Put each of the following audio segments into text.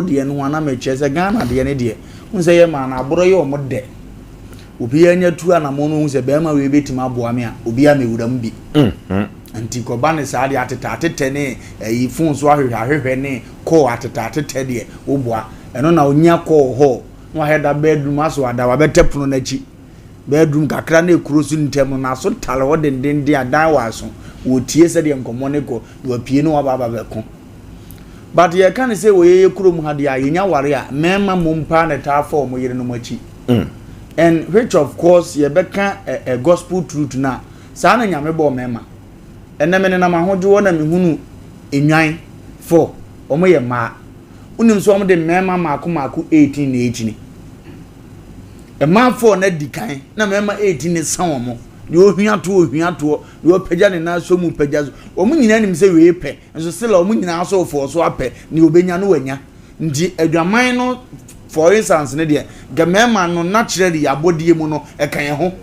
Deɛ no ho a na mekyerɛ sɛ Ghana deɛ ne deɛ wohu sɛ yɛ maa no aborɔ yɛ ɔmo dɛ obiara nya tu anamɔ no hu sɛ bɛrima wei bɛtumi aboa me a obiara mewura mu bi mm-hmm. nti kɔba ne saa deɛ atetɛ atetɛ ne ɛyi fon so ahwehwɛ ahwehwɛ ne kɔɔ atetɛ atetɛ deɛ woboa ɛno na onya kɔɔ hɔ na wahɛ da bedroom aso ada wabɛtɛ pono n'akyi bedroom kakra na ekuro so ntɛm no n'aso tale hɔ dendenden adan wɔ aso wɔtie sɛdeɛ nkɔmmɔ ne kɔ na wapie ne waba aba bɛko But yɛka no sɛ wɔ yɛyɛ kurom ha deɛ a yɛnya ware a mmarima mmom paa na ɛtaa fa wɔn yerenom akyi. Mm. And which of course yɛbɛka ɛ ɛ gospel truth no a saa na Nyame bɔɔ mmarima. Ɛnɛ me nenam ahodwoɔ na mehunu nnwan fɔ wɔn yɛ mmaa. Wonim sɛ wɔn de mmarima mmaako mmaako 18 na ɛkyini. Mmaa fɔ na di kan na mmarima 18 na sa wɔn. Deɛ ohwia toɔ ohwia toɔ, deɛ ɔpagya ne nan so mu pagya so. Wɔn nyinaa nim sɛ wei pɛ. Nso sila wɔn nyinaa nso fɔɔ so apɛ nea obenya no wanya. Nti adwaman no for instance no deɛ nka mmarima no naturally abɔdeɛ mu no ɛka yɛn ho.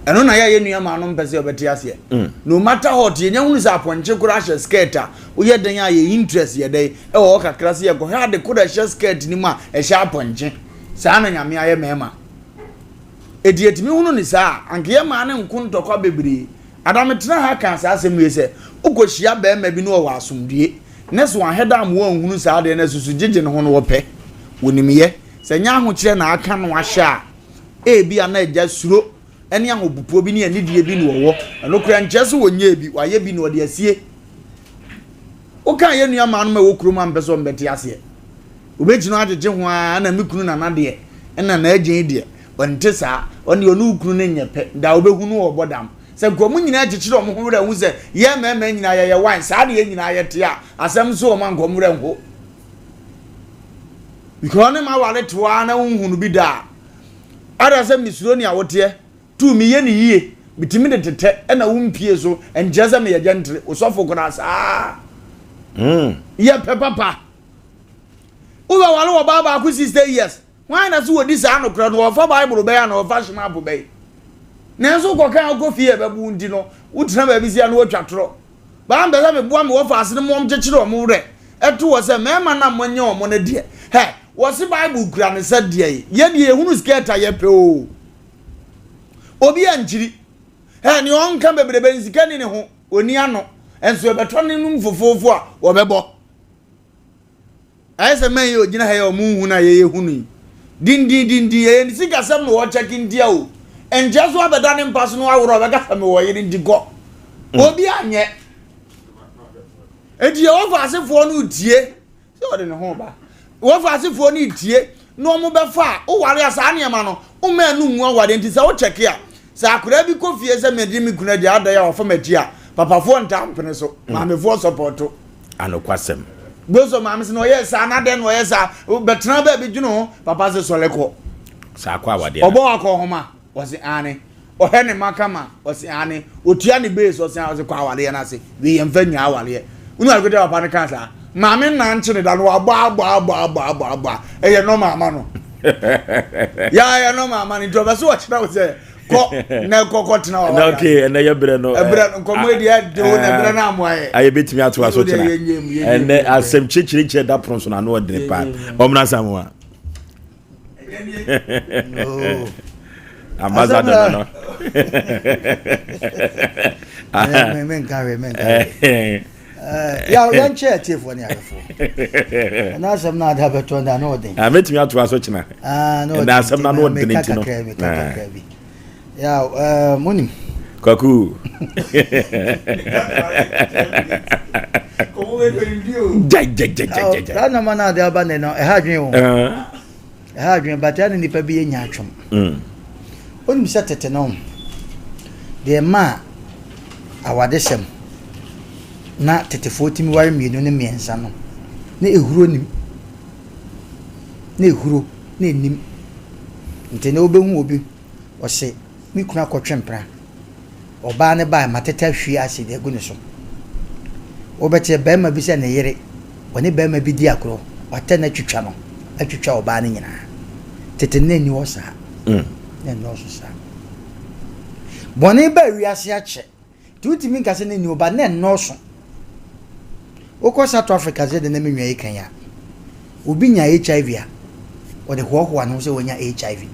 Ɛno na yɛ yɛ nua maa no mpɛ sɛ ɔbɛte aseɛ. Mm. No matter what yɛnya hunu sɛ apɔnkye koraa hyɛ skirt a woyɛ dɛn a yɛ interest yɛ dɛn ɛwɔ hɔ kakra sɛ yɛkɔhwɛ ade koro ɛhyɛ skirt no mu a ɛhyɛ apɔnkye. Saa na Nyame ayɛ mmarima. Eti yɛtumi hunu ne saa a anka yɛ maa no nko ntɔkwa bebree. Ada metenaa ha kaa saa asɛm wei sɛ, wokɔhyia barima bi na ɔwɔ asomdwoeɛ, ne sɛ wanhwɛ da amma wanhunu saa adeɛ no asusu gyegye ne ho no wɔpɛ, wɔnim yɛ. Sɛ ɛnyɛ ahokyerɛ na aka no ahyɛ a, ebia na agya suro ne ahopopoɔ bi ne anidie bi na ɔwɔ. Ɛno koraa nkyerɛ sɛ ɔnyɛɛ bi, wayɛ bi na ɔde asie. Wokaa yɛn nua maa no ma ɛwɔ kurom a mpɛ sɛ ɔmbɛte aseɛ. Wobɛgyina hɔ agyegye ho ara na me kunu nana deɛ, ɛna n'agya yi deɛ, ɔnte saa. Ɔno deɛ ɔne wo kunu no nyɛ pɛ. Da wobɛhu no ɔbɔ dam. Sɛ nka wɔn nyinaa kyekyere wɔn ho werɛ hu sɛ yɛn mmarima nyinaa yɛyɛ one, saa na yɛn nyinaa yɛte a, asɛm nso wɔn anka wɔn werɛ nho. Because ɔne ma ware to ara na wonhu no bi da a, ada sɛ mesuro nea woteɛ, tu meyɛ ne yie, metumi de tetɛ ɛna wompie so, ɛnkyerɛ sɛ meyɛ gentry, osɔfo koraa saa. Mm. Yɛ pɛ papa. Wobɛware ɔbaa baako 60 years. Hwan na so wɔdi saa nokorɛ no? Wɔfa Bible bɛn anaa wɔfa Shemap bɛn? Nanso wokɔka a wokɔ fie a ɛbɛbo wo nti no, wotena baabi sia na woatwa torɔ. Baa mpɛ sɛ meboa me wɔfa ase no ma wɔkyekyere wɔn werɛ to hɔ sɛ mmarima no a moanya wɔn no deɛ, hɛ, wɔse Bible kura no sɛ deɛn? Yɛn deɛ yɛhunu skirt a yɛpɛ oo. Obi ankyiri. Hɛ, nea ɔnka bebrebe no sika nni ne ho, ɔnni ano, nso ɛbɛtɔ ne nom fofoofo a, wɔbɛbɔ. Ayɛ sɛ man yi a ogyina ha yi a ɔmo nhu no a yɛyɛ hu no yi. Dindin dindin, ɛyɛ ne sikasɛm na ɔɔkyɛke ntia o. Nkyɛ so abɛda ne mpa so na waworɔ ɔbɛka sɛ mewɔ yere nti kɔ. Mm. Obi anyɛ. Enti yɛ wɔfa asefoɔ no tie sɛ ɔde ne ho ba. Wɔfa asefoɔ no tie na wɔn bɛfa a woware a saa nneɛma no woma ɛno ngu awadeɛ nti sɛ wokyɛke a sɛ akwadaa bi kɔ fie sɛ mede me kunu adi adan a wɔfa m'akyi a papafoɔ ntaa mpene so mm. maamefoɔ sɔpɔto Anokwasɛm. Boso maame sɛ na ɔyɛ saa na dɛn na ɔyɛ saa bɛtena baabi dwene ho papa sɛ sɔre kɔ. Saa kɔ awadeɛ. Ɔbɔ wakɔ nhoma ɔse aane ɔhwɛ ne ma kama ɔse aane otua ne base ɔse aane ɔse kɔ awadeɛ no ase wei yɛn fɛ nyaa awadeɛ wonu adekodeɛ papa no kaa saa maame nna nkye ne da no wabɔ abɔ abɔ abɔ abɔ abɔ a ɛyɛ nɔma ama no yɛ ɛyɛ nɔma ama no nti ɔbɛ so ɔkyerɛ wo sɛ kɔ na kɔ kɔ tena wɔ na okay ɛnɛ yɛ brɛ no ɛbrɛ no nkɔmɔ yi deɛ de wo na ɛbrɛ no amoa yɛ ayɛ bɛtumi ato aso kyena ɛnɛ asɛm kyerɛkyerɛkyerɛ da pono so na ano ɔdene paa ɔmena samoa ambassador no no menka hwee menka hwee yɛnkyɛ atiefoɔ ne ahwɛfoɔ ɛna asɛm no ade abɛtɔ da na ɔden ah, mɛtumi atoa so kyena ah, ɛna asɛm no ano ɔdene nti no kakra bi eh, monim kwaku saa nɔma no ade aba ne no ɛha adwene o Ɛha adwene but ɛne nipa bi yɛ nyaatwom. Mm. Wonim sɛ tete no deɛ ɛmaa awadesɛm na tetefoɔ tumi ware mmienu ne mmiɛnsa no na ehuro nim na ehuro na enim nti na wobɛhu obi ɔse me kunu akɔtwe mpena Ɔbaa no bae, matete ahwie acid agu ne so. Wobɛte barima bi sɛ ne yere, ɔne barima bi di agorɔ, watɛ no atwitwa no, atwitwa ɔbaa no nyinaa. Tete no na ɛnni hɔ saa. Mm. Na ɛnnɔɔso saa. Bɔne baa wiase akyɛ. Nti wotumi nka sɛ na ɛnni hɔ, but na ɛnnɔɔso. Wokɔ South Africa sɛ de na me nua yi kan a. Obi nya HIV a, ɔde hoahoa ne ho sɛ wanya HIV.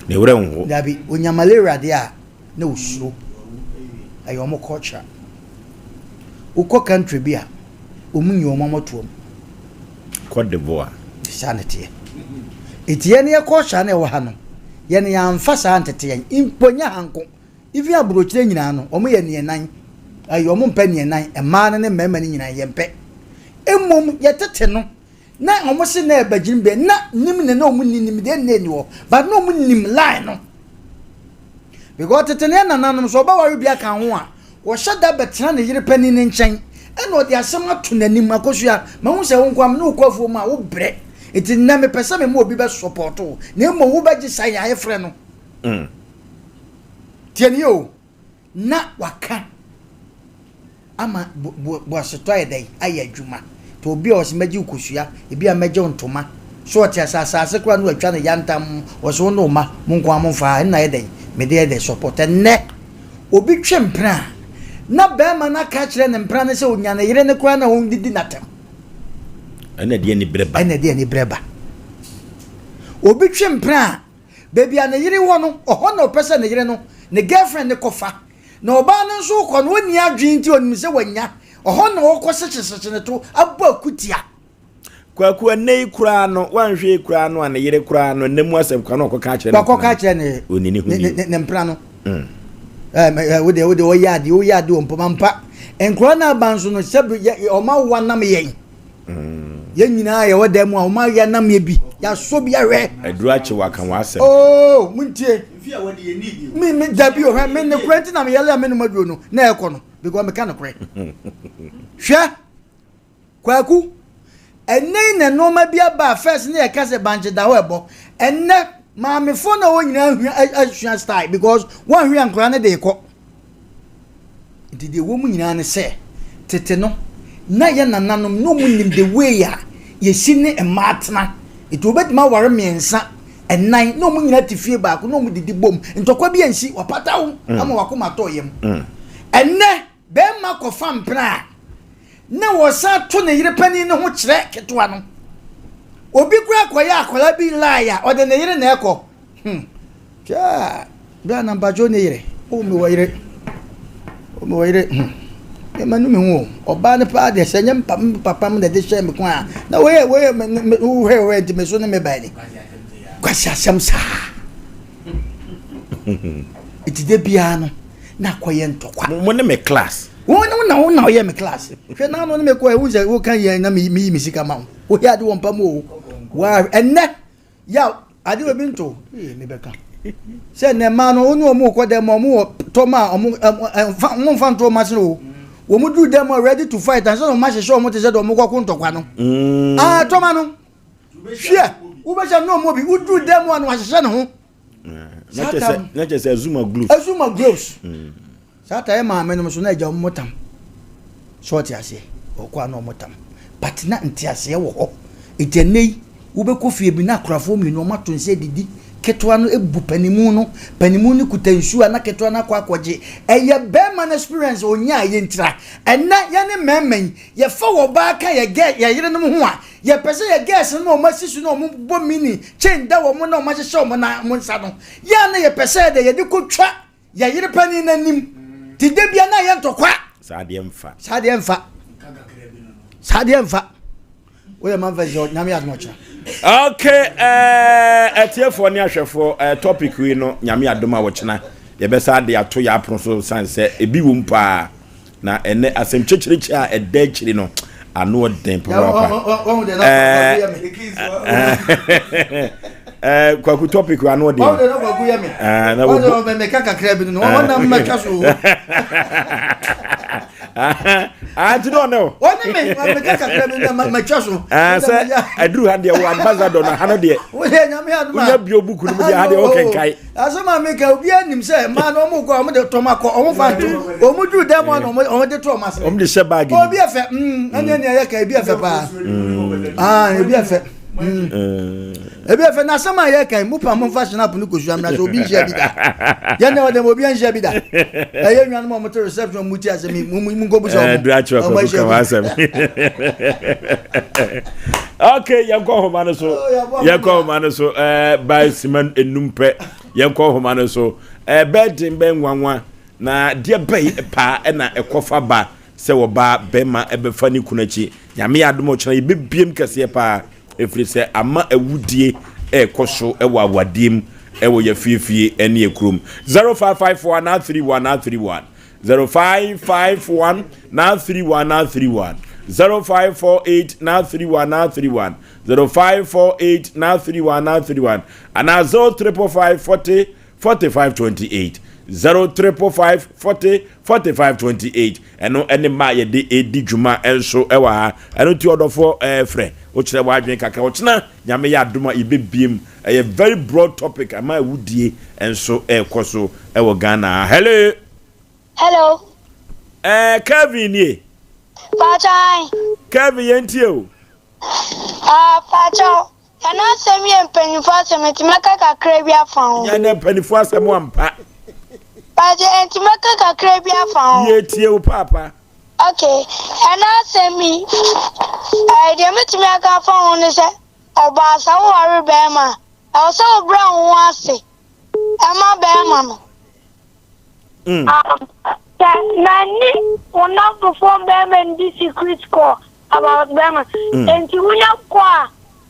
Ne werɛ nho. Dabi, onya malaria deɛ a, na osuro. Ɛyɛ wɔn culture. Wokɔ country bi a, wɔn nyi wɔn amɔtoam. Cote d'Ivoire. Saa na ɛteɛ. Eti yɛn yɛ culture na ɛwɔ ha no, yɛn yɛamfa saa ntete yɛn. Mpo nyɛ ha nko. Even aburokyire nyinaa no, wɔn yɛ neɛ nan. Ɛyɛ wɔn mpɛ neɛ nan. Mmaa no ne mmarima no nyinaa yɛn pɛ. Mmom yɛtete no, na wɔn se na ɛbɛgyina bɛ na nim ne na wɔn ni nim deɛ nna ni hɔ but na wɔn nim line no because tete ne nananom so ɔbɛware bi aka ho a wɔhyɛ da bɛtena ne yere panin ne nkyɛn ɛna ɔde asɛm ato n'anim akosua mahu sɛ wo nkoa me ne wokɔ afuo mu a wobrɛ nti nnɛ mepɛ sɛ mema obi bɛ support wo na mmom wobɛgye sa yɛ ayɛfrɛ no mm. Tie nie o, na waka ama boasetɔ ayɛ dɛn? Ayɛ adwuma. Nti obi a ɔse mɛgye wo kosua, ebi a mɛgye wo ntoma, so ɔte ase asaase koraa na watwa no yantam, ɔse wo ne wo mma mo nko ara momfa ha, ɛnna ayɛ dɛn? Mede ayɛ dɛn? Support. Ɛnnɛ, obi twe mpena a, na barima no aka akyerɛ ne mpena no sɛ onya ne yere no koraa na ɔndidi n'atɛm. Ɛnna ɛde aniberɛ ba. Ɛnna ɛde aniberɛ ba. Obi twe mpena a, Baabi a ne yere wɔ no, ɔhɔ na ɔpɛ sɛ ne yere no, ne girlfriend no kɔfa. Na ɔbaa no nso rekɔ no, ɔnni adwene nti ɔnim sɛ wanya. Ɔhɔ na ɔrekɔ sekyesekye ne to abɔ akutia. Kwaku, ɛnnɛ yi koraa no, wanhwɛ yi koraa no a ne yere koraa no, nna mu asɛm koraa no ɔkɔka akyerɛ ne mpena no. Wakɔka akyerɛ ne, Ɔnni ne ho ne, ni o. ne, ne mpena no. Mm. Ɛɛ, wo deɛ, wo deɛ ɔyɛ adeɛ, woyɛ adeɛ wɔ mpoma mpa. Nkwadaa no aba nso no, sɛbi yɛ, ɔma wowa nam yɛn. Yɛn nyinaa yɛwɔ dan mu a wɔn ayɛ nam yɛ bi yɛasɔ bi ahwɛ. Aduru akye waka w'asɛm. Oo oh, muntie. Mi mi dabi o hwɛ mi ne korɛ nti na mi yɛlɛ mi num aduro no na ɛkɔ no because mi ka ne korɛ. Hwɛ kwaku ɛnɛ yi na nneɛma bi aba a first ne yɛ ka sɛ bankye da hɔ ɛbɔ ɛnɛ maamefoɔ na wɔn nyinaa hwia asua style because wɔn ahwia nkora ne de kɔ. Nti deɛ ɛwɔ mu nyinaa ne sɛ, tete no, na yɛn nananom na wɔn nim the way a yɛsi ne mmaa tena. Nti wɔbɛtumi aware mmiɛnsa, ɛnan, na wɔn nyinaa te fie baako na wɔn didi bom. Ntɔkwa bi ansi, wapata wo mm. ama wakoma atɔ yam. Mm. Ɛnnɛ, bɛrima kɔfa mpena a, na wɔsan to ne yere panin no ho kyerɛ ketewa no. Obi koraa kɔyɛ akwadaa bi lie a, ɔde ne yere na ɛkɔ. Hmm. Kyaa, bra na mpakyɛw ne yere. O me wɔ yere. O me wɔ yere. Hmm. Me ma nu me ho o. Ɔbaa no paa deɛ sɛ nyɛ mpa me papa mu na ɛde hyɛ me kwan a. Na wɔyɛ wɔyɛ me me wohwɛ wohwɛ nti me so ne me baa ni. Kwasi asɛm saa. Nti de biara no na akɔyɛ ntɔkwa. Mo ne me class. Wo ne na wo na ɔyɛ me class. Hwɛ na ano ne me kɔ ɛhu sɛ woka yɛn na me yi me sika ma wo. Wohwɛ ade wɔ mpa mu o. Wa ɛnɛ Yaw, ade wɔ bi nto. Ee, mebɛka. Sɛ nnɛ mmaa no, wo ne wɔn rekɔ dɛm a, wɔn wɔ tɔm a wɔn ɛmfa wɔn mfa nto wɔn asene o. Wɔn duru dɛm a ready to fight ansa na wɔn ahyehyɛ wɔn te sɛ deɛ wɔn kɔko ntɔkwa no. Mm. Ah, tɔma no. Hwɛ, wobɛhyɛ no wɔn bi. Woduru dɛm a na wɔahyehyɛ ne ho. Na kyerɛ sɛ azuma gloves. Azuma gloves. Mm. Saa ta yɛ maame nom so na agya wɔn tam. So ɔte aseɛ? Ɔkɔ a na wɔn tam. But na nteaseɛ wɔ hɔ. Enti ɛnnɛ yi, wobɛkɔ fie bi na akorafoɔ mmienu wɔn ato nsa adidi. Ketewa no bu panimu no, panimu no kuta nsuo a na ketewa no akɔ akɔgye. Ɛyɛ bɛrima no experience a ɔnyaeɛ ntira. Ɛnnɛ yɛne mmarima yi, yɛfa ɔbaa ka yɛ gɛ yɛ yerenom ho a, yɛpɛ sɛ yɛ girls no ma wɔn asi so na wɔn bɔ mini chain da wɔn na wɔn ahyehyɛ wɔn nan wɔn nsa no. Yɛ a na yɛpɛ sɛ yɛde yɛde kɔtwa Yɛ yere panin no anim te da bia na yɛ ntɔkwa. Saa deɛ mfa. Saa deɛ mfa. Saa deɛ mfa. Woyɛ man fɛ sɛ nyame adom ɔkyena. Okay, eh, atiefoɔ ne ahwɛfoɔ eh, topic wei no nyame adom a wɔkyena yɛbɛsa de ato yɛ apono so san sɛ ebi wom paa. Na ɛnɛ asɛm kyekyerekye a ɛda akyiri no ano ɔden papaapa. Ɛɛ kwaku topic ano ɔden. Wɔn de na kwaku yɛ mi. Ɛɛ na wɔn de mɛka kakra bi no wɔn nam mɛka so. Ati dɛ ɔne o. Ɔne mi mɛka kakra bi na mɛtwa so. Ɛɛ sɛ aduru ha deɛ wɔ ambassador na ha no deɛ. Woyɛ nyame aduma. Wonya bio buku no mu deɛ ha deɛ wɔkenkae. Asɛm a meka obiara nim sɛ mmaa no wɔn kɔ a wɔn de tɔm akɔ wɔn fa nto wɔn duru dan mu a na wɔn de to wɔn ase. Wɔn de hyɛ baagi. Obi ɛfɛ mm ɛne ɛne ɛyɛ ka ebi ɛfɛ paa aa ebi ɛfɛ mm ebi ɛfɛ na asɛm a yɛ ka yi mo pa mo nfa snap no kosua mìíràn sɛ obi nhyia bi da yɛn na ɔdɛm obi nhyia bi da ɛyɛ nnuanom a wɔn te reception mu ti asɛm yi mo mo nkɔ busa wɔn. Ɛɛ dura kyerɛ kɔkɔ ka wɔn asɛm. Okay, yɛnkɔ nhoma no so. Oh, Yɛnkɔ nhoma no so. Ɛɛ by sima enum pɛ. Yɛnkɔ nhoma no so. Ɛɛ bɛɛ den bɛɛ nwanwa na deɛ bɛyi paa ɛna ɛkɔfa ba sɛ wɔbaa bɛrima ɛbɛfa ne kunu akyi. Nyame yɛ adom ɔkyena yɛbɛbiem kɛseɛ paa ɛfiri sɛ ama awudie ɛrekɔ so ɛwɔ awadeɛ mu ɛwɔ yɛfiefie ɛne ɛkurom. 0554 931 931 0551 931 931 0548 931 931 0548 931 931 anaa 0355 40 45 28 0355 40 45 28. Ɛno ɛne mma a yɛde ɛdi dwuma nso ɛwɔ ha. Ɛno nti ɔdɔfoɔ, frɛ wokyerɛ w'adwene kakra. Ɔkyena Nyame yɛ adom a yɛbɛbiem. Ɛyɛ very broad topic ama awudie nso ɛrekɔ so ɛwɔ Ghana ha. Hello. Hello. Kevin nie. Pakyɛ. Kevin, yɛntie o. Ah, pakyɛ. Ɛno asɛm yɛ mpanyinfo asɛm, nti mɛka kakra bi afa ho. Nyɛ nɛ mpanimfoɔ asɛm ampa. Pakyɛ, nti mɛka kakra bi afa ho. Yɛtie wo paapa. Okay, ɛno asɛm yi, deɛ mɛtumi aka afa ho ne sɛ, ɔbaa sɛ woware bɛrima a, ɛwɔ sɛ wobrɛ wo ho ase ɛma bɛrima no. Sɛ n'ani wo namfofoɔ bɛrima ndi secret call about bɛrima. Nti wonya kɔ a,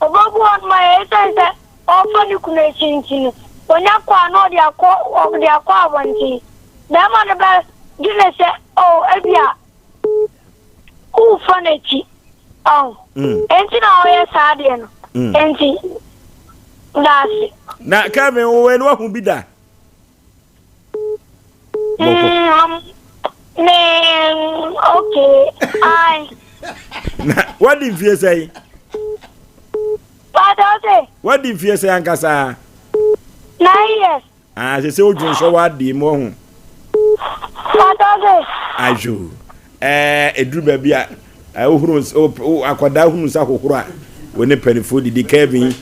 ɔbɛgu hɔ nom a ɛsiane sɛ ɔrefa ne kunu akyi nti no, onya kɔ a na ɔde akɔ abɔnten. Bɛrima no bɛ dwene sɛ, oh, ebi a wofa n'akyi. Ɔn. Enti na ɔyɛ saa adeɛ no. Enti daase. Na Kevin, wo wei no wahu bi da? Me okay. Ai. Na wadi mfie sɛn? Pata ɔse. Wadi mfie sɛn ankasa? 9 years. Ah, sɛ wodwo nsɔ w'adeɛ mu ɔho. Pata ɔse. Adwo. Ɛduru baabi a wohuru akwadaa hunu nsa hohoro a wo ne mpanimfoɔ didi. Kevin,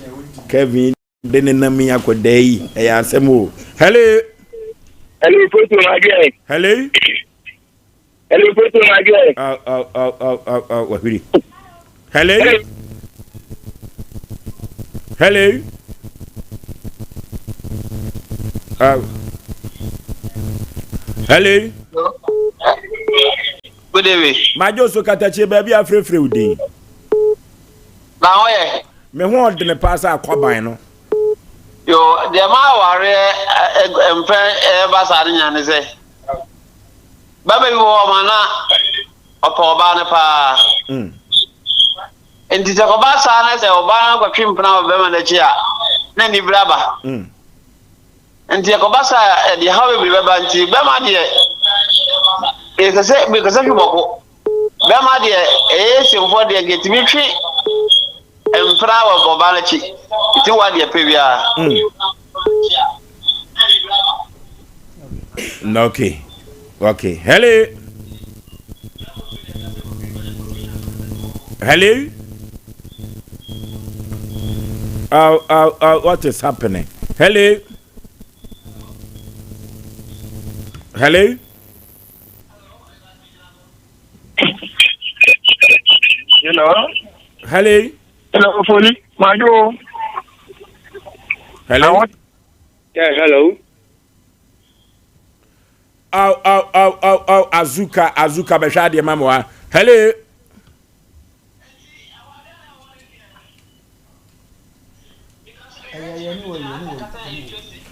Kevin de ne nam yi akwadaa yi, ɛyɛ asɛm o. Hello. Hello, Foto Magye. Hello. Hello, Foto Magye. Oh, oh, oh, oh, oh, oh, wahwiri. Hello. Hello. Oh. Hello. Good evening. Madwo so katakyie baabi afrɛfrɛ wo din. Na ho yɛ. Me ho ɔdene paa sɛ akwaban no. Yo, deɛ ma awareɛ mpɛ ɛba saa no nya ne sɛ bɛma bi wɔ hɔ ma na ɔpɛ ɔbaa no paa. Nti sɛ kɔba saa na sɛ ɔbaa no kɔtwe mpena wɔ bɛrima no akyi a, na anibere aba. Nti ɛkɔba saa ɛde haw bebree bɛba. Nti bɛrima deɛ, ɛkɛsɛ mekɛsɛ hwe bɔko. Bɛrima deɛ, ɛyɛ esimfoɔ deɛ nka ɛtumi twe mpena wɔ ɔbaa no akyi. Nti wa deɛ pɛ biara. Okay. Hello. Hello. Oh, oh, oh, what is happening? Hello. Hello. Hello. Hello. Hello, Foli. Majo. Hello. Yeah, hello. Oh, oh, oh, oh, oh, Azuka, Azuka, bɛhwɛ adeɛ ma me wa. Hello.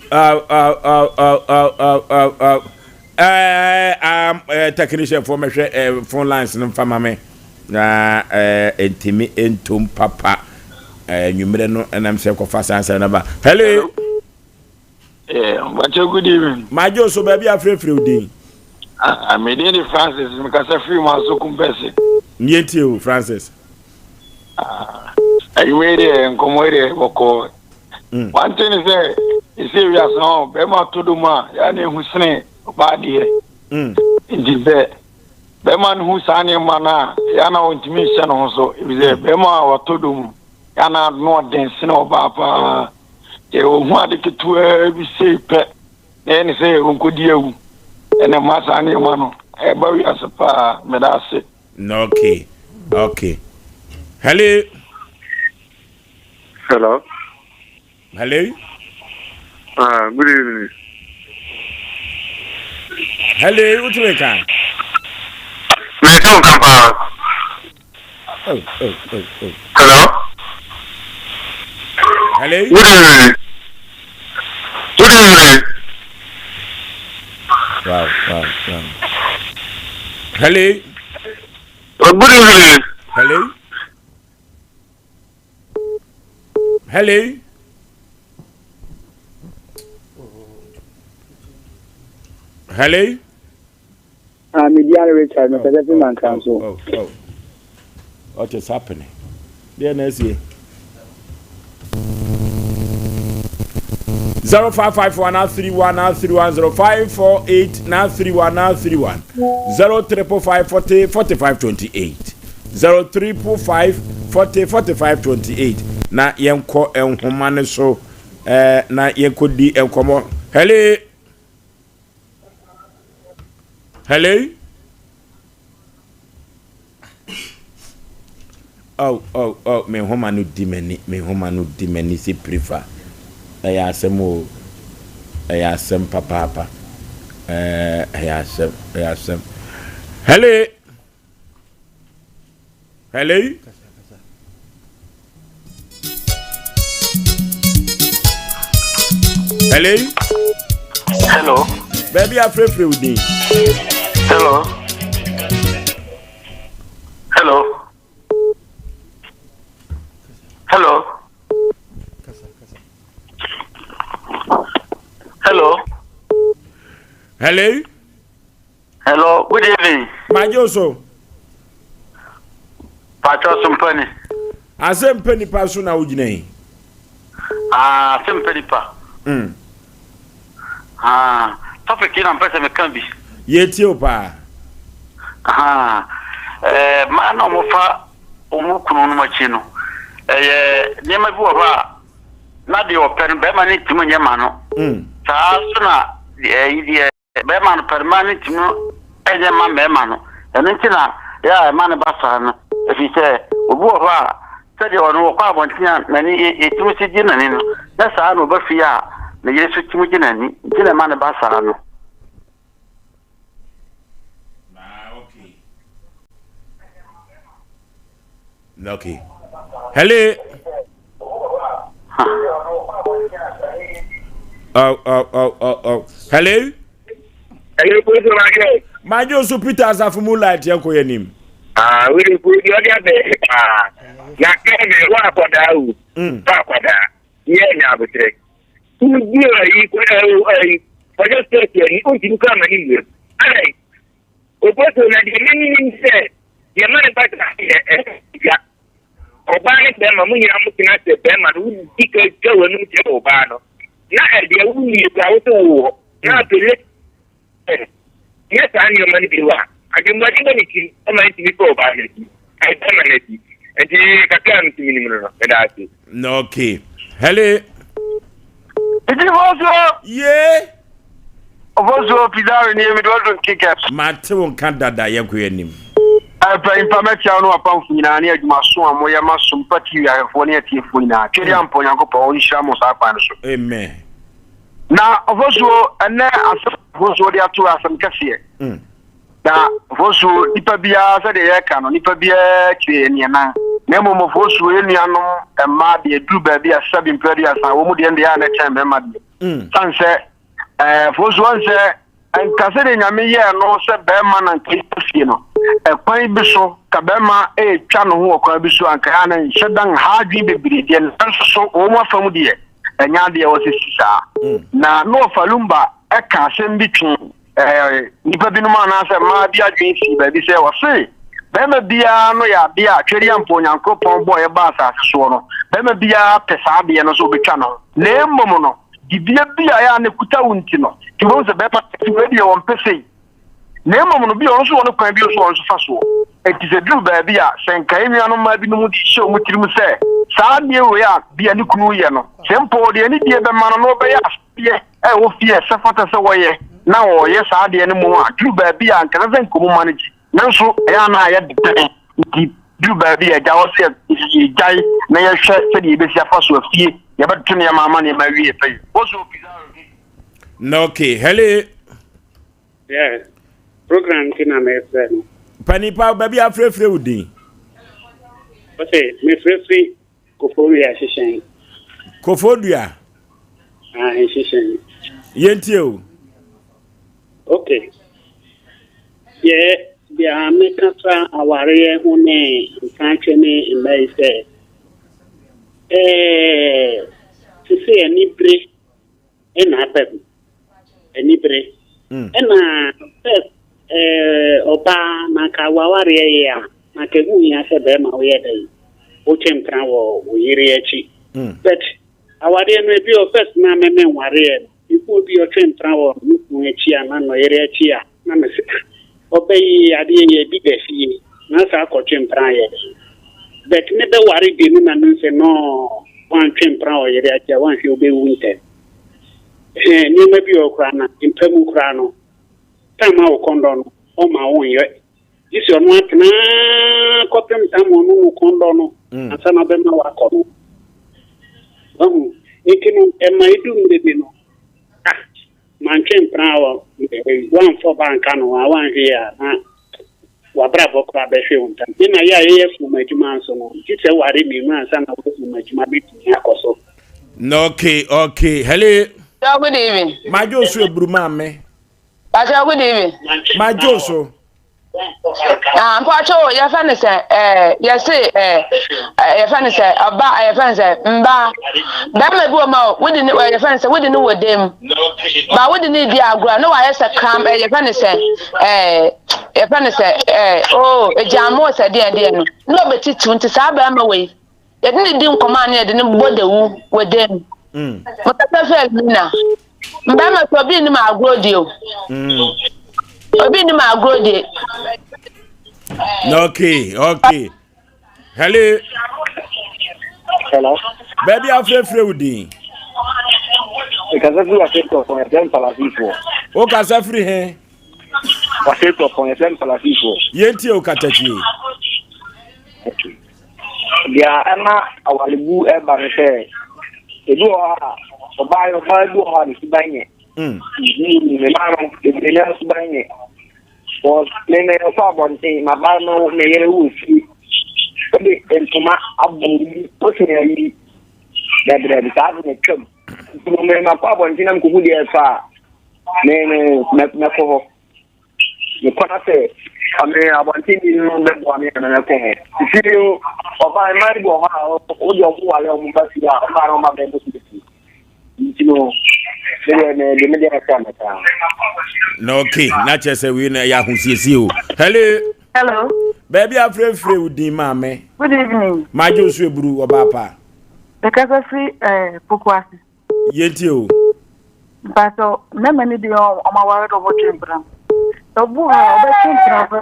Oh, oh, oh, oh, oh, oh, oh, oh. Technician for mɛhwɛ phone lines no mfa ma me na ntumi ntom papa nwummerɛ no ɛnam sɛ kɔfa saa nsɛm no ba. Hello. Yeah, Bacho, good evening. Madwo so baabi afrɛfrɛ wo din. Ah, me din de Francis, mekasa firi mu aso kumpɛse. Yɛntie o, Francis. Ah, adwuma yi deɛ, nkɔmmɔ yi deɛ bɔkɔɔ. One thing is sɛ, ɛsɛ wiase hɔ, bɛrima to do mu a, yɛa na ɛhu sene ɔbaa deɛ. Nti sɛ bɛrima no hu saa nneɛma no a, yɛa na ɔntumi nhyɛ ne ho so. Ɛfiri sɛ bɛrima a watɔ do mu, yɛa na ano ɔden sene ɔbaa paa. Sɛ ɔhu ade ketewaa bi sei pɛ, na ɛyɛ ne sɛ ɔnkɔdi awu. Ɛna mma saa nneɛma no ɛba wiase paa. Meda ase. Okay. Hello. Hello. Hello. Good evening. Hello, wotumi ka? Mete wo nka paa. Oh, oh, oh, oh. Hello. Hello. Good evening. Good evening. Wow. Hello. Good evening. Hello. Hello. Hello. Ah, me dear Richard, me pese fi man kan so. Oh. What is happening? Dear Nancy. 0554 931 931 0548 931 931 0555 40 45 28 0345 40 45 28 na yɛnkɔ nhoma no so na yɛnkɔdi nkɔmmɔ. Hello, hello. Oh, me nhoma no di m'ani, me nhoma no di m'ani sɛ pirifa. Ɛyɛ asɛm o, ɛyɛ asɛm papaapa, ɛyɛ asɛm, ɛyɛ asɛm. Hello, hello. Hello. Hello. Baabi afrɛfrɛ wo din. Hello. Hello. Hello. Hello. Hello. Hello. Good evening. Majo so. Pacho Sumpani. Asɛm pɛ nipa so na wogyina yi. Ah, asɛm pɛ nipa. Ah, topic yi na mpɛ sɛ meka bi. Yɛtie wo paa. Ah, mmaa na wɔfa wɔn kunu no akyi no, ɛyɛ nneɛma bi wɔ hɔ a na deɛ ɔpɛ no bɛrima no ntumi nyɛ ma no. Saa so na ɛyi deɛ bɛrima no pɛ no mmaa no ntumi nyɛ ma mmarima no. Ɛno nti na yɛ a ɛma no ba saa no, ɛfiri sɛ obi wɔ hɔ a sɛdeɛ ɔno wɔkɔ abɔnten a n'ani yɛtumi si gye n'ani no, na saa na ɔba fie a ne yere so tumi gye n'ani, nti na ɛma no ba saa no. Okay. Hello. Oh. Hello. Hello, Kusu Majo. Majo so Peter Asafo Moonlight yɛn kɔ yɛn nim. Ah, we dey go the other day. Ah, na kɛmɛ wa akwadaa o. Wa akwadaa. Yɛ nya abotire. Wudi ayi kɔ ayi kɔjɔ state ayi o ntumi kɔ amani mu. Ayi, oboso na deɛ mɛni nim sɛ deɛ mma ne ba ta yɛ ɛya. Ɔbaa ne bɛrima mo nyinaa mo tena sɛ bɛrima no wodi ka twa w'anum kyerɛ ɔbaa no. Na ɛdeɛ wo wie kora wo sɛ wowɔ. Na afei le nyɛ saa nneɛma no bi wɔ a adwemmɔde bɔ ne tirim ɔma ntumi fɛ ɔbaa no akyi bɛrima no akyi. Nti kakra a metumi nim no meda ase. Okay. Hello. Iti fosuo. Ye. Ofosuo Pizarro ni emi de ɔdun kikɛ. Mate wo nka dada yɛn kɔ yɛn nim. Mpanyimpa mɛkyia wo ne w'apamfo nyinaa ne adwumaso a moyɛ ma Sompa TV ahwɛfoɔ ne atiefoɔ nyinaa. Twɛdeɛ ampa Onyankopɔn ɔnhyira mo saa kwan no so. Amen. Na Ofosuo ɛnɛ asɛm Ofosuo de ato asɛm kɛseɛ. Na Ofosuo nipa biara sɛdeɛ yɛka no nipa biara kyerɛ yɛn nneɛma. Na mmom Ofosuo yɛn nuanom mmaa deɛ duru baabi a sɛbi mpɛ aduasa wɔn mu deɛ deɛ a na ɛkyɛn mmarima deɛ. San sɛ Ofosuo nsɛ nka sɛdeɛ Nyame yɛɛ no sɛ bɛrima na nka yɛ fie no ɛkwan bi so ka bɛrima ɛretwa ne ho wɔ kwan bi so anka yɛ na nhyɛ dan ha adwene bebree deɛ, nanso so wɔn mu afa mu deɛ ɛnyɛ adeɛ wɔ sɛ si saa. Na ɔfa Lumba ɛka asɛm bi twe nipa binom anaasɛ mmaa bi adwene si baabi sɛ ɔse bɛrima biara no yɛ adeɛ a twɛdeɛ mpo Onyankopɔn bɔɔ yɛ ba asase soɔ no, bɛrima biara pɛ saa adeɛ no so obɛtwa no, na mmom no dibea bi a ɛyɛ a ne kuta wo nti no, nti wɔn sɛ bɛrima wei deɛ wɔn pɛ sei, na mmom no bi a ɔno nso wɔ ne kwan bi so ɔno nso fa soɔ. Nti sɛ duru baabi a sɛ nka nuanom mmaa binom de hyɛ wɔn tirim sɛ saa adeɛ wei a bia ne kunu yɛ no, sɛ mpo deɛ ne die bɛma no na ɔbɛyɛ aseɛ a ɛwɔ fie a ɛsɛ fata sɛ wɔyɛ na ɔyɛ saa adeɛ no mu a, duru baabi a nka sɛ nkɔmmɔ ma no gye, nanso ɛyɛ a na ayɛ den nti. Duru baabi a, agya hɔ sɛ yɛgyae na yɛhwɛ sɛdeɛ yɛbɛsi afa so afie, yɛbɛtoto nneɛma ama nneɛma awie pɛ yi. Wɔ so Pizarro di. Na okay, hello. Yeah, program nti na mefrɛ no. Panipa baabi afrɛfrɛ wo din. Ɔsɛ mefrɛfiri Koforidua hyehyɛn. Koforidua. Ah, nhyehyɛn. Yɛntie o. Okay. Deɛ deɛ meka fa awareɛ ho ne nkrantwɛ ne mma yi sɛ ɛɛ sese anibere ɛna aba mu anibere mm. ɛna sɛ ɛɛ ɔbaa na nka wawareɛ yɛ a na nka ɛho hia sɛ bɛrima woyɛ dɛ yi wotwe mpena wɔ wo yere akyi mm. but awareɛ no ebi wɔ first na mɛmɛ nwareɛ no Mehu obi a ɔtwe mpena wɔ ne kunu akyi anaa ne yere akyi a, na mese, Ah, ɔbɛ yi, adeɛ yi, ebi da fie, na saa akɔtwe mpena ayɛ dɛn? But me bɛware deɛ no na mehu sɛ nɔɔ, woantwe mpena wɔ yere akyi a, woanhwɛ wobɛwu ntɛm. Ɛhɛn, nneɛma bi wɔ hɔ koraa na mpa mu koraa no, time a wo kɔndɔ no, ɔmma wonyɛ. Gye sɛ ɔno atena kɔpem tam ɔno no kɔndɔ no mm. ansa na ɔbɛma wakɔ no. Wahu? Nti no, ɛma edu mmerɛ bi no, ah, mantwe mpena wɔ woamfa ba nka no a woanhwe a na wabrabɔ koraa bɛhwe wo ntam. Ne na yɛ a yɛyɛ fom adwuma nso no, gye sɛ ware mmienu ansa na wo fom adwuma bɛtumi akɔ so. Okay, okay. Hello. Yeah, good evening. Majo so eburu maame. Pacho good evening. Majo so. Ah, mpacho yɛfɛ ne sɛ ɛɛ yɛse ɛɛ yɛfɛ ne sɛ ɔba yɛfɛ ne sɛ mba bɛrima bi wɔ ma o wodi ne yɛfɛ ne sɛ wodi ne wɔ dɛm ba wodi ne di agorɔ ne wayɛ sɛ kram ɛɛ yɛfɛ ne sɛ ɛɛ yɛfɛ ne sɛ ɛɛ oo egyaamo sɛ deɛ deɛ no ne ɔbɛtitiw nti saa bɛrima wɔ yi. Yɛde no di nkɔmmɔ a na yɛde no bɔ dawu wɔ dan mu. Mm. Mekasa fɛ Elmina. Mbɛrima sɛ obi nnim agorɔ die o. Mm. Obi nnim agorɔ die. Okay, okay. Hello. Hello. Baabi afrɛfrɛ wo din. Mekasa firi wase tɔpɔn yɛfrɛ mpalasifoɔ. Wokasa firi he? Wase tɔpɔn yɛfrɛ mpalasifoɔ. Yɛntie wo katakyie. Okay. Deɛ ɛma awaregu ba ne sɛ, ebi wɔ hɔ a, ɔbaa yɛ ɔbaa bi wɔ hɔ a ne suban nyɛ. Mm. Ne mma no, bebree naa suban nyɛ. Because me me kɔ abɔnten, maba no me yere wɔ fie. Wode ntoma abɔ mu, wosi ayi. Dabi dabi, saa de na twam. Nti me makɔ abɔnten na mekɔhu deɛ ɛfa a, me me mɛkɔ hɔ. Mekɔ na sɛ ame abɔnten ni no bɛboa me ana mɛkɔ hɔ. Nti ɔbaa mmaa bi wɔ hɔ a wode ɔmo wale ɔmo ba fie a ɔbaa na ɔma bɛn so fie. Nti no medeɛ mede me deɛ kakra mɛka. Na okay, na kyerɛ sɛ wei na ɛyɛ ahosiesie o. Hello. Hello. Baabi afrɛfrɛ wo din maame. Good evening. Magye osu eburu ɔbaa pa. Mekasa firi eh, Pokuase. Yɛntie o. Mpatsɔ mmarima no bi wɔn aware dɛ wɔtwe mpena. Sɛ obi wɔ hɔ a ɔbɛtwe mpena fɛ.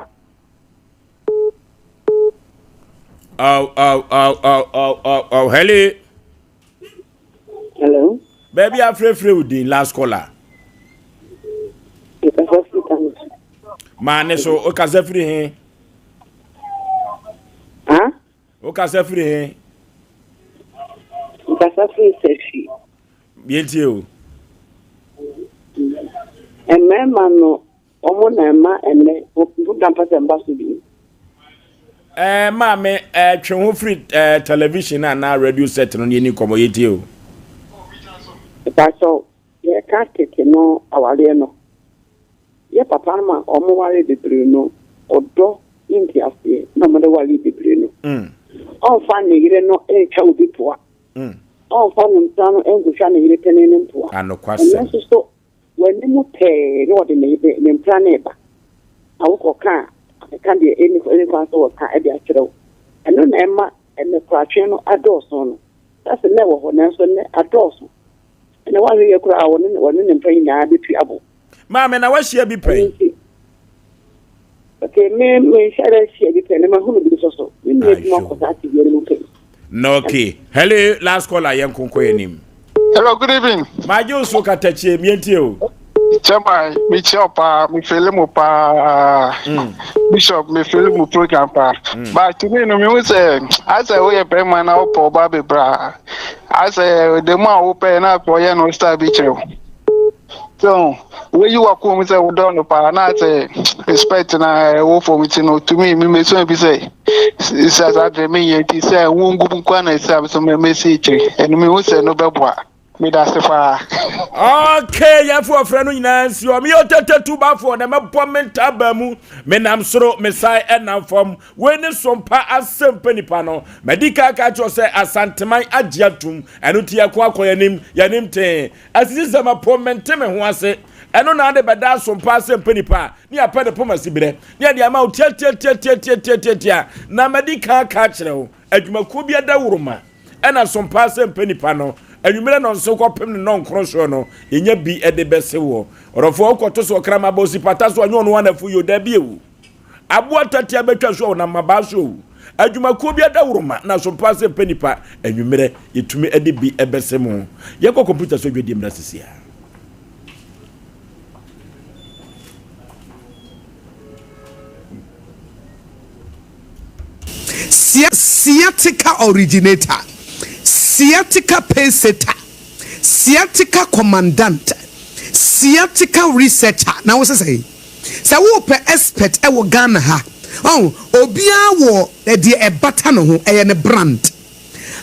Aw aw aw aw aw aw aw hello. Hello. Baabi afrɛfrɛ wo din last caller. Mekasa firi Kano. Maa ne so wokasa firi he? Ha? Wokasa firi he? Mekasa firi Sahwi. Yɛntie o. Mmarima no, wɔn na ɛma ɛnɛ program pɛ sɛ mba so bi. Ɛɛ maame ɛɛ twe ho firi ɛɛ television anaa radio set no ne yɛni nkɔmmɔ yɛntie o. Mpakyɛw, yɛka tete no awareɛ no, Yɛ papa no ma ɔmo waree bebree no ɔdɔ ne nteaseɛ na ɔmo de waree bebree no. Ɔnfa ne yere no ntwa obi poa. Ɔnfa ne mpena no nkotwa ne yere panin no mpoa. Ɛno nso so w'anim pɛɛ na ɔde ne ne mpena no reba. Na wokɔ ka a, ɔbɛka deɛ ɛnni ɛnni kwan sɛ wɔka de akyerɛ wo. Ɛno na ɛma ɛnɛ koratwe no adɔɔso no. Sase na ɛwɔ hɔ nanso ɛnɛ adɔɔso. Ɛnna woanhwɛ yie koraa a wɔne wɔne ne mpa nyinaa bɛtu abo. Maame na wahyia bi pɛn? Okay, me me nhyɛ dɛ hyia bi pɛn na mahunu bi nso so. Me nua bi mu akɔ saa tebea no mu pɛn. Na okay. Hello, last caller yɛn nkonko yɛn nim. Hello, good evening. Magye wo so katakyie, mientie o. Chairman, mekyia wo paa, mefele mo paa. Bishop, mefele mo program paa. But to me no, mehu sɛ asɛ woyɛ bɛrima na wopɛ ɔbaa bebree a, asɛ the more a wopɛ na afei ɔyɛ no style bi kyerɛ wo. So, woyi w'akoma mu sɛ wodɔ no paa na asɛ respect na ɛwɔ fam ti no, to me, memesua bi sɛ sɛ saa deɛ menyɛ nti sɛ wongu mu nkoa na ɛsɛ a so mɛsi akyiri. Ɛno mehu sɛ no bɛboa. Medase paa. Okay, yɛfo ɔfrɛ no nyinaa nsi hɔ. Meyɛ ɔtɛtɛ tubafoɔ na mɛbɔ me ntaban mu. Menam soro, mesan ɛnam fam. Wei ne sompa asɛmpa nipa no. Madi kan ka kyerɛ sɛ Asanteman agye atum. Ɛno nti yɛko akɔ yɛnim, yɛnim tee. Asisi sɛ mapo mente me ho ase. Ɛno na ade bɛda asompa asɛmpa nipa a ne yɛapɛ ne poma siberɛ. Ne yɛde ama wo tiatiatiatiatiatiatia. Na madi kan ka kyerɛ wo, adwumakuo bi adaworoma. Ɛna so mpaa sɛ mpɛ nipa no anwummerɛ nɔnso kɔpem ne nɔnkron soɔ no yɛnya bi de bɛse woɔ. Ɔdɔfoɔ wokɔto so ɔkrama bɔ osi pata so a nyɛ ɔno ara na afu yio dabi ewu. Aboa tatia bɛtwa so a ɔnam mmabaa so owu. Adwumakuo bi adaworoma na so mpaa sɛ mpɛ nipa anwummerɛ yɛtumi de bi bɛse mo. Yɛnkɔ kɔmputa so dwadie mmra sisi a. Sciatica originator, sciatica pacesetter, sciatica commandant, sciatica researcher na wo se sɛn? Sɛ wopɛ expert wɔ Ghana ha, ɔho, obiara wɔ deɛ ɛbata ne ho, ɛyɛ ne brand.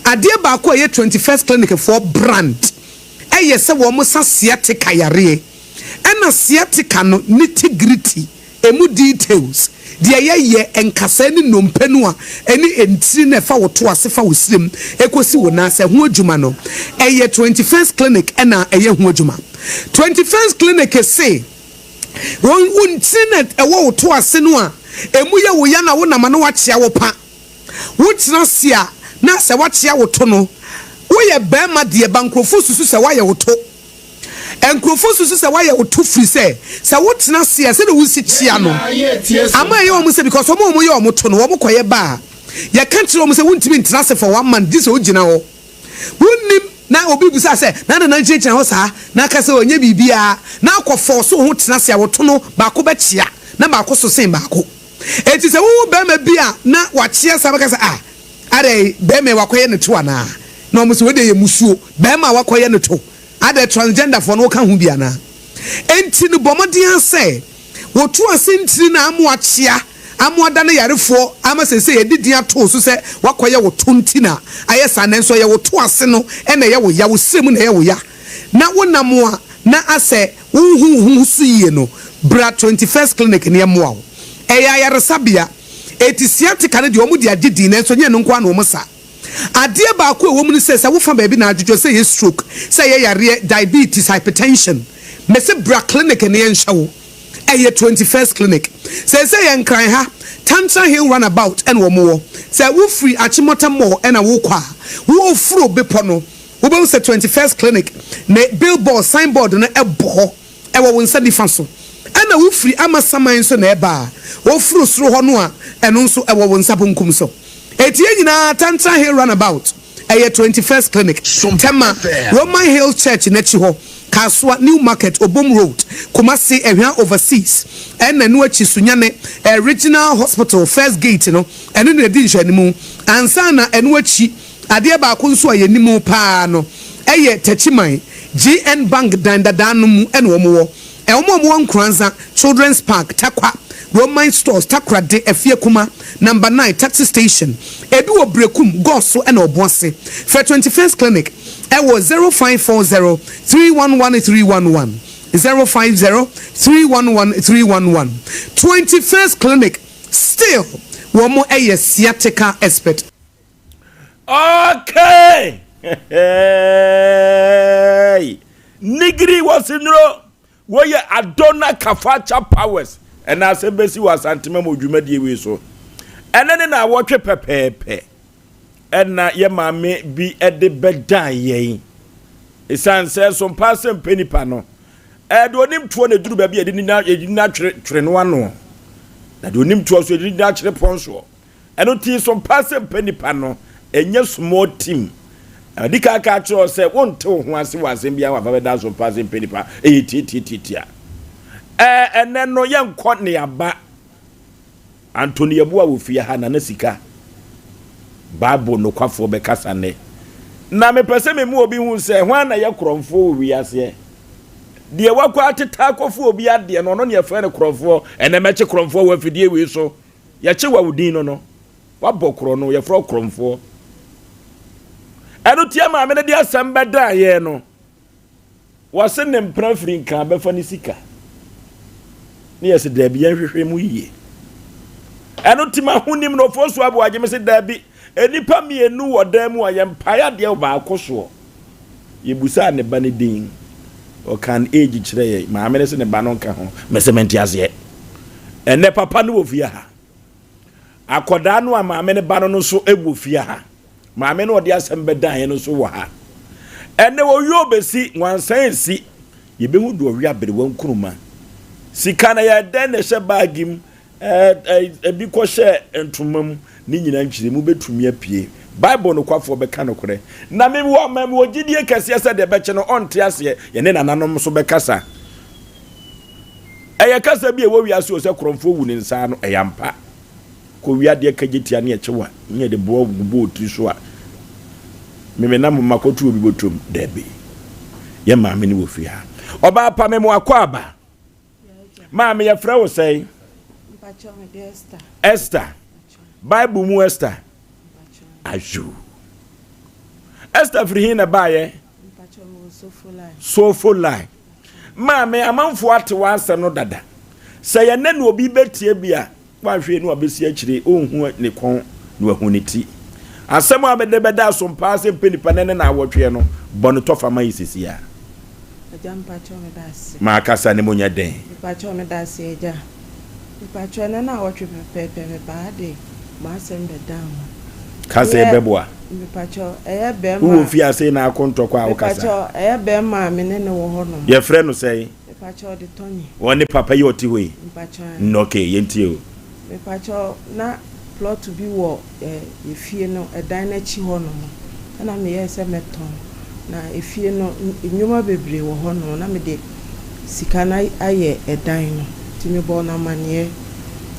Adeɛ baako a ɛyɛ 21st Clinic foɔ brand ɛyɛ sɛ wɔn sa sciatica yareɛ. Ɛna sciatica no nitty gritty Emu details, Deɛ yɛyɛ, nkasɛɛ ne nnompe no a ɛne ntini no a ɛfa wo to ase fa wo srem kɔsi wo nan ase ho adwuma no, ɛyɛ 21st Clinic na ɛyɛ ho adwuma. 21st Clinic se wɔn wo ntini no a ɛwɔ wo to ase no a emu yɛ wo ya na wonam a na wakyea wo pa. Wotena ase a na sɛ wakyea wo to no, woyɛ barima deɛ ba nkurɔfoɔ susu sɛ woayɛ wo to. Nkurɔfoɔ susu sɛ woayɛ wo to firi sɛ, sɛ wotena ase a sɛdeɛ wosi kyea no ama ɛyɛ wɔn sɛ because wɔn a wɔyɛ wɔn to no wɔn kɔyɛ ba a yɛka kyerɛ wɔn sɛ wontumi ntena ase for one month gye sɛ wogyina hɔ. Wonnim na obi bisa sɛ na nana gyinagyina hɔ saa na aka sɛ ɔnyɛ biribiara na akɔ fɔɔso wo ho tena ase a wo to no baako bɛkyea na baako so sen baako. Enti sɛ wohu barima bi a na wakyea saa bɛka sɛ ah Adɛn, bɛɛma yi wakɔyɛ ne to anaa? Na wɔn se, wei deɛ yɛ musuo, bɛɛma a wakɔyɛ ne to. Adɛn, transgender foɔ no woka ho bi anaa? Enti no bɔ mmɔden ara sɛ wotu ase ntini no a ama wakyea, ama wada ne yarefoɔ, ama seesei yɛde din ato wo so sɛ wakɔyɛ wo to nti na ayɛ saa, nanso ɛyɛ wo to ase no na ɛyɛ wo ya, wo srɛ mu na ɛyɛ wo ya, na wonam a na asɛ wonhu wo ho so yie no, bra 21st Clinic na yɛmmoa wo. Ɛyɛ ayaresabea. Enti sciatica no deɛ wɔn de agye din nanso ɛnyɛ ɛno nko ara na wɔn sa. Adeɛ baako a ɛwɔ mu ne sɛ, sɛ wofa baabi na adwodwo, sɛ ɛyɛ stroke, sɛ ɛyɛ yareɛ, diabetes, hypertension, mese bra clinic na yɛnhwɛ wo. Ɛyɛ 21st clinic. Seesei yɛ Nkran ha, Tantra Hill runabout ɛna wɔn wɔ. Sɛ wofiri Achimota Mall ɛna wokɔ a, woforo bepɔ no, wobɛhu sɛ 21st clinic ne billboard, signboard no ɛbɔ hɔ. Ɛwɔ wo nsa nifa so. Ɛna wo firi amasaman nso na ɛba a, woforo soro hɔ no a, ɛno nso ɛwɔ wo nsa bonkum so. Enti yɛn nyinaa Tantra Hill Runabout, ɛyɛ 21st Clinic, Tema, Roman Hill Church no akyi hɔ, Kasoa, New Market, Obom Road, Kumasi, Ɛhwa Overseas, ɛna ɛno akyi Sunyani, eh, Regional Hospital, First Gate no, ɛno na ɛdi nhwɛanimu. Ansa na ɛno akyi. Adeɛ baako nso a yɛnim pa ara no yɛ Techiman, GN Bank dan dadaa no mu na wɔn wɔ. Wɔn a wɔwɔ Nkoranza, Children's Park, Tarkwa, Roman Stores, Takoradi, Afiekuma, Number 9, Taxi Station. Ebi wɔ Berekum, Goso na Obuasi. Frɛ 21st Clinic wɔ 0540 311 311, 050 311 311. 21st Clinic, still wɔn yɛ sciatica expert. Okay! Hey! Nigiri wɔ sinuro wɔyɛ Adona Kafacha Powers ɛna asɛm bɛsi wɔ Asantema mu dwumadie wei so. Ɛne ne na awɔtwe pɛpɛɛpɛ ɛna yɛ maame bi ɛde bɛdan yɛn. Ɛsiane sɛ so mpa asɛm pɛ nipa no ɛde onim toɔ na ɛduru baabi a yɛde nina twere no ano na deɛ onim toɔ so yɛde nina kyerɛ pɔn soɔ. Ɛno nti so mpa sɛ mpɛ nipa no ɛnyɛ small team. Ɔdi kan ka kyerɛ wo sɛ wonte wo ho ase wɔ asɛm biara ho afa bɛda so mpa sɛ mpɛ nipa ɛyɛ tiatiatiatia. Ɛɛ, ɛnnɛ no yɛnkɔ ne aba. Anthony Yeboah wɔ fie ha, Nana Sika. Bible nokwafoɔ bɛkasa nnɛ. Na mepɛ sɛ mema obi hu sɛ hwan na yɛ korɔmfoɔ wɔ wiaseɛ. Deɛ wakɔ ateta akɔfa obi adeɛ no, ɔno ne yɛfrɛ no korɔmfoɔ. Ɛnnɛ mɛkye korɔmfoɔ wɔ afidie wei so. Yɛkye wo a wo din no no, wabɔ korɔ no, yɛfrɛ wo korɔmfoɔ. Ɛno tia maame no de asɛm bɛdaa yɛn no. Wɔse ne mpena firi Nkran bɛfa ne sika. Ne yɛse daabi yɛnhwehwɛ mu yie. Ɛno nti m'ahonim no Ofosu Aboagye mese daabi nnipa mmienu wɔ dan mu a yɛmpae adeɛ wɔ baako soɔ. Yɛbusaa ne ba no din ɔkaa ne age kyerɛɛ yɛn. Maame no se ne ba no nka ho. Mese mente aseɛ. Ɛnɛ papa no wɔ fie ha. Akɔdaa no a maame no ba no no nso wɔ fie ha. Maame no ɔde asɛm bɛdaeɛ no nso wɔ ha. Ɛnɛ ɔwie ɔbɛsi, nwansan nsi. Yɛbɛhu deɛ ɔwe aberewa nkuruma. Sika no ɛyɛ dɛn na ɛhyɛ baage mu, ebi kɔhyɛ ntoma mu, ne nyinaa nkyerɛmu bɛtumi apue. Bible nokwafoɔ bɛka nokorɛ. Na mewɔ ma mewɔ gyidie kɛseɛ sɛ deɛ ɛbɛkye no ɔnte aseɛ. Yɛne nananom nso bɛkasa. Ɛyɛ kasa bi a ɛwɔ wiase o sɛ korɔmfoɔ wu ne nsa ano, ɛyɛ ampa. Kowia adeɛ kagye tia ne ɛkyew a ne yɛde boɔ bobɔ wo tiri so a me me nam makɔto obi bɔtɔm dabi yɛ maame ne wɔ fie ha ɔbaa pa me mo akɔ aba maame yɛfrɛ wo sɛn Esther Bible mu Esther ayo Esther firi hin na baayɛ Sofo line Maame, amanfoɔ ate w'asɛm no dada. Sɛ yɛ nnɛ na obi bɛtie bi a, wanhwɛ yie na wabɛsi akyire, ɔnhu ne kɔn na wahu ne ti. Asɛm a mede bɛda asom paa sɛ mpɛ nipa nnɛ ne naawɔtweɛ no, bɔ no tɔfa ma yɛ sesie ara. Agya mpakyɛw meda ase. Makasa ne mu nyɛ den. Mepakyɛw meda ase agya. Mepakyɛw ɛnɛ naawɔtwe pɛpɛɛpɛ mebaa de m'asɛm bɛdaa mo. Kasa yi bɛboa. Mepakyɛw, ɛyɛ bɛɛma a. Wowɔ fie ase na ako ntɔkwa a wokasa. Mepakyɛw, ɛyɛ bɛɛma a me ne no wɔ hɔ nom. Yɛfrɛ no sɛn? Mepakyɛw, ɔde Tony. Ɔne papa yi a ɔte hɔ yi? Mepakyɛw, ae. Mm, okay, yɛntie o. Mepakyɛw, na plot bi wɔ eh, yɛ fie no, ɛdan no akyi hɔ nom. Ɛna meyɛɛ sɛ mɛtɔn. Na efie no, nnwuma bebree wɔ hɔ nom. Na mede sika no ayɛ ɛdan no. Nti mebɔɔ no amaneɛ.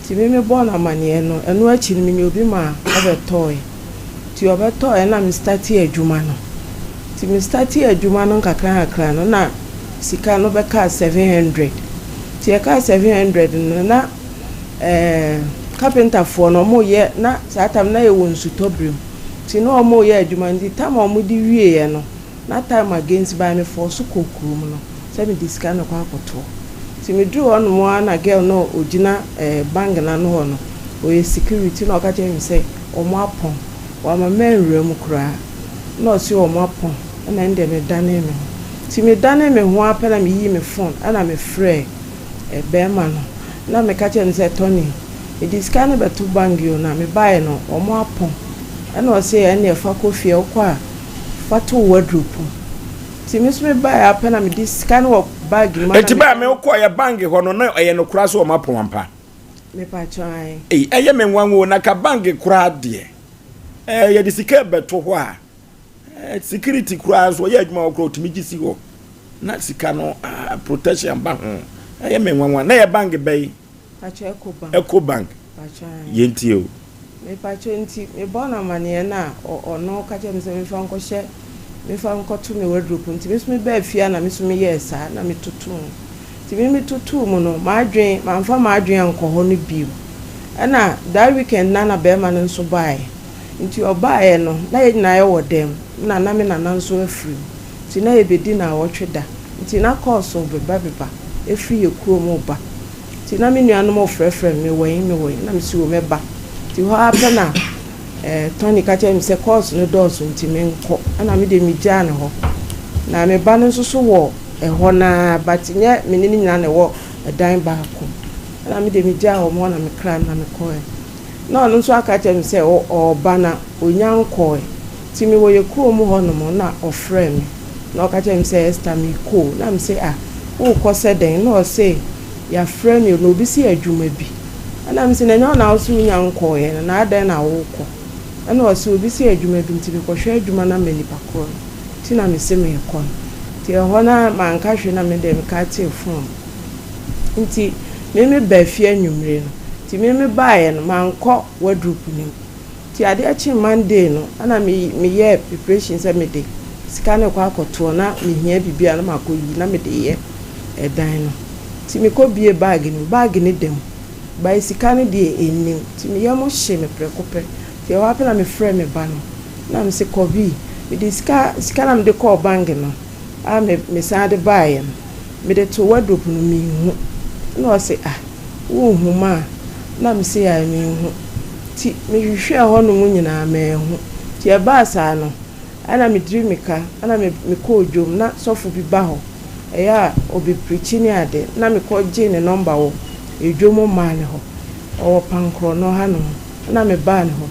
Nti me mebɔɔ no amaneɛ no, ɛno akyi no menya obi ma ɔbɛtɔɔe. Nti ɔbɛtɔɔe na me startee adwuma no. Nti me startee adwuma no nkakrankakra no na sika no bɛkaa 700. Nti ɛkaa 700 no na ɛɛ carpenterfoɔ no wɔreyɛ na saa time no na yɛwɔ nsutɔ berɛ mu. Nti na wɔreyɛ adwuma nti time a wɔde wieeɛ no Na time against by me fɔɔ so kɔɔ kurom no sɛ mede sika no rekɔ akɔtoɔ. Nti me duruu hɔ nom ara na girl no a ɔgyina eh bank no ano hɔ no ɔyɛ security na ɔka kyerɛɛ me sɛ wɔn apɔn. Wamma manwura mu koraa na ɔse wɔn apɔn ɛna ɛndeɛ me danee me ho. Nti me danee me ho ara pɛ na me yii me phone ɛna me frɛɛ eh barima no na me ka kyerɛɛ no sɛ Tony mede sika no bɛto bank o na me baeɛ no wɔn apɔn ɛna ɔse ɛndeɛ fa kɔ fie wokɔ a fa to wo wardrobe mu. Nti me nso me baeɛ ara pɛ na mede sika no wɔ bag mu. Nti baa me wokɔɔyɛ bank hɔ no na ɛyɛ nokora sɛ wɔn apɔn ampa? Mepakyɛw ae. Ei ɛyɛ me nwanwa o na ka bank koraa deɛ ɛɛ yɛde sika ɛbɛto hɔ a ɛɛ security koraa nso ɔyɛ adwuma wɔ koraa ɔtumi gye si hɔ na sika no ah protection ba ho ɛyɛ me nwanwa na ɛyɛ bank bɛyi? Pakyɛ Eco bank. Eco bank. Pakyɛ ae. Yɛntie o. Me pakyɛ nti me bɔɔ no amaneɛ na ɔno ka kyerɛ me sɛ menfa nkɔhyɛ menfa nkɔto me wardrobe nti me nso me baa fie a na me nso me yɛɛ saa na me totoo mu nti me me totoo mu no m'adwen manfa m'adwen ankɔ hɔ no bio ɛna that weekend na na bɛɛma no nso baaɛ nti ɔbaaɛ no na yɛn nyinaa yɛwɔ dɛm na na me nana nso afiri mu nti na yɛbɛdi naawɔtwe da nti na calls beba beba ɛfiri yɛ kurom reba Nti na me nuanom refrɛfrɛ me, mewɔ he, mewɔ he, na mese o mɛba. Nti hɔ ara pɛ na eh, Tony ka kyerɛɛ me sɛ course no dɔɔso nti menkɔ, ɛna me deɛ megyaa no hɔ. Na me ba no nso so wɔ ɛhɔ no ara but nyɛ me ne no nyinaa na ɛwɔ ɛdan baako mu. Ɛna me deɛ megyaa wɔn hɔ na mekraa no na mekɔɛ. Na ɔno nso aka akyerɛ me sɛ ɔreba na ɔnnya nkɔɔɛ. Nti mewɔ yɛ kurom hɔ nom na ɔfrɛɛ me na ɔka kyerɛɛ me sɛ Esther merekɔ o. Na mese ah worekɔ sɛ dɛn? Na ɔse yɛafrɛ me o na obi se adwuma bi. Ɛna mese na ɛnyɛ wo na wose wonya nkɔɔɛ no na adɛn na worekɔ? Ɛna ɔse obi se adwuma bi nti mekɔhwɛ adwuma no ama nipa korɔ no nti na mese merekɔ no. Nti ɛhɔ no manka hwee na me deɛ meka tee phone. Nti me me baa fie anwummere no, nti me me baeɛ no mankɔ wardrobe no mu. Nti adeɛ kyee Monday no ɛna me meyɛɛ preparation sɛ mede sika no rekɔ akɔtoɔ na mehia biribi a na makɔyi na mede reyɛ ɛdan no. Nti mekɔ bue bag no mu, bag no da mu but sika no deɛ ɛnnim. Nti me yam hyee me prɛko pɛ. Nti ɛhɔ ara pɛ na mefrɛɛ me ba no na mese Kɔbi, mede sika sika no a mede kɔɔ bank no a me mesan de baeɛ no mede too wardrobe no menhu. Ɛna ɔse ah wonhu ma a? Na mese ae menhu. Nti mehwehwɛɛ hɔnom nyinaa manhu. Nti ɛbaa saa no ɛna mediri mmirika ɛna me mekɔɔ dwom na sɔfo bi ba hɔ ɛyɛ a ɔbɛprikyi ne ade na mekɔ gyee ne nɔmba wɔ dwom mmaa no hɔ ɔwɔ Pankorɔno hanom ɛna mebaa ne hɔ.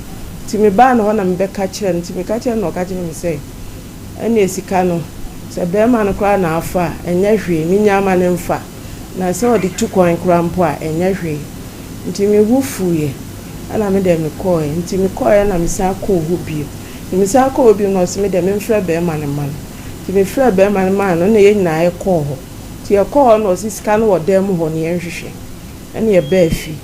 Nti mebaa ne hɔ na mebɛka kyerɛɛ no nti meka kyerɛɛ no na ɔka kyerɛɛ me sɛ Ɛnneɛ sika no, sɛ barima no koraa na afa a, ɛnyɛ hwee, mennya ma no mfa. Na sɛ ɔde tu kwan koraa mpo a, ɛnyɛ hwee. Nti me bo fuiɛ, ɛna me deɛ mekɔeɛ. Nti mekɔeɛ na mesan kɔɔ hɔ bio. Nti mesan kɔɔ hɔ bio no, ɔse me deɛ memfrɛ barima no mma no. Nti mefrɛɛ barima no maa no, ɛna yɛn nyinaa yɛkɔɔ hɔ. Nti yɛkɔɔ hɔ no, ɔse sika no wɔ dan mu hɔ na yɛnhwehwɛ. Ɛna yɛbaa fie.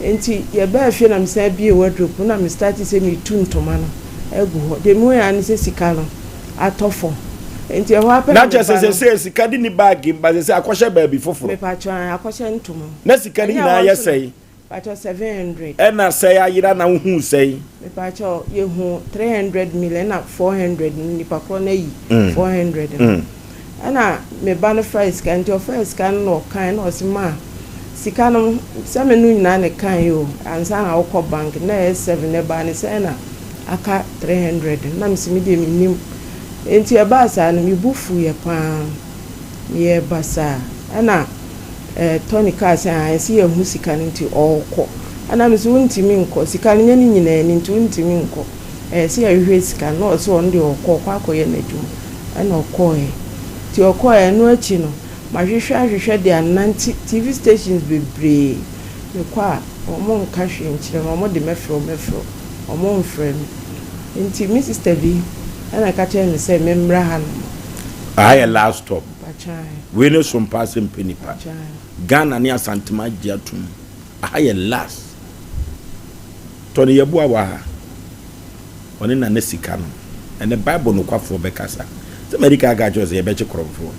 Nti yɛbaa fie na mesan buee wardrobe no na me starte sɛ meretu ntoma no agu hɔ. Deɛ mehui ara ne sɛ sika no atɔ fam. Nti ɛhɔ ara pɛ Na na me kyerɛ sɛ ba no. seesei sika de nni bag mu but seesei akɔhyɛ baabi foforɔ. Mepakyɛw ae, akɔhyɛ ntoma mu. Na sika no Ɛnyɛ nyinaa ɛhɔ yɛ nso na, sɛn? pakyɛw 700. Ɛna sɛe ayera na wohuu sɛn? Mepakyɛw, yɛhuu 300 million ɛna 400 no nipa korɔ no ayi 400 no. Ɛna me ba no fae sika nti ɔfaa sika no na ɔkae na ɔse ma sika no sɛ me no nyinaa na ɛkae o ansa na wokɔ bank na ɛyɛ seven ɛbaa ne sɛn na aka 300 no na mese me deɛ mennim nti ɛbaa saa no me bo fuiɛ paa meyɛɛ basaa ɛna eh, Tony kaa sɛ ae sɛ yɛahu sika no nti ɔɔkɔ ɛna mese wontumi nkɔ sika no nyɛ ne nyinaa ni nti wontumi nkɔ ɛyɛ sɛ yɛhwehwɛ sika no na ɔse ɔno deɛ ɔɔkɔ ɔkɔ akɔyɛ n'adwuma Ɛna ɔkɔɔɛ. Nti ɔkɔɔɛ, ɛno akyi no, mahwehwɛ ahwehwɛ de anante TV stations bebree. Mekɔ a, wɔn nka hwee nkyerɛ me, wɔn de mɛfrɛ wo, mɛfrɛ wo, wɔn mfrɛ me. Nti me sister bi ɛna ɛka kyerɛɛ me sɛ me mmra ha nom. Aha yɛ last stop. Mpakyɛw. Wei ne sompa ase mpɛ nipa. Mpakyɛw. Ghana ne Asantema agye atum. Aha yɛ last. Tɔ ne yɛboa wɔ ha. Ɔne nana sika no. Ɛnɛ Bible nokwafoɔ bɛkasa. Sɛ madi kan aka akyerɛ wo sɛ yɛbɛkye korɔmfoɔ.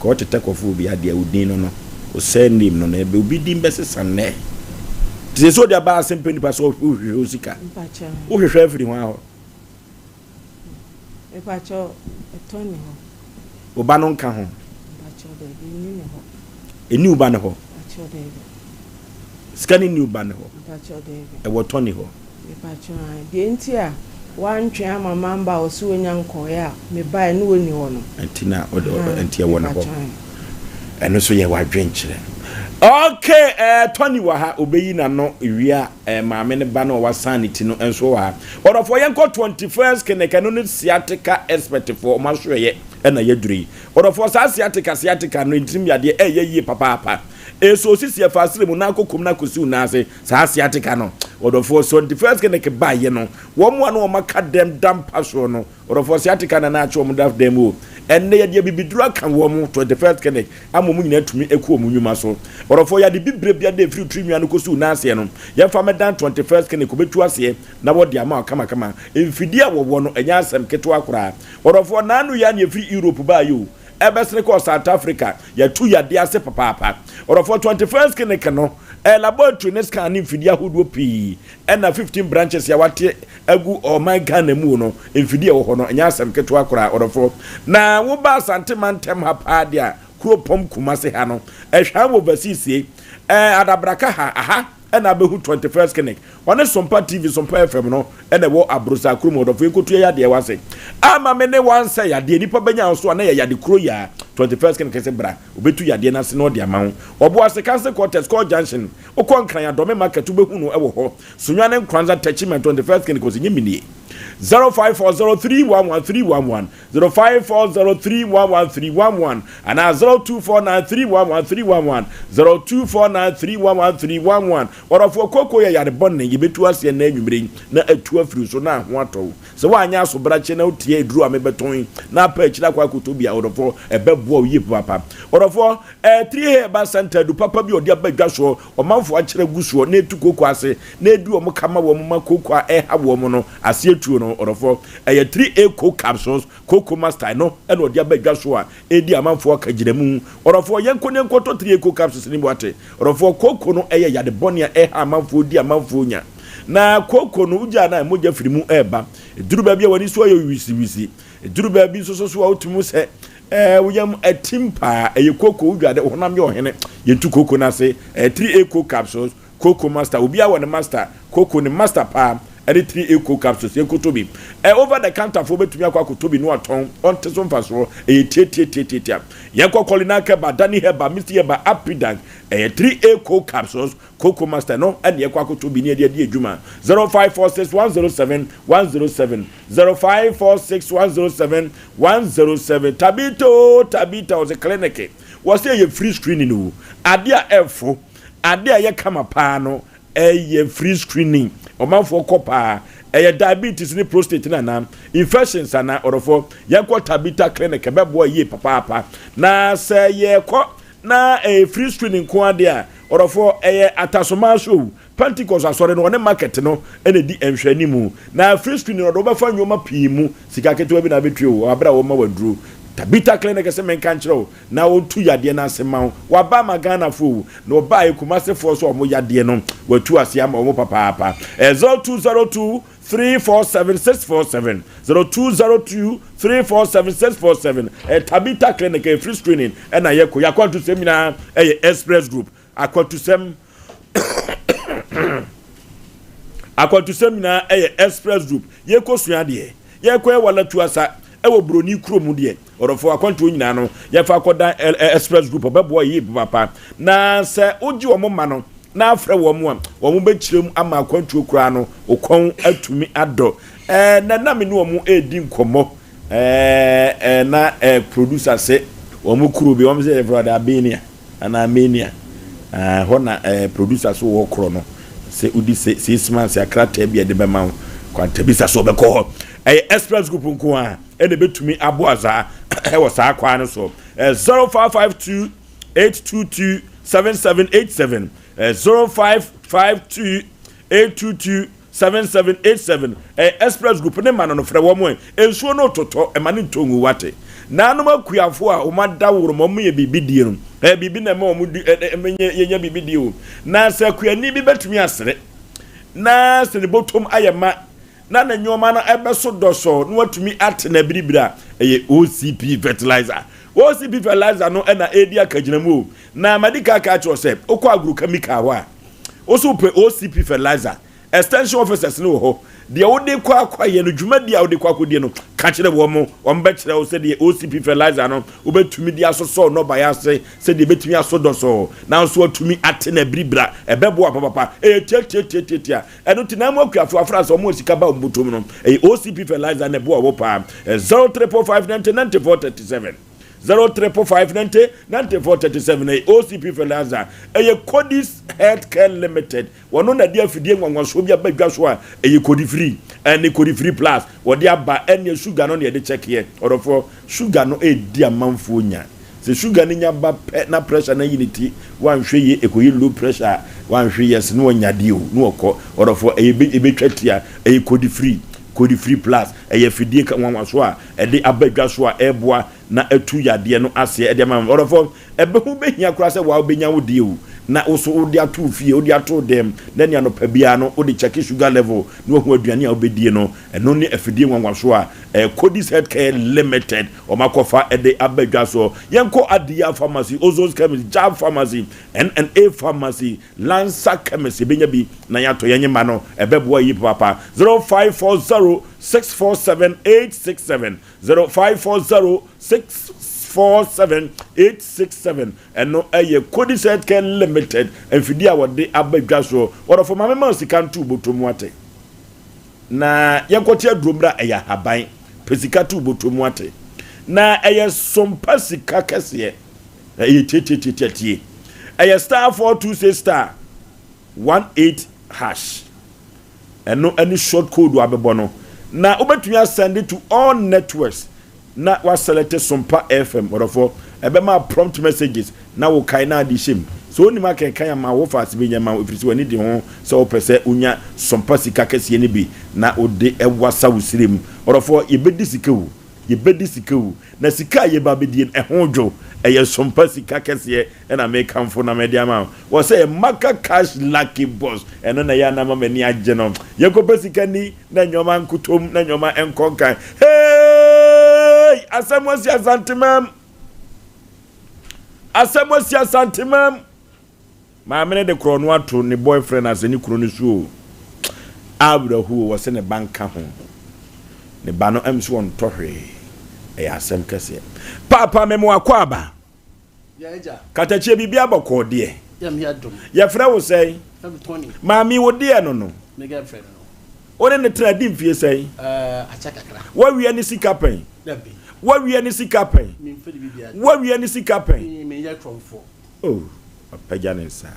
Ka ɔtetɛ kɔfo obi adeɛ a wo din no no, wo surname no no, ɛbɛ obi din bɛsesa nnɛ. Te sɛ sɛ ɔde aba asɛm pɛ nipa sɛ wohwehwɛ wo sika. Wohwehwɛ afiri hwan hɔ? Mepakyɛw, ɛtɔ nni hɔ. Wo ba no nka ho? Mepakyɛw, daabi, enni ne hɔ. Enni wo ba no hɔ? Mepakyɛw, daabi. Sika no nni wo ba no hɔ? Mepakyɛw, daabi. Ɛwɔ Tony hɔ? Mepakyɛw, ae. Deɛ nti a wantwɛn ama mamba a ɔse onya nkɔeɛ a mebaeɛ na ɔnni hɔ no. Nti na ɔde Ahaa, nti ɛwɔ ne hɔ. mepakyɛw, ae. Ɛno nso yɛ w'adwenkyerɛ. Okay, eh, Tony wɔ ha, obeyi n'ano wie a, eh, maame ne ba no a wasan ne ti no nso wɔ ha. Ɔdɔfoɔ, yɛnkɔ 21st Clinic, ɛno ne sciatica expert foɔ, wɔn asoɛeɛ ɛna yɛaduru yi. Ɔdɔfoɔ, saa sciatica, sciatica no, ntirim yadeɛ, ɛyɛ yie papaapa. Ɛsɔ osisi, ɛfa asrɛ mu, na akɔ kom, na akɔsi wo nan ase, saa sciatica no. Ɔdɔfoɔ, 21st Clinic baeɛ no, wɔn a na wɔn aka dɛm da mpa soɔ no, Ɔdɔfoɔ, sciatica na na akye wɔn da dan mu o. Ɛnnɛ yɛde abibiduro aka wɔn, 21st Clinic, ama wɔn nyinaa atumi aku wɔn nnwuma so. Ɔdɔfoɔ, yɛade bibire biara a ɛfiri tiri nwi ano kɔsi wo nan aseɛ no, yɛmfa mmɛdan 21st Clinic, wɔbɛtu aseɛ na wɔde ama wo kamakama. Mfidie a wɔwɔ no, ɛnyɛ asɛm ketewa koraa. Ɔdɔfoɔ, naano yi ara na yɛfiri Europe baeɛ o, ɛbɛsene kɔɔ South Africa, yɛatu yadeɛ ase papaapa. Ɔdɔfoɔ, 21st Clinic no, ɛyɛ laboratory ne scan ne mfidie ahodoɔ pii, ɛna 15 branches a wɔate agu ɔman Ghana mu no, mfidie a ɛwɔ hɔ no, ɛnyɛ asɛm ketewa koraa, ɔdɔfoɔ. Na woba Asante mantam ha paa deɛ a, kuropɔn Kumasi ha no, Ɛhwan wɔ Vasisie, ɛɛ Adabraka ha, aha ɛna abɛhu 21st Clinic. Ɔne Sompa TV, Sompa FM no ɛna ɛwɔ Abrosa kurom, ɔdɔfoɔ yɛnkɔtua yadeɛ wɔ ase. Ama me ne wansɛ yadeɛ, nipa bɛnya wo so a na yɛ yade kuro yi a, 21st Clinic sɛ bra, ɔbɛtu yadeɛ no ase na ɔde ama wo. Ɔboase, Council Quarters, Kɔɔ Junction, wokɔ Nkran Adɔme Market wobɛhu no ɛwɔ hɔ. Sunyani Nkoranza Techiman 21st Clinic ɔsi nye minie. 0540311311, 0540311311 anaa 0249311311, 0249311311. Ɔdɔfoɔ, kooko yɛ yare bɔne, yɛbɛtu aseɛ nnɛ anwummerɛ yi na atu afiri so na ho atɔ wo. Sɛ woanyɛ asobrakyeɛ na wotie aduro a mebɛtɔn yi na apɛ akyire akɔ akɔtɔ bi a, ɔdɔfoɔ, ɛbɛboa wo yie papaapa. Ɔdɔfoɔ, ɛɛ Three Herbal Centre adu papa bi a ɔde aba dwa soɔ, ɔmanfoɔ akyerɛ agu soɔ na ɛtu kooko ase na ɛdi wɔn ka ma wɔn ma kooko a ɛha wɔn no ase atuo no, ɔdɔfoɔ, ɛyɛ Three A Co Capsules, Kooko Master, ɛno na ɔde aba dwa so a ɛredi amanfoɔ akagyinamu. Ɔdɔfoɔ, yɛnkɔ na yɛnkɔtɔ Three A Co Capsules no bi wate. Ɔdɔfoɔ, kooko no yɛ yade bɔne a ɛha amanfoɔ di amanfoɔ nya. Na kooko no, wogyaa no a, mogya firi mu reba. Ɛduru baabi a w'ani so ayɛ wisiwisi. Ɛduru baabi nso so a wotumi hu sɛ ɛɛ wo yam atim paa. Ɛyɛ kooko, wodwa de, wo honam yɛ ɔhene. Yɛntu kooko no ase. Ɛyɛ 3A Co Capsules, Kooko Master. Obiara wɔ ne master. Kooko ne master paa ɛne 3A Co Capsules. Yɛnkɔtɔ bi. Ɛɛ over the counter foɔ bɛtumi akɔ akɔtɔ bi na watɔn. Ɔnte so mfasoɔ. Ɛyɛ tiatiatiatiatia. Yɛnkɔ Kɔlinak Herbal, Dani Herbal, Misty Herbal, Apidank. Ɛyɛ 3A Co Capsules. Koko Master no ɛna yɛkɔ akɔtɔ bi ne yɛde adi adwuma. 0546 107 107, 0546 107 107. Tabita o Tabita, ɔsɛ clinic wɔsɛ ɛyɛ free screening o. Ade a ɛfo, ade a ɛyɛ kama paa no, ɛyɛ free screening. Ɔmanfoɔ kɔ paa. Ɛyɛ diabetes ne prostate no anaa infections anaa? Ɔdɔfoɔ, yɛnkɔ Tabita Clinic, ɛbɛboa yie papaapa. Na sɛ yɛkɔ na ɛyɛ free screening nko adeɛ a, ɔdɔfoɔ, ɛyɛ Atasomaa so o, Pentecost asɔre no, ɔne market no ɛna di nhwɛanimu. Na free screening, ɔde wobɛfa nneɛma pii mu, sika ketewa bi na abɛtue o, abere a wɔma waduro. Tabita Clinic sɛ menka nkyerɛ wo na wɔtu yadeɛ no ase ma wo. Waba ama Ghanafoɔ o, na ɔbaa Kumasefoɔ so a wɔn yadeɛ no watu ase ama wɔn papaapa. Ɛyɛ 0202 347 647, 0202 347 647. Ɛyɛ Tabita Clinic. Ɛyɛ free screening ɛna yɛkɔ. Yɛ akwantusɛm nyinaa ɛyɛ Express Group. Akwantusɛm nyinaa ɛyɛ Express Group. Yɛkɔ sua adeɛ, yɛkɔ yɛ wala tu asa ɛwɔ buroni kurom deɛ. Ɔdɔfo, akwantuo nyinaa no yɛfa akɔdan Express Group, ɔbɛboa yie papa. Na sɛ wogye wɔn ma no na afrɛ wɔn a, wɔn bɛkyerɛ mu ama akwantuo koraa no okɔn atumi adɔ. Na nam ne wɔn redi nkɔmmɔ ɛɛ ɛɛ na producer sɛ wɔn kuro bi wɔn sɛ yɛfrɛ ɔde Albania anaa Armenia hɔ na producer so wɔ korɔ no sɛ wodi 6 months akrataa bi a ɛde bɛma wo kwantabisa so ɔbɛkɔ hɔ. Ɛyɛ Express Group nko a ɛna ɛbɛtumi aboa saa ɛwɔ saa kwan no so. 0552 822 7787, 0552 822 7787. Ɛyɛ Express Group ne ma no frɛ wɔn. Ɛ nsuo no totɔ, ɛma ne ntɔ ngu wate. Nanom akuafoɔ a wɔn ada woro ma wɔn yɛ biribi die no, ɛyɛ biribi na ɛma wɔn di ɛ ɛ yɛnya biribi die o. Na sɛ akuani bi bɛtumi asere na sɛ ne bɔtɔm ayɛ ma na ne nneɛma no ɛbɛso dɔsɔ na watumi ate na biribiri a, ɛyɛ OCP fertilizer. OCP fertilizer no ɛna ɛredi akagyina mu o. Na madi kaka akyerɛ sɛ wokɔ agrochemical hɔ a, woso pɛ OCP fertilizer, extension officers no wɔ hɔ. Deɛ wode kɔ akɔyɛ no, dwumadi a wode kɔ akɔdie no, ka kyerɛ wɔn mo, wɔn bɛkyerɛ wo sɛdeɛ OCP fertilizer no wobɛtumi de asosɔ nnɔbaeɛ ase sɛdeɛ ɛbɛtumi aso dɔsɔɔ nanso atumi ate na biribira. Ɛbɛboa papapa. Ɛyɛ tiatiatiatiatia. Ɛno nti na mu akuafo afra sɛ ɔmo sika ba wɔn bɔtɔm no, ɛyɛ OCP fertilizer na ɛboa wɔ paa. 0345 90 94 37, 0345 90 94 37. Ɛyɛ OCP fertilizer. Ɛyɛ Codis Healthcare Limited. Wɔno na de afidie nwanwasoɔ bi aba dwa so a ɛyɛ Kodifiri ɛne Kodifiri Plus. Wɔde aba ɛne sugar no na yɛde kyɛkeɛ. Ɔdɔfoɔ, sugar no ɛredi amanfoɔ nya. Sɛ sugar no nya ba pɛ na pressure no ayi ne ti, wanhwɛ yie ɛkɔyi low pressure a, wanhwɛ yie ɛsɛ ne wanya deɛ o ne wɔkɔ. Ɔdɔfoɔ, ɛyɛ ɛbɛtwa tia. Ɛyɛ Kodifiri, Kodifiri Plus. Ɛyɛ afidie nwanwasoɔ a ɛde aba dwa so a ɛreboa na atu yadeɛ no aseɛ ɛde ama. Ɔdɔfoɔ, ɛbɛho bɛhia koraa sɛ waa wobɛnya wo deɛ o na wo so wode ato fie, wode ato dɛm na ne anɔpa biara no wode check sugar level na wahu aduane a wobɛdie no. Ɛno ne afidie nwanwaso a Codis Healthcare Limited wɔn akɔfa ɛde aba dwa so. Yɛnkɔ Adiya Pharmacy, Ozone Chemist, Jab Pharmacy, NNA Pharmacy, Lansa Chemist, yɛbɛnya bi na yɛatɔ yɛn ma no, ɛbɛboa yi papa. 0540 647 867, 0540 647 867. Ɛno ɛyɛ Codis Healthcare Limited mfidie a wɔde aba dwa soɔ. Wɔdɔfo, maame ma sika nto bɔtɔ mu ate. Na yɛnkɔte aduro mmra ɛyɛ ahaban. Pɛ sika to wo bɔtɔ mu ate. Na ɛyɛ sompa sika kɛseɛ. Ɛyɛ tiatiatiatia tie. Ɛyɛ star 426 star 18 hash. Ɛno ɛne short code a bɛbɔ no. Na wobɛtumi asend to all networks na waselect Sompa FM. Ɔdɔfoɔ, ɛbɛma prompt messages na wo kae na ade hyɛ mu. Sɛ wonim akenkan ama wo fa ase bɛnya ma wo ɛfiri sɛ w'ani di ho sɛ wopɛ sɛ wonya Sompa sika kɛseɛ no bi na wode ɛwasa wo sire mu. Ɔdɔfoɔ, yɛbɛdi sika o, yɛbɛdi sika o, na sika a yɛba bɛdie no ɛho dwo. Ɛyɛ Sompa sika kɛseɛ ɛna mekamfo na mɛde ama wo. Wɔ sɛ Maka Cash Lucky Boss, ɛno na ɛyɛ anama m'ani agye no. Yɛnkɔpɛ sika ni na nneɛma nkotom na nneɛma nkɔ nkan. Hey! Asɛm asi Asantemam. Asɛm asi Asantemam. Maame no de korɔ no ato ne boyfriend ase ne kunu no so o. Awerɛhoɔ wɔ sɛ ne ba nka ho. Ne ba no ɛm so wɔntɔ hwee. Ɛyɛ asɛm kɛseɛ. Paapa memo akɔ aba. Katakyie biribi abɔkɔɔ deɛ. Yɛfrɛ wo sɛn? Maame wo deɛ no no. Wo ne ne tena di mfie sɛn? Woawia ne sika pɛn? Woawia ne sika pɛn? Woawia ne sika pɛn? Oh, wapagya ne nsa.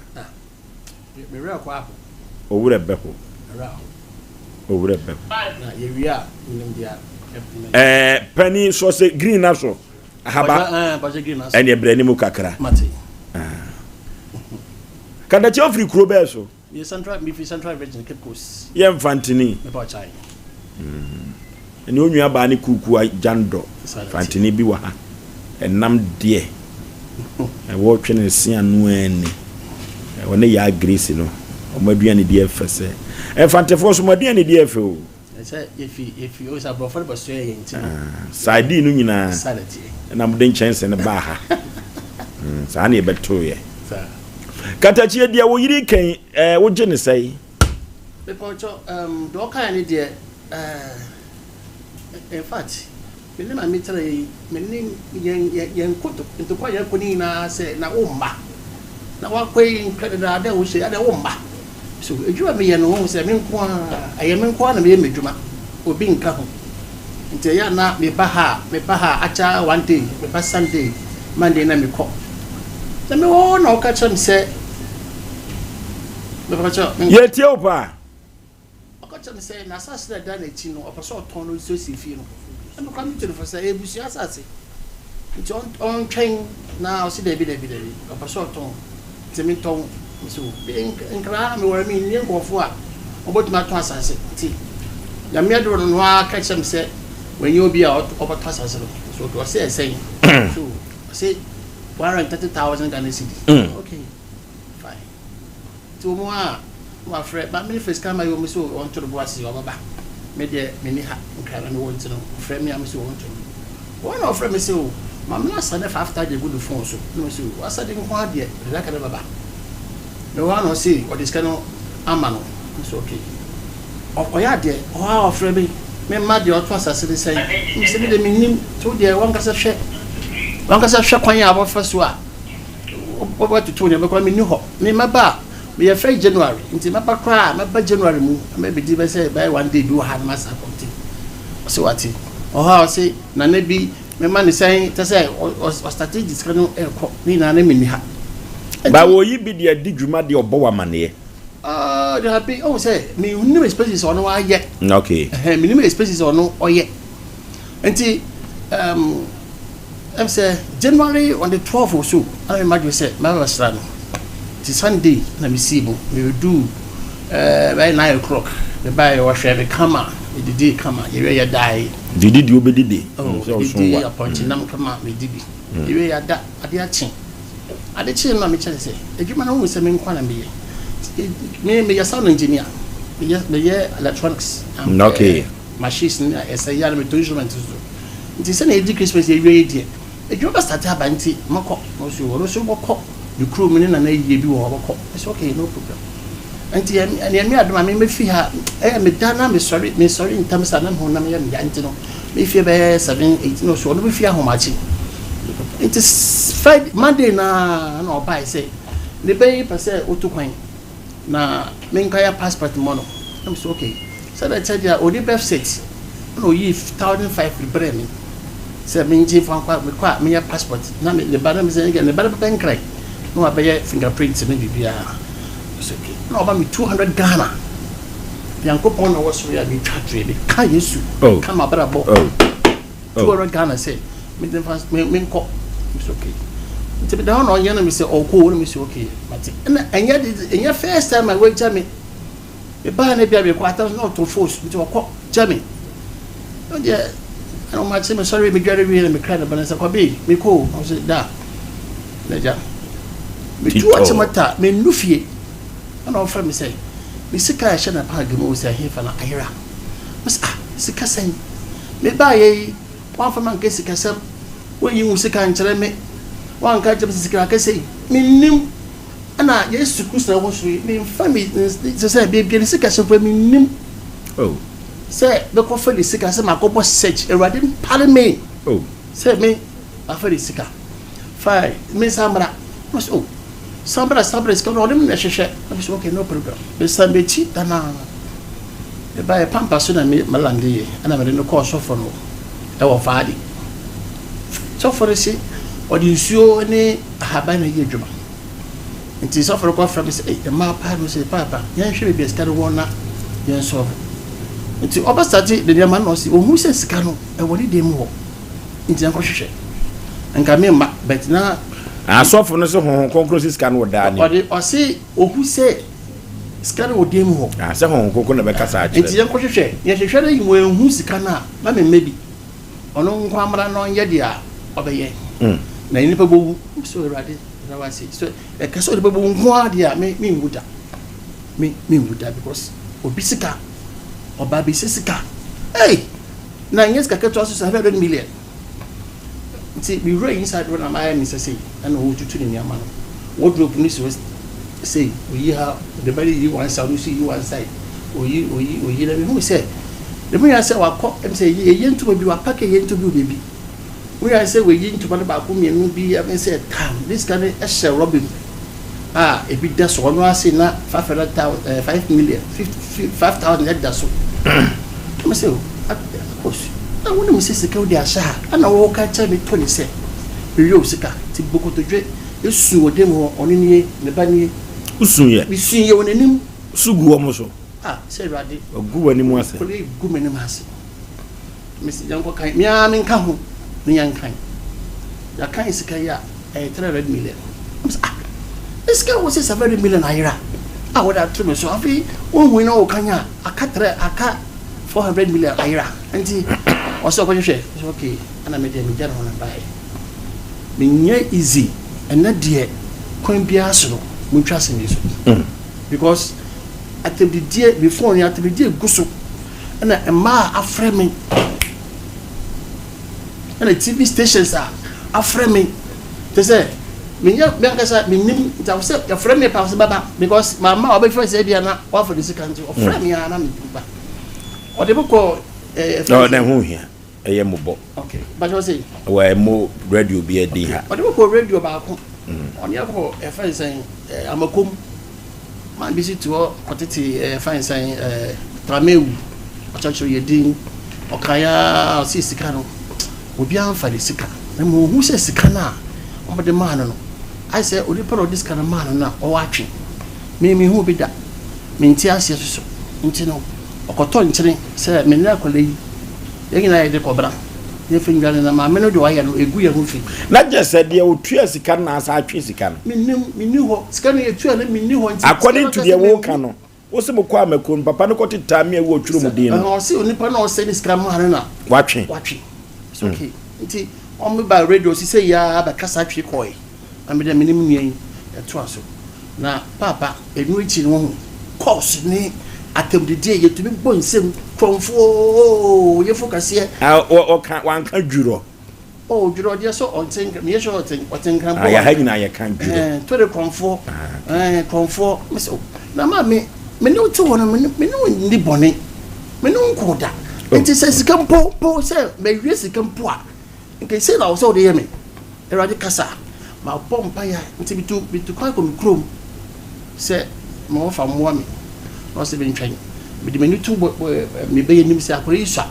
Owurɛ bɛ ho. Owurɛ bɛ ho. Ɛɛ panin sɔ sɛ green na so. Ahaba. Ɛne ɛbrɛ ne mu kakra. Kadakyɛ ofiri kuro bɛɛ so. Meyɛ central mefiri Central Region, Cape Coast. Yɛ Mfantini. Mepa wo kyae. Ɛne onua baa ne kuku agyandɔ. Mfantini bi wɔ ha. Ɛnam deɛ. Ɛwɔ twe ne se ano ani. Ɛwɔ ne yaa Grace no. Ɔmo aduane di ɛfɛ sɛ. Mfantefoɔ so mo aduane di ɛfɛ o. Sɛ yɛfi yɛfi o sɛ aborɔfo no bɛsoɛ yɛn nti no. Sardine no nyinaa. Ɛna mo de nkyɛnse no baa ha. Saa na yɛbɛtoo yɛ. Katakyie deɛ wo yere kɛn ɛɛ wogye ne sɛe. Mepɔtɔ deɛ ɔkaeɛ ne deɛ ɛɛ in fact me ne maame tena yɛ yi me ne yɛn yɛn yɛn ko ntokwa yɛn ko ne nyinaa sɛ na wo mma na wakɔ yi nkra dada adɛ wo hyɛ adɛ wo mma so adwuma meyɛ no wɔn sɛ me nko ara ɛyɛ me nko ara na meyɛ m'adwuma obi nka ho. Nti ɛyɛ a na meba ha a, meba ha a akyɛ one day, meba Sunday, Monday na mekɔ. Na mewɔ hɔ na ɔka kyerɛ me sɛ, mepɛ kyɛ me. Yɛtie wo paa. Ɔka kyerɛ me sɛ n'asase na ɛda n'akyi no, ɔpɛ sɛ ɔtɔn no siesie fie no. Na me koraa metu no fo sɛ ɛyɛ abusua asase. Nti ɔntwɛn na ɔse dabi dabi dabi, ɔpɛ sɛ ɔtɔn. Nti mentɔn. Mese o, me nkra meware me nni nkurɔfoɔ a wɔbɛtumi atɔn asase. Nti Nyame adom no no ara ka kyerɛ me sɛ wanya obi a ɔbɛtɔ asase no. So okay, ɔse ɛsɛn? So ɔse 130,000 Ghana cedi. Okay, fine. Nti wɔn a na wafrɛ ba me fa sika ma yɛ wɔn sɛ wɔnto no bo ase ɔbɛba. Me deɛ menni ha nkra na mewɔ nti no ɔfrɛ me a me sɛ wɔnto no. Wɔn na ɔfrɛ me sɛ o maame no asane 5,000 gu ne phone so. Na me sɛ o wasane nko ara deɛ ɔde n'aka no bɛba. Mewɔ ha na ɔse ɔde sika no ama no. Me sɛ okay. Ɔyɛ adeɛ ɔhɔ ara ɔfrɛ me me mma deɛ ɔtɔ asase no sɛn. Me sɛ me deɛ mennim nti wo deɛ wankasa hwɛ wankasa hwɛ kwan a wɔfa so a wɔbɛtoto nneɛma koraa menni hɔ. Me mɛba a meyɛ first January nti mɛba koraa mɛba January mu mɛbɛdi bɛsɛ bɛyɛ one day bi wɔ ha na masan akɔ nti ɔse wate. Ɔhɔ a ɔse nana bi mema ne sɛn kyɛ sɛ ɔstate de sika no ɛkɔ ne nyinaa ne menni ha. Ba wɔyi bi de adi dwuma deɛ ɔbɔ wɔ amaneɛ. Ah, dabi, ɔhu sɛ menim expenses ɔno ayɛ. Okay. Ɛhɛn, menim expenses ɔno ɔyɛ. Nti, um, ɛm sɛ January on the 12 or so, na me madwene sɛ mɛbɛsra no. Nti Sunday na mesii mu, mebɛduu eh, bɛyɛ 9 o'clock. Mebaeɛ wɔhwɛɛ me kama, medidii kama, yɛwie yɛdae. Didi deɛ wobɛdidi. Oh, medidi apɔnkye nam kama, medi bi. Yɛwie yɛada, adeɛ akye. Ade kyee no na mekyerɛ sɛ adwuma no wohu sɛ me nko na meyɛ. Me meyɛ sound engineer. Meyɛ meyɛ electronics. Okay. Machines ne ɛsɛ yɛ na metɔ instrument so. Nti sɛ na yɛdi Christmas yɛwie yi deɛ adwuma bɛ start aba nti mɛkɔ. Ɔso ɔno nso bɔkɔ ne kurom ne nana yie bi wɔ hɔ bɔkɔ. Ɛsɛ okay no problem. Nti ɛnea me adom a me mefi ha ɛyɛ meda na mesɔre mesɔre ntam sa na me honam yɛ me ya nti no me fie bɛyɛ 7 8 na ɔso ɔno bɛfi ahomakye. Nti Friday Monday na na ɔbae sɛ ne bɛ yi pɛ sɛ otu kwan na menkɔyɛ passport mmɔ no. Na me sɛ okay. Sɛdeɛ ɛteɛ deɛ ɔni birth cert ɛna ɔyii 1005 brɛɛ me sɛ mengye mfa nkɔ a mekɔ a menyɛ passport na me ne ba na mesɛ ne ba no bɛbɛ nkran na wabɛyɛ fingerprint ne biribiara. Ɔsɛ okay. Na ɔma me 200 Ghana. Nyankopɔn na ɔwɔ soro yi a metwa toɛ meka Yesu Oh. meka m'abrabɔ. Oh. Oh. 200 Ghana sɛ mede mfa me menkɔ. Mesɛ okay. Nti meda hɔ na ɔnyɛ no me sɛ ɔkɔ o na mesɛ okay mate. Ɛna ɛnyɛ de ɛnyɛ first time a wagya me. Mebaa no bia mekɔ atam na ɔtɔ fos nti ɔkɔ gya me. No deɛ ɛna ɔma kye me sɔre medware wie na mekra ne ba no sɛ kɔbe mekɔ o ɔsɛ da na gya. Metu akyemata mennu fie ɛna ɔfrɛ me sɛ me sika a ɛhyɛ na bag mu sɛ ɛhefa na ayera. Mese ah sika sɛn? Mebaeɛ yi woamfa manka sikasɛm woanyi wo sika nkyerɛ me woanka nkyerɛ me sɛ sika akɛsɛ yi mennim. Ɛna Yesu Kristo a ɛwɔ soro yi, memfa me sɛ sɛ baabi a ne sika hyɛ mpo mennim. Oh. Sɛ mɛkɔfa ne sika sɛ makɔbɔ search, Awurade mpare me. Oh. Sɛ me mafa ne sika. Fine, me nsa mmra. Na ɔsɛ oh, san bra, san bra sika no ɔne me na ɛhwehwɛ. Na me sɛ okay, no problem. Mesan m'akyi da no ara. Mebaeɛ pampa so na me malande yɛ, ɛna mede no kɔɔ sɔfo no ɛwɔ Faade. Sɔfo no se ɔde nsuo ne ahaban na ɛyɛ adwuma. Nti sɔfo no kɔfrɛ me sɛ, ei, mmaa paa no sɛ, paapa, yɛnhwɛ baabi a sika no wɔ na yɛnsɔre. Nti ɔbɛstate de nneɛma no na ɔse, ɔhu sɛ sika no ɛwɔ ne dan mu hɔ, nti yɛnkɔhwehwɛ. Nka memma, but na. Asɔfo no se Honhom Kronkron se sika no wɔ daa ne mu. Ɔde, ɔse ɔhu sɛ sika no wɔ dan mu hɔ. Ah, sɛ Honhom Kronkron na ɛbɛkasa akyerɛ no. Nti yɛnkɔhwehwɛ. Yɛhwehwɛ na wɔanhu sika no a, na memma bi. Ɔno nko ara mmra na ɔnyɛ deɛ ɔbɛyɛ. Na nnipa bɛwu. So Awurade, meda wo ase. So ɛka sɛ onipa bɛwu nko ara deɛ a, me menwu da. Me menwu da because obi sika, ɔbaa bɛsi sika. Hey! Na ɛnyɛ sika ketewa so 700 million. Nti mewura inside hɔ na mayɛ ne nsa sei, ɛna ɔretutu ne nneɛma no. Wardrobe no si hɔ sei, oyi ha, ɔde ba no yi one side, ɔno nso yi one side. Oyi, oyi, oyi, na mehuu sɛ, na mehu sɛ wakɔ, ɛm sɛ ɛyɛ ntoma bi, wapake ɛyɛ ntoma bi wɔ baabi. Mehu sɛ wayi ntoma no baako mmienu bi, ɛm sɛ tam, ne sika no hyɛ rɔba mu a ebi da so, ɔno ase na 500,000, eh, 5 million, 5,000 ɛda so. Ɛm sɛ, akɔsu, na wonim sɛ sika wode ahyɛ ha, ɛna wɔka kyerɛ me Tony sɛ, mewie wo sika, nti bokotodwe, esu wɔ dan mu hɔ, ɔno nie, ne ba nie. Wosuiɛ? Mesuiɛ wɔ n'anim. Su gu wɔn so. Ah, sɛ Awurade. Wagu w'anim ase. Kɔle gu m'anim ase. Mesi yɛnkɔ kan. Me ara menka ho ne yɛnkan. Yɛakan sika yi a, ɛyɛ 300 million. Mesi ah, sika wɔ sɛ 700 million ayera a wɔde ato me so. Afei wohu na wɔkan a, aka trɛ aka 400 million ayera. Nti ɔsɛ ɔkɔhwehwɛ. Sɛ okay, ɛna me deɛ megya ne ho na baeɛ. Menyɛ easy. Ɛnɛ deɛ kwan biara so no, montwa asɛm yi so. Mm. Because atɛmdidie me phone yi atɛmdidie gu so ɛna mmaa a afrɛ me ɛna TV stations a afrɛ me te sɛ menyɛ me ankasa menim nti awɔ sɛ yɛfrɛ me pa sɛ bɛba because mama a ɔbɛfrɛ sɛ ebia na wafa ne sika nti ɔfrɛ me a na me ba ɔde me kɔ ɛɛ. Ɔna ɛho hia. Ɛyɛ mo bɔ. Okay, bàtɛ ɔsè. Wɔ ɛmo radio bi ɛdi ha. Ɔde mo kɔ radio baako. Ɔne akɔ ɛfɛn sɛn ɛɛ amakom. Man bi si te hɔ kɔtete ɛɛ fɛn sɛn ɛɛ tramewu. Ɔkyerɛkyerɛ yɛ din. Ɔka ya ɔsi sika no. Obi anfa ne sika. Na mo ohun sɛ sika no a wɔde maa no no. Ayɛ sɛ onipa na ɔde sika no maa no no a ɔwɔ atwe. Me me hu bi da. Me nte aseɛ soso. Nti no ɔkɔtɔ nkyene sɛ me ne akwadaa yi. Yɛn nyinaa yɛde kɔbra na yɛfa nnwa no na maame no deɛ wayɛ no ɛgu yɛn ho fi. Na kyerɛ sɛ deɛ ɔtua sika no na asan atwe sika no. Mennim, menni hɔ. Sika no yɛtua no menni hɔ nti. According to deɛ woka no, wo se mokɔ Amakuo no, papa no kɔtetaa me a ɛwɔ ɔtwerɛ mu din no. Ɔse onipa no a ɔsɛne sika maa no na. Watwe. Watwe. It's okay. Nti wɔn ba radio sisei yi ara bɛkasa twe kɔe. Na me deɛ me ne me nua yi yɛtoa so. Na paapa, ɛno akyi no wohu, course ne atɛmdidie, yɛtumi bɔ nsam, korɔmfoɔ oo, yefo kɛseɛ. Ah, ɔka, wanka dwurɔ. Oh, dwurɔ deɛ sɛ ɔnte nkra, meyɛ sure ɔte, ɔte nkra bɔ. Ah, yɛha nyinaa yɛka dwurɔ. Eh, to de korɔmfoɔ, ah, eh, korɔmfoɔ, me sɛ, na ma me, me ne wo te hɔ no, me ne, me ne wo nni bɔne, me ne wo nkoo da. Oh. Nti sɛ sika mpo, mpo sɛ mawie sika mpo a, Nka sei na ɔwɔ sɛ wode yɛ me. Awurade kasa. Mabɔ mpaeɛ a, nti metu metu kwan kɔ me kurom sɛ ma wɔfa mmoa me. Na ɔsɛ mentwɛn. Mede m'ani to bɔ bɔ me ba yi anim sɛ akwadaa yi sua.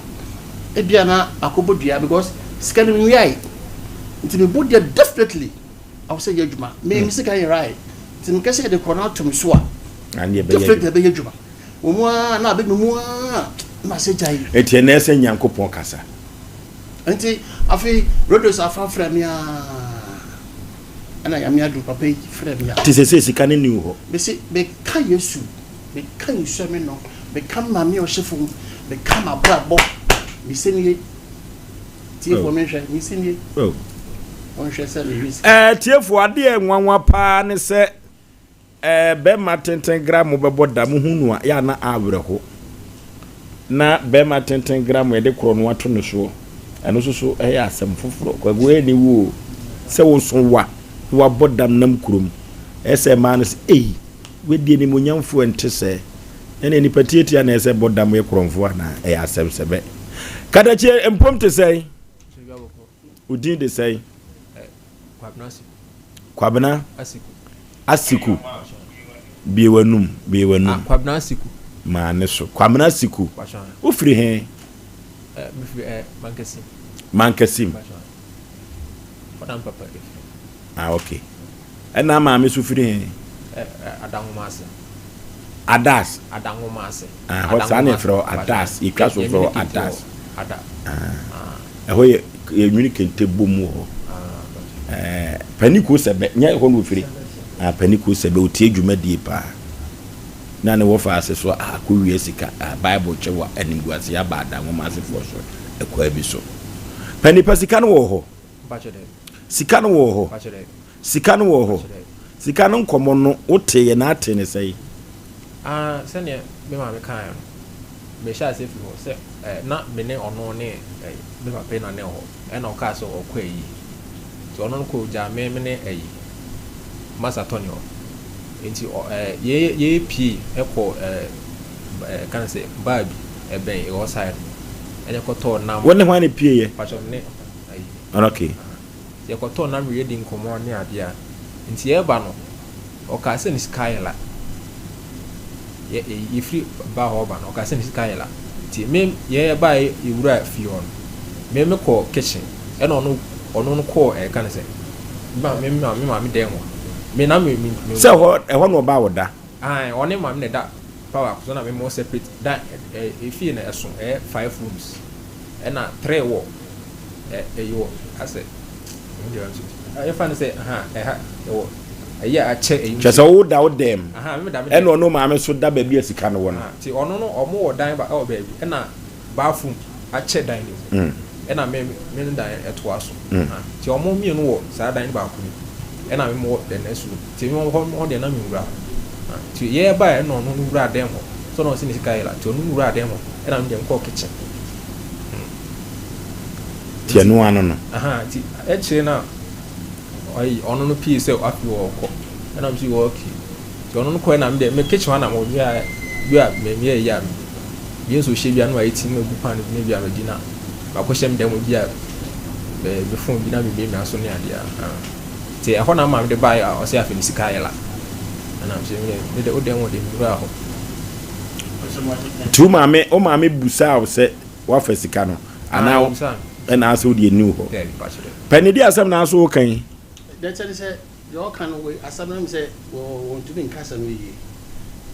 Ebia na makɔbɔ dua because sika no menwiae. Nti mebɔ dua definitely awɔ sɛ yɛ adwuma. Me me sika yerae. Nti meka sɛ yɛde korɔ no ato me so a definitely ɛbɛyɛ adwuma. Wɔ mu ara na abɛ me mu ara na masɛ gyae. Nti ɛnɛ sɛ Nyankopɔn kasa. Nti afei radio so afa frɛ me aa ɛna Nyame adom papa yi frɛ me a. Nti sɛsɛ sika no nni wo hɔ? Mese meka Yesu. Meka nsu a menom, meka me maame a ɔhyɛ fam, meka m'abrabɔ, mese nie. Tiefoɔ menhwɛ, mese nie. Wɔnhwɛ sɛ mehwɛ sika. Ɛɛ tiefoɔ adeɛ nwanwa paa ne sɛ ɛɛ bɛrima tenten gra mo bɛbɔ da mo hu no a yɛ ana awerɛho na bɛrima tenten gra mo yɛde korɔ no ato ne soɔ ɛno nso so ɛyɛ asɛm foforɔ kwaku ɛyɛ ne wuo sɛ woso wa na wabɔ dam nam kurom ɛsɛ mmaa no sɛ ei Wadi animuonyamfoɔ ɛnte sɛɛ. Ɛnneɛ nipa tiatia na ɛsɛ bɔ dam yɛ korɔmfoɔ anaa? Ɛyɛ asɛm sɛbɛ. Katakyie mpom te sɛn? Wo din de sɛn? Kwabena Asiku. Bue w'anum, bue w'anum. Ah, Kwabena Asiku. Maa ne so. Kwabena Asiku. Wofiri he? Mefiri eh, Mankasim. Mankasim. Ah, okay. Ɛna maame so firi he? Adanwoma ase. Adas. Adanwoma ase. Ah, hɔ saa na yɛfrɛ hɔ Adas. Yɛtwa so frɛ hɔ Adas. Ada. Ah, ɛhɔ yɛ yɛnwene kente bom wɔ hɔ. Ɛɛ Paniko Sɛbɛ, nyɛ ɛhɔ na ofiri. Ah, Paniko Sɛbɛ, otie dwumadie paa. Na ne wɔfa ase so a akɔwia sika. Ah, Bible kyɛ wɔ animguaseɛ aba Adanwoma asefoɔ so ɛkwaa bi so. Panipa sika no wɔ hɔ. Sika no wɔ hɔ. Sika no wɔ hɔ. Sika no nkɔmmɔ no, woteeɛ na ate ne sɛn? Ah, sɛdeɛ me maame kaeɛ no, mehyɛɛ aseɛ firi hɔ sɛ eh, na me ne ɔno ne eh, me papa yi na na ɛwɔ hɔ. Ɛna ɔkaa sɛ ɔkɔ ayi. Nti ɔno no kɔ ɔgyaa me, me ne ayi, Masa Tony hɔ. Nti ɔ, eh, yɛ, yɛpie kɔ eh, eh, ka no sɛ baa bi ɛbɛn ɛwɔ side no. Ɛna ɛkɔtɔɔ nam. Wo ne hwan na ɛpieeɛ? Pakyɛ me ne ayi. Okay. Yɛkɔtɔɔ nam wie di nkɔmmɔ ne adeɛ a, nti yɛreba no, ɔkaa sɛ ne sika ayera. Yɛ, yɛfiri baa hɔ reba no, ɔkaa sɛ ne sika ayera. Nti me, yɛbaeɛ yɛwuraa fie hɔ no, me mekɔɔ kitchen, ɛna ɔno, ɔno no kɔɔ ɛka ne sɛ, me ma, me ma, me maame dan mu hɔ. Me na me, me, me. Sɛ ɛhɔ, ɛhɔ na ɔbaa ɔda? Ae, ɔne maame na ɛda pa baako so, ɛna me mewɔ separate dan, ɛ, efie no ɛso, ɛyɛ five rooms. Ɛna tre wɔ ɛ ɛyi wɔ asɛ ɛho deɛ nso yɛfa no sɛ aha ɛha ɛwɔ ɛyi a akyɛ ɛyi. Kyɛ sɛ wo da wo dɛm ɛna ɔno maame so da baabi a sika no wɔ no. Ti ɔno no ɔmo wɔ dan ba ɛwɔ baabi ɛna bathroom akyɛ dan no mu ɛna me me no dan ɛtoa so ti ɔmo mmienu wɔ saa dan no baako mu ɛna me mo wɔ the next room ti me hɔ hɔ deɛ na me nwura hɔ ti yɛ ba ɛna ɔno no wura dan hɔ sɛ ɔno ɔsi ne sika yɛ la ti ɔno wura dan hɔ. Ɛna me deɛ mekɔɔ kitchen. Nti ɛno ano no. Aha, nti akyire no a ɔyi ɔno no pii sɛ afei ɔrekɔ. Ɛna me nso yɛ okay. Nti ɔno no kɔɛ na me deɛ me kitchen hɔ na mo bia bi a me me yɛ a bi nso hyɛ bi a na wayɛ ti na gu pan bi na bi a medi na makɔhyɛ me dan mu bi a me me phone bi na me miamia so ne adeɛ a. Nti ɛhɔ na maame de baeɛ a ɔsɛ afei ne sika ayɛ la. Ɛna me nso me deɛ me deɛ wo dan mu deɛ me wura hɔ. Nti wo maame wo maame busaa wo sɛ woafa sika no anaa ɛna asɛ wode ani wo hɔ? Pɛ ne di asɛm na aso woka yi. Deɛ kyɛ ne sɛ deɛ ɔka no wei asɛm no sɛ wɔntumi nka asɛm no yie.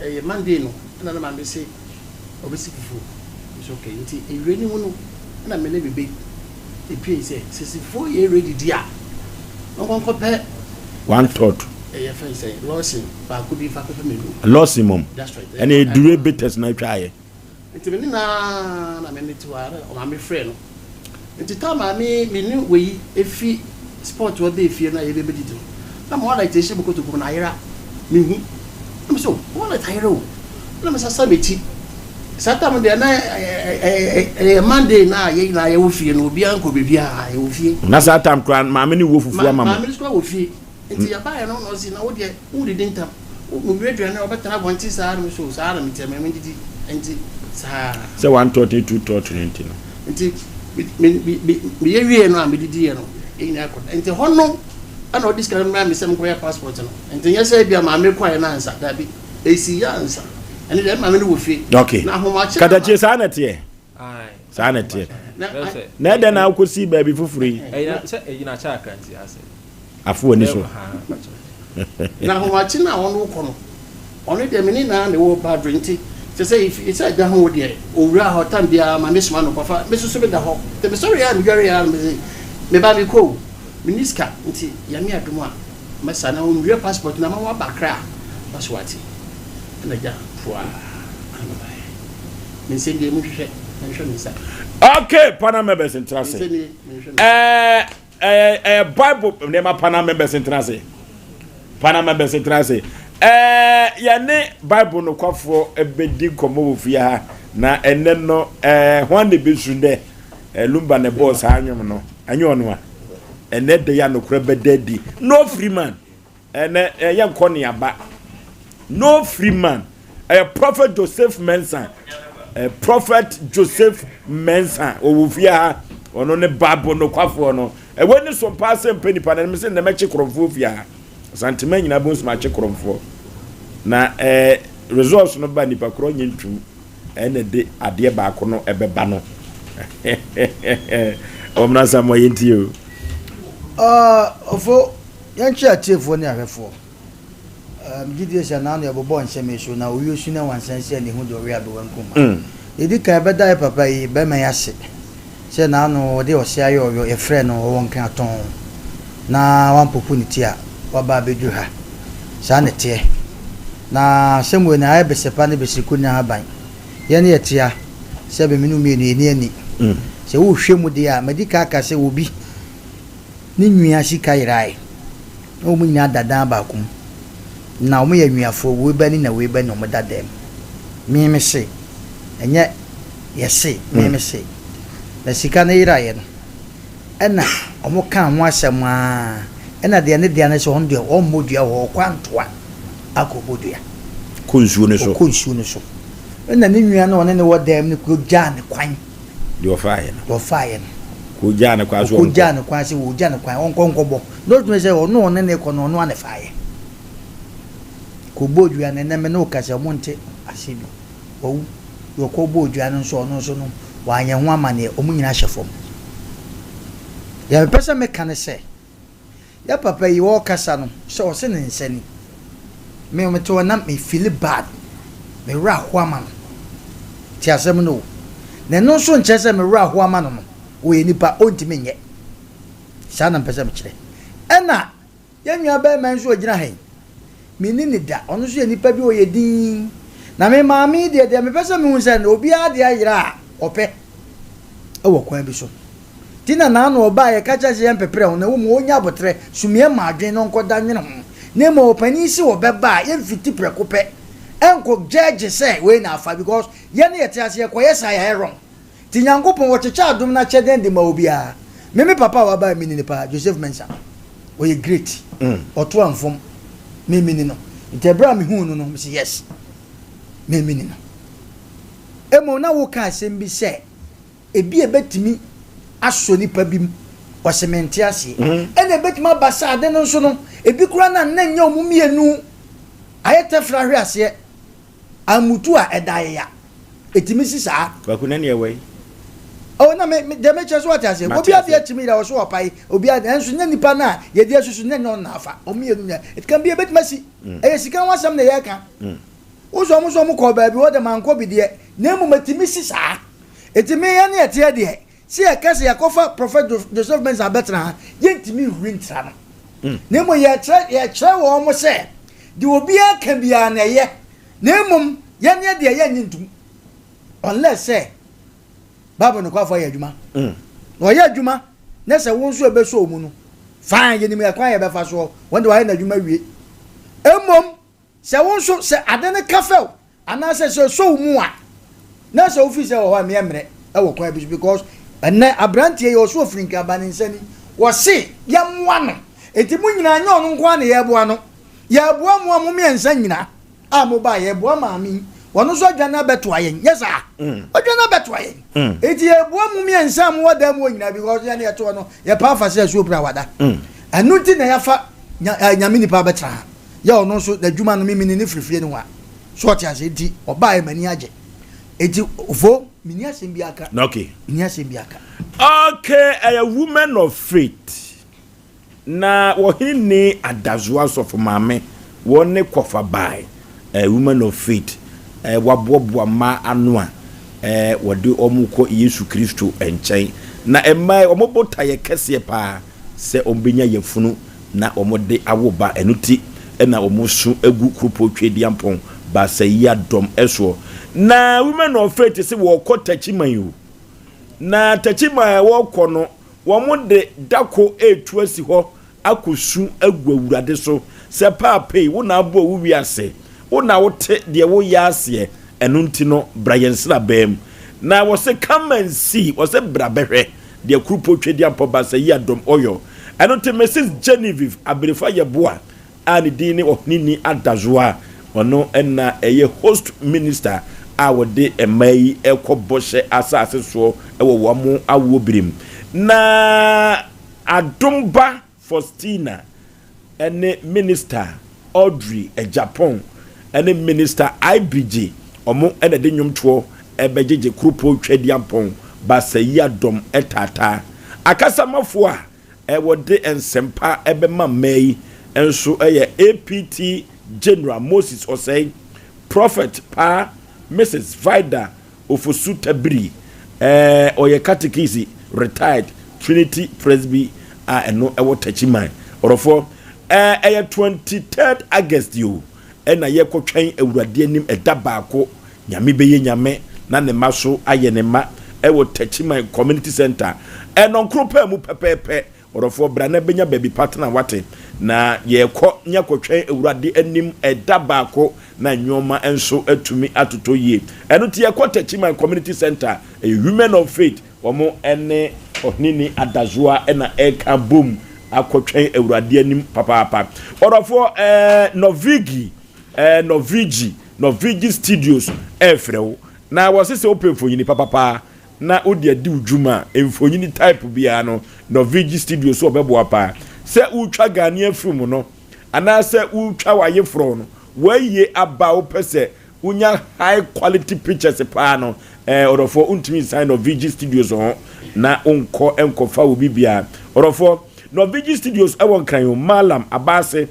Ɛyɛ Monday no ɛna na maame se ɔbɛsi fufuo. Nso okay nti ewie no mu no ɛna me ne me bɛ epuei sɛ sɛ si fufuo yɛ ready di a ɔnkɔ nkɔpɛ One thought. Ɛyɛ fɛn sɛ Lawson baako bi fa kɔpɛ menu. Lawson mom. That's right. Ɛna edure bitters na atwa ayɛ. Nti me ne na na me ne te hɔ a ɔmaame frɛ no. Nti ta maame me ne wei efi sport hɔ bɛɛ fie no a yɛbɛ bɛdidi no. Na mo wallet ehyɛ mo kotoku mu na ayera. Me hu. Na me so wallet ayera o. Na me sasa m'akyi. Saa tam deɛ na ɛyɛ Monday na yɛn nyinaa yɛwɔ fie no obiara nkɔ baabiara yɛwɔ fie. Na saa tam koraa maame no wɔ fufuo ama mo. Maame no koraa wɔ fie. Nti yɛbaeɛ no na ɔsi na wo deɛ wodidi ntam. Wo wie aduane a wobɛtena abɔnten saa na me so saa na meteɛ me mendidi nti saa. Sɛ one tot ne two tot no nti no. Nti me me me meyɛ wieɛ no a medidiiɛ no yɛn nyinaa kɔ nti hɔ no ɛna ɔde sika no maa me sɛ menkɔyɛ passport no nti nyɛ sɛ ebia maame kɔɛ no ansa dabi ɛsi yɛ ansa. Ɛno deɛ maame no wɔ fie. Okay. Na ahomakye. Katakyie saa na ɛteɛ. Saa na ɛteɛ. Na ɛdɛn na wokɔsii baabi foforɔ yi? Afo w'ani so. Na ahomakye no a ɔno wokɔ no, ɔno deɛ me ne naa na ɛwɔ badre nti sɛ sɛ efi sɛ ɛda ho deɛ owura hɔ tam biara ma mesoma no kɔfa me soso meda hɔ nti mesɔre a medware a mese meba mekɔ o menni sika nti Nyame adom a mɛsa na ɔnwia passport na ma waba Accra a ɔse wate. Ɛna gya poaa ana mebaeɛ. Me nsa nie, monhwehwɛ, monhwɛ me nsa. Okay, panel members ntena ase. Ɛɛ ɛɛ ɛɛ Bible nneɛma panel members ntena ase. Panel members ntena ase. Ɛɛ yɛne Bible nokwafoɔ bɛdi nkɔmmɔ wɔ fie ha na ɛnɛ no ɛɛ hwan na ebesu dɛ ɛɛ Lumba na ɛbɔɔ saa nnwom no ɛnyɛ ɔno a ɛnɛ de yɛ anokorɛ bɛda adi no free man. Ɛnɛ ɛyɛ nkɔ ne aba. No free man. Ɛyɛ Prophet Joseph Mensah. Ɛyɛ Prophet Joseph Mensah. Ɔwɔ fie ha. Ɔno ne Bible nokwafoɔ no. Ɛwɔ ni so mpaa sɛ mpɛ nipa na ɛnim sɛ nnɛ mɛkye korɔmfoɔ fie ha. Asantema nyinaa bɛhu sɛ makye korɔmfoɔ. Na ɛɛ results no ba nipa korɔ nyɛ ntum. Ɛna de adeɛ baako no ɛbɛba no. Ɔmena Samoa yɛntie o. Ɔfo Yɛnkyerɛ atiefoɔ ne ahwɛfoɔ. Megye die sɛ naano yɛbobɔɔ nsɛm yi so na owuo su ne nwansan si a ne hu deɛ ɔwe abewa nkruma. Deɛ ɛdi kan yɛbɛda yɛ papa yi barima yi ase sɛ naano ɔde ɔse ayɛ ɔyɔ yɛfrɛɛ no ɔwɔ Nkran-Atɔn na wampopo ne ti a waba abɛduru ha. Saa na ɛteɛ. Na asɛm wei no ayɛ besepa ne beseku ne ahaban. Yɛn yɛtea sɛ me ne wo mmienu yɛnni ani. Sɛ wohwɛ mu deɛ a madi kan aka sɛ obi Ne nua sika yerae. Na wɔn nyinaa da dan baako mu. Na wɔyɛ anuafoɔ, wei ba ni na wei ba ni na wɔda dan mu. Me me se, ɛnyɛ yɛse, me me se. Na sika no yeraeɛ no, ɛna wɔkaa ho asɛm ara, ɛna deɛ ne dea ne sɛ ɔno deɛ ɔmmɔ dua wɔ hɔ, ɔkɔ Antoa akɔbɔ dua. Kɔ nsuo no so. Ɔkɔ nsuo no so. Ɛna ne nua no a ɔne no wɔ dan mu no kɔgyaa no kwan. Deɛ ɔfaeɛ no. Deɛ ɔfaeɛ no. Kɔgyaa no kwan sɛ ɔnkɔ. Ɔkɔgyaa no kwan sɛ ɔgya no kwan ɔnkɔ nkɔbɔ. Na ɔtumi sɛ ɔno ɔne no rekɔ no ɔno ara na ɛfaeɛ. Kɔbɔɔ dua no ɛnnɛ me ne wo kasa yi wɔnte aseɛ bio. Wawu. Deɛ ɔkɔbɔɔ dua no nso ɔno nso no wanyɛ ho amaneɛ wɔn nyinaa hyɛ fam. Deɛ mepɛ sɛ meka ne sɛ. Yɛ papa yi ɔɔkasa no sɛ ɔse ne nsa ni. Me mete hɔ na me feeli bad. Me werɛ aho ama no. Te asɛm no o. Na ɛno nso nkyerɛ sɛ me werɛ aho ama no no, ɔyɛ nipa, ɔntumi nyɛ. Saa na mepɛ sɛ mekyerɛ. Ɛna yɛn nua barima yi nso a ɔgyina ha yi, menni no da. Ɔno nso yɛ nipa bi a ɔyɛ dinn. Na me maame yi deɛ, deɛ mepɛ sɛ mehu sɛ obiara deɛ ayera a ɔpɛ wɔ kwan bi so. Nti na naano ɔbaa yɛka kyerɛ sɛ yɛmpeprɛ ho na mmom ɔnya aboterɛ, sumiiɛ ma adwene na ɔnkɔda nwene ho. Na mmom ɔpanin se ɔbɛba a yɛmfiti prɛko pɛ nkɔ judge sɛ wei na afa because yɛne yɛte ase yɛkɔyɛ saa yɛayɛ wrong. Nti Nyankopɔn ɔkyekyɛ adom no akyɛdeɛ de ma obiara. Me me papa a waba a meni no paa, Joseph Mensah, ɔyɛ great, ɔto amfom, me meni no. Nti ɛberɛ a mehuu no no mese yes, me meni no. Mmom na woka asɛm bi sɛ Ebia ebetumi asɔ nipa bi mu, ɔse mente aseɛ. Ɛna ebetumi aba sɛ ade no nso no, ebi koraa no a na ɛnyɛ wɔn mmienu ayɛ tɛfrɛ ahwe aseɛ, ammutu a ɛda ayeya. Etumi si saa. Kwaku na nea ɛwɔ yi. Oh, na me, me deɛ mekyerɛ so wate aseɛ. Obi adeɛ akyimi yira ɔso ɔpae, obi adeɛ, nanso nyɛ nipa no a yɛde asusu nyɛ nyɛ ɔno na afa. Wɔn mmienu nyɛ. It can be ebetumi asi. Ɛyɛ sika ho asɛm na yɛreka. Wo nso wɔn nso wɔn kɔɔ baabi, wɔ de mankɔ bi deɛ, na mmom etumi si saa. Enti me yɛn ne yɛteɛ deɛ, sɛ yɛka sɛ yɛakɔfa Prɔfɛt Joseph Mensah abɛtena ha, yɛntumi nhuri ntra no. Na mmom yɛkyerɛ, yɛkyerɛ wɔn sɛ, deɛ obiara ka biara no ɛyɛ, na mmom yɛn yɛ deɛ yɛnnye ntom, unless sɛ Bible nokwafo ayɛ adwuma. Na ɔyɛ adwuma, na sɛ wo nso ɛbɛsɔ wo mu no, fine, yɛnim ɛkwan a yɛbɛfa soɔ, wɔn deɛ wɔayɛ n'adwuma wie. Mmom, sɛ wo nso, sɛ ade no ka fɛ wo, Anaasɛ sɛ ɛsɔ wo mu a na sɛ wofii sɛ wɔ hɔ a meɛ mmerɛ wɔ kwan bi so because ɛnɛ abranteɛ yi ɔso ɔfiri nkraba ne nsa ni wɔse yɛmmoa no enti mo nyinaa nyɛ ɔno nko ara na yɛboa no yɛboa mo a mo mmiɛnsa nyina a mo baa yɛboa maame yi ɔno nso adwane abɛtoa yɛn nyɛ saa ɔdwane abɛtoa yɛn enti yɛboa mo mmiɛnsa a mowɔ dan mu hɔ nyinaa because yɛne yɛtoɔ no yɛpa afa sɛ asuo pira wada ɛno nti na yɛafa nyame nipa abɛtena ha yɛ ɔno nso n'adwuma no memene ne firifie no ho a. So ɔte ase nti ɔbaa yɛ m'ani agye. Eti ofo menni asɛm bi aka. Okay. Menni asɛm bi aka. Okay, ɛyɛ women of faith. Na wɔhene ne Adazoa sɔfo maame wɔn ne kɔfa bae eh, women of faith eh, waboaboa mmaa ano a eh, wɔde wɔn kɔ Yesu Kristo nkyɛn. Na mmaa yi wɔn botaeɛ kɛseɛ paa sɛ wɔbɛnya yafunu na wɔde awo ba. Ɛno ti na wɔso agu Kuropɔn Tweaduampɔn Baasayia dɔm soɔ. Na women of faith se wɔrekɔ Takyiman o. Na Takyiman a wɔrekɔ no, Wɔde da ko retu asi hɔ akɔsu agu Awurade so sɛ, Paapei, wo na abɔ wo wiase, wo na wote deɛ woyɛ aseɛ, ɛno nti no, bra yɛn nsraban mu. Na wɔse, Come and see, wɔse, bra bɛhwɛ deɛ Kuropɔn Tweaduampɔn Baasa yi adom ɔyɔ. Ɛno nti Mrs. Genevieve Aberefa Yeboah a ne din ne Ɔheneni Adazoa, ɔno na ɛyɛ host minister a wɔde mmaa yi rekɔ bɔhyɛ asase soɔ wɔ wɔn awoɔ bere mu. Na Adomba Faustina ne Minister Audrey Agyapong ne Minister IBG, wɔn na ɛde nnwomtoɔ bɛgyegye Kuropɔn Tweaduampɔn Basayiadɔm taataa. Akasamafoɔ a wɔde nsɛmpa bɛma mmaa yi nso yɛ APT General Moses Osei, Prophet Paa Mrs. Vida Ofosu Tabiri, ɔyɛ Catechist retired Trinity Presby a ɛno ɛwɔ Techiman. Ɔdɔfoɔ, ɛyɛ 23rd August o, ɛna yɛkɔtwɛn Awurade anim ɛda baako, Nyame bɛyɛ Nyame na ne mma so ayɛ ne mma ɛwɔ Techiman Community Centre. Ɛnɔnkoro paa mu pɛpɛɛpɛ. Ɔdɔfoɔ bra na bɛnya baabi pa tena wate. Na yɛrekɔ ne akɔtwɛn Awurade anim ɛda baako na nnoɔma nso atumi atotɔ yie. Ɛno nti yɛkɔ Techiman Community Centre, ɛyɛ Women of Faith, wɔn ne Ɔheneni Adazoa na ɛreka bom akɔtwɛn Awurade anim papaapa. Ɔdɔfoɔ ɛɛ Norvigi, ɛɛ Norvigi, Norvigi Studios ɛrefrɛ wo. Na wɔse sɛ wopɛ mfonini papapaa na wode adi wo dwuma a, mfonini type biara no, Norvigi Studios wɔbɛboa paa. Sɛ wotwa Ghanaian film no, anaasɛ wotwa w'ayeforɔ no, w'ayie aba a wopɛ sɛ wonya high quality pictures paa no, eh, ɔdɔfoɔ wontumi nsan Norvigi Studios ho na wonkɔ nkɔfa wo biribiara. Ɔdɔfoɔ, Norvigi Studios ɛwɔ Nkran o, Mallam Abaase,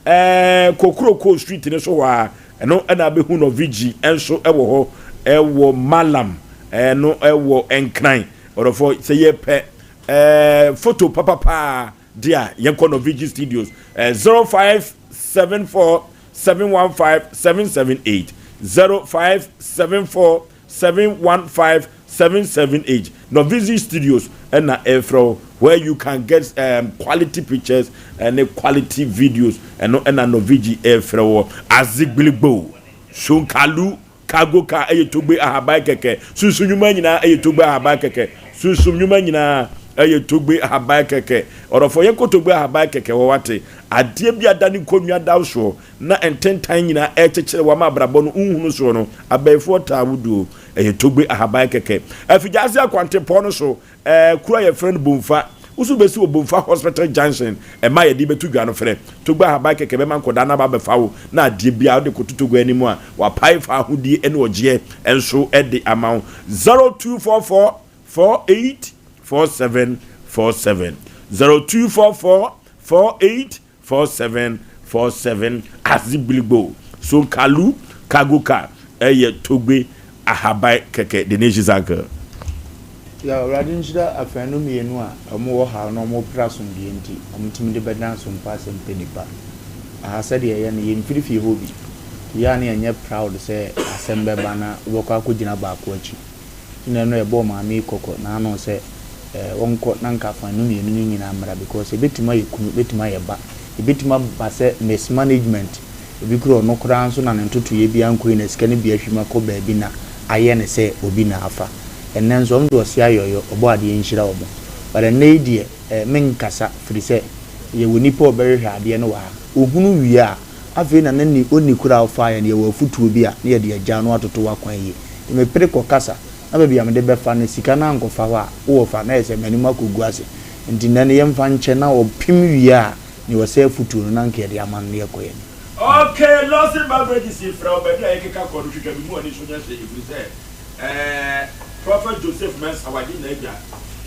eh, Kokrokoo Street no so hɔ ara, ɛno ɛna abɛhu Norvigi nso ɛwɔ hɔ, ɛwɔ Mallam, ɛno ɛwɔ Nkran. Ɔdɔfoɔ, sɛ yɛpɛ eh, photo papapaa de a, yɛnkɔ Norvigi Studios, eh, 0574 715 778, 0574 715 778. Norvigi Studios ɛna ɛfrɛ wo, where you can get um, quality pictures ɛne quality videos. Ɛno ɛna Norvigi ɛfrɛ wo. Azigbiligbo, Sonkalu, Cargo car ɛyɛ togbe ahaban kɛkɛ. Sunsum nnwuma nyinaa ɛyɛ togbe ahaban kɛkɛ. Sunsum nnwuma nyinaa ɛyɛ togbe ahaban kɛkɛ. Ɔdɔfoɔ yɛnkɔ togbe ahaban kɛkɛ hɔ wate. Adeɛ bi ada ne nkonnwa da wo soɔ na ntentan nyinaa ɛrekyekyere wo ama abrabɔ no nhunu soɔ no, abayifoɔ taa wo duo. Ɛyɛ togbe ahaban kɛkɛ. Afigyaase akwantempɔn no so Ɛɛ kuro a yɛfrɛ no Bomfa. Wo nso bɛsi wɔ Bomfa Hospital Junction. Ɛma yɛde bɛto dwa no frɛ. Togo ahaban kɛkɛ bɛma nkɔdaa no aba abɛfa wo na adeɛ biara wode kɔto Togo anim a, wapae fa ahodie ne ɔgyeɛ nso de ama wo. 0244 48 47 47 0244 48 4747 Azigbiligbo Sonkalu Kagoka ɛyɛ Togbe ahaban kɛkɛ The Nations Uncle. Ya Awurade nhyira afaanu mienu a ɔmo wɔ haw na ɔmo repere asomdwie nti ɔmo tumi de bɛdan so mpo asɛm pɛ nipa. Aha sɛdeɛ ɛyɛ no yɛnfiri fie hɔ bi nti yɛ a na yɛnyɛ proud sɛ asɛm bɛba na wobɛkɔ akɔgyina baako akyi. Nti na ɛno yɛbɔɔ maame yi kɔkɔ naano sɛ eh ɔnkɔ na nka afanu mienu no nyinaa mmra because ɛbɛtumi ayɛ kunu ɛbɛtumi ayɛ ba ɛbɛtumi aba sɛ mismanagement ebi kura ɔno koraa nso na ne ntotoeɛ bi ankɔ yie na sika no bi ahwim akɔ baabi na ayɛ no sɛ obi na afa. Ɛnnɛ nso ɔmo de ɔse ayɔyɔ ɔbɔ adeɛ nhyira ɔmo but ɛnnɛ yi deɛ eh menkasa firi sɛ yɛwɔ nipa a ɔbɛhwehwɛ adeɛ no wɔ ha ɔhunu wie a Afei na na ni onni koro a ɔfaa yɛn, yɛwɔ afutuo bi a na yɛde agya no atoto w'akwan yie. Nti mepere kɔ kasa, na baabi a mede bɛfa no sika no ankɔfa hɔ a, wowɔ fa, na ayɛ sɛ m'anim akɔgu ase. Nti nnɛ no yɛmfa nkyɛ na ɔpem wie a, nea ɔsɛ afutuo no na anka yɛde ama no na yɛkɔ yɛn anim. Okay, Lawson Beverages frɛ wo baabi a yɛkeka kɔ no twitwa bi mu ani so nyɛ hwee ɛfiri sɛ eh, Prophet Joseph Mensah wagye n'adwa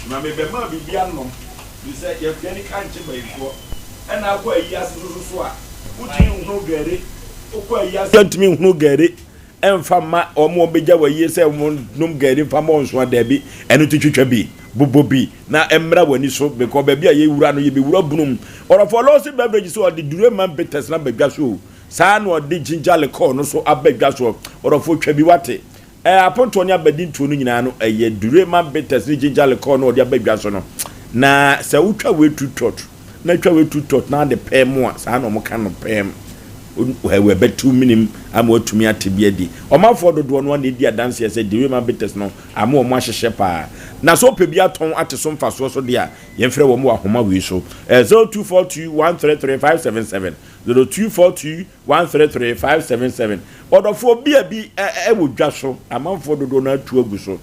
ma me bɛmaa biribi anom firi sɛ yɛkua ni ka nkye bayifoɔ ɛna akɔ ayi ase so so a wotumi nhunu gari wokɔ ayi ase a ntumi nhunu gari Ɛmfa mma wɔn a wɔbɛgya wo ayie sɛ wɔnom gari mfa mmɔ nso a, daabi, ɛno nti twitwa bi, bobɔ bi na ɛmmra w'ani so because baabi a yɛwura no yɛbɛwura bunu mu. Ɔdɔfoɔ Lawson Beverage sɛ ɔde Dureman Bitters no aba dwa so o, saa na ɔde Ginger Liqueur no nso aba dwa soɔ. Ɔdɔfoɔ twa bi wate. Ɛɛ apontoɔ ne abadintoɔ no nyinaa no ɛyɛ Dureman Bitters ne Ginger Liqueur no ɔde aba dwa so no. Na sɛ wotwa wei tu tɔt. na twa wei tu tɔt na ade pɛɛ mu a, saa na wɔka no pɛɛm. Ɛbɛtew menim ama watumi ate bi adi. Ɔmanfoɔ dodoɔ no ara na ɛdi adanseɛ sɛ Derima Bitters no ama wɔn ahyehyɛ paa. Na sɛ wopɛ bi atɔn ate so mfasoɔ so deɛ a, yɛmfrɛ wɔn wɔ ahoma wei so, 0242 133 577, 0242 133 577. Ɔdɔfoɔ, bia bi wɔ dwa so, amanfoɔ dodoɔ no ara tu agu so.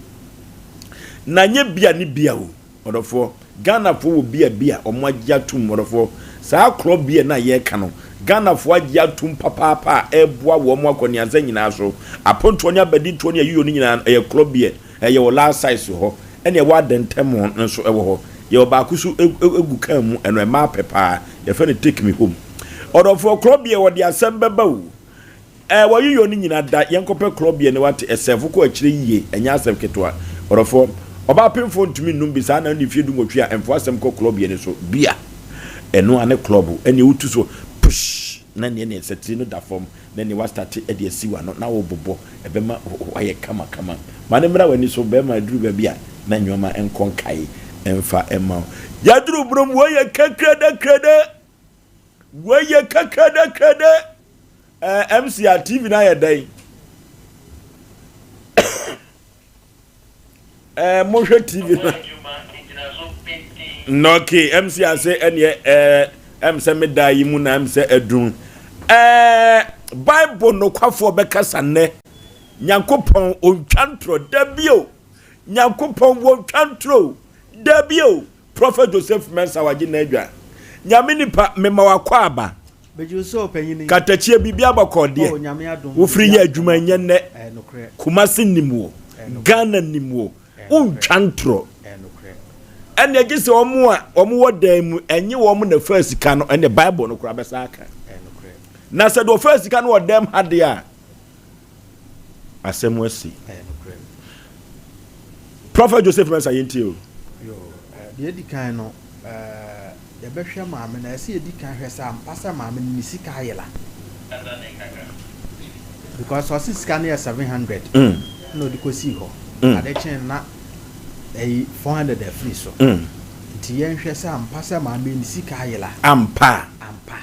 Na nyɛ bia ne bia o. Ɔdɔfoɔ, Ghanafoɔ wɔ beer bi a wɔn agye atum, ɔdɔfoɔ, saa korɔ beer no a yɛreka no, Ghanafoɔ agye atum papaapa a ɛreboa wɔn akɔneasa nyinaa so, apontoɔ ne abadintoɔ ne ayuo no nyinaa no, ɛyɛ korɔ beer, ɛyɛ wɔ last size hɔ, ɛna ɛwɔ adɛntɛm nso ɛwɔ hɔ, yɛwɔ baako nso gu kaa mu, ɛno ɛmaa pɛ paa, yɛfrɛ no take me home. Ɔdɔfoɔ, korɔ beer wɔde asɛm bɛba o. Ɛɛ wɔyeyɔ ne nyina da yɛnkɔpɛ klɔbeɛ ne wate ɛsɛɛfo kɔ akyire yie ɛnyɛ asɛm ketewa ɔdɔfoɔ ɔbaa pemfoɔ ntumi nnum bi saa na wode mfie dunwɔtwe a ɛmfa asɛm kɔ klɔbeɛ no so bia ɛno ara ne klɔbo ɛneɛ wotu so push na neɛ neɛ sɛ tiri no da fam na neɛ wastate ɛde asi w'ano na wobobɔ ɛbɛma wayɛ kama kama ma no mmra w'ani so bɛrima aduru baabi a na nnoɔma nkɔ nkae ɛmfa ɛma wo yɛaduru bonom wei yɛ kɛkrɛdɛkrɛdɛ Wei yɛ kɛkrɛdɛkrɛdɛ. Ɛɛ MC a TV no ayɛ dɛn? Ɛɛ mohwɛ TV no. Nɔke MC ase ɛneɛ ɛɛ ɛm sɛ me da yi mu na ɛm sɛ adun. Ɛɛ Bible nokwafoɔ bɛkasa nnɛ. Nyankopɔn ontwa ntorɔ da bio. Nyankopɔn wɔntwa ntorɔ da bio. Prophet Joseph Mensah wagye n'adwa. Nyame nipa mema w'akwaaba. Megye wo so ɔpanyini. Katakyie biribi abɔkɔɔ deɛ. Oh Nyame adom. Wofiri yɛ adwuma nyɛ nnɛ. Ɛyɛ nokorɛ. Kumasi nim wo. Ɛyɛ nokorɛ. Ghana nim wo. Ɛyɛ nokorɛ. Wontwa ntorɔ. Ɛyɛ nokorɛ. Ɛnneɛ gye sɛ wɔn a wɔn wɔ dan mu ɛnye wɔn na ɛfaa sika no ɛnneɛ Bible no koraa bɛsan aka. Ɛyɛ nokorɛ. Na sɛ deɛ ɔfaa sika no wɔ dɛm ha deɛ a. Asɛm asi. Prophet Joseph Mensah yɛntie o. Yo, deɛ edi kan no, yɛbɛhwɛ maame no. Ɛsɛ yɛdi kan hwɛ sɛ ampa sɛ maame no ne sika ayera. Because ɔse sika no yɛ 700 mm. na ɔde kɔsii hɔ. Mm. Ade kyee na ɛyi 400 afiri so. Mm. Nti yɛnhwɛ sɛ ampa sɛ maame ne sika ayera. Ampa. Ampa.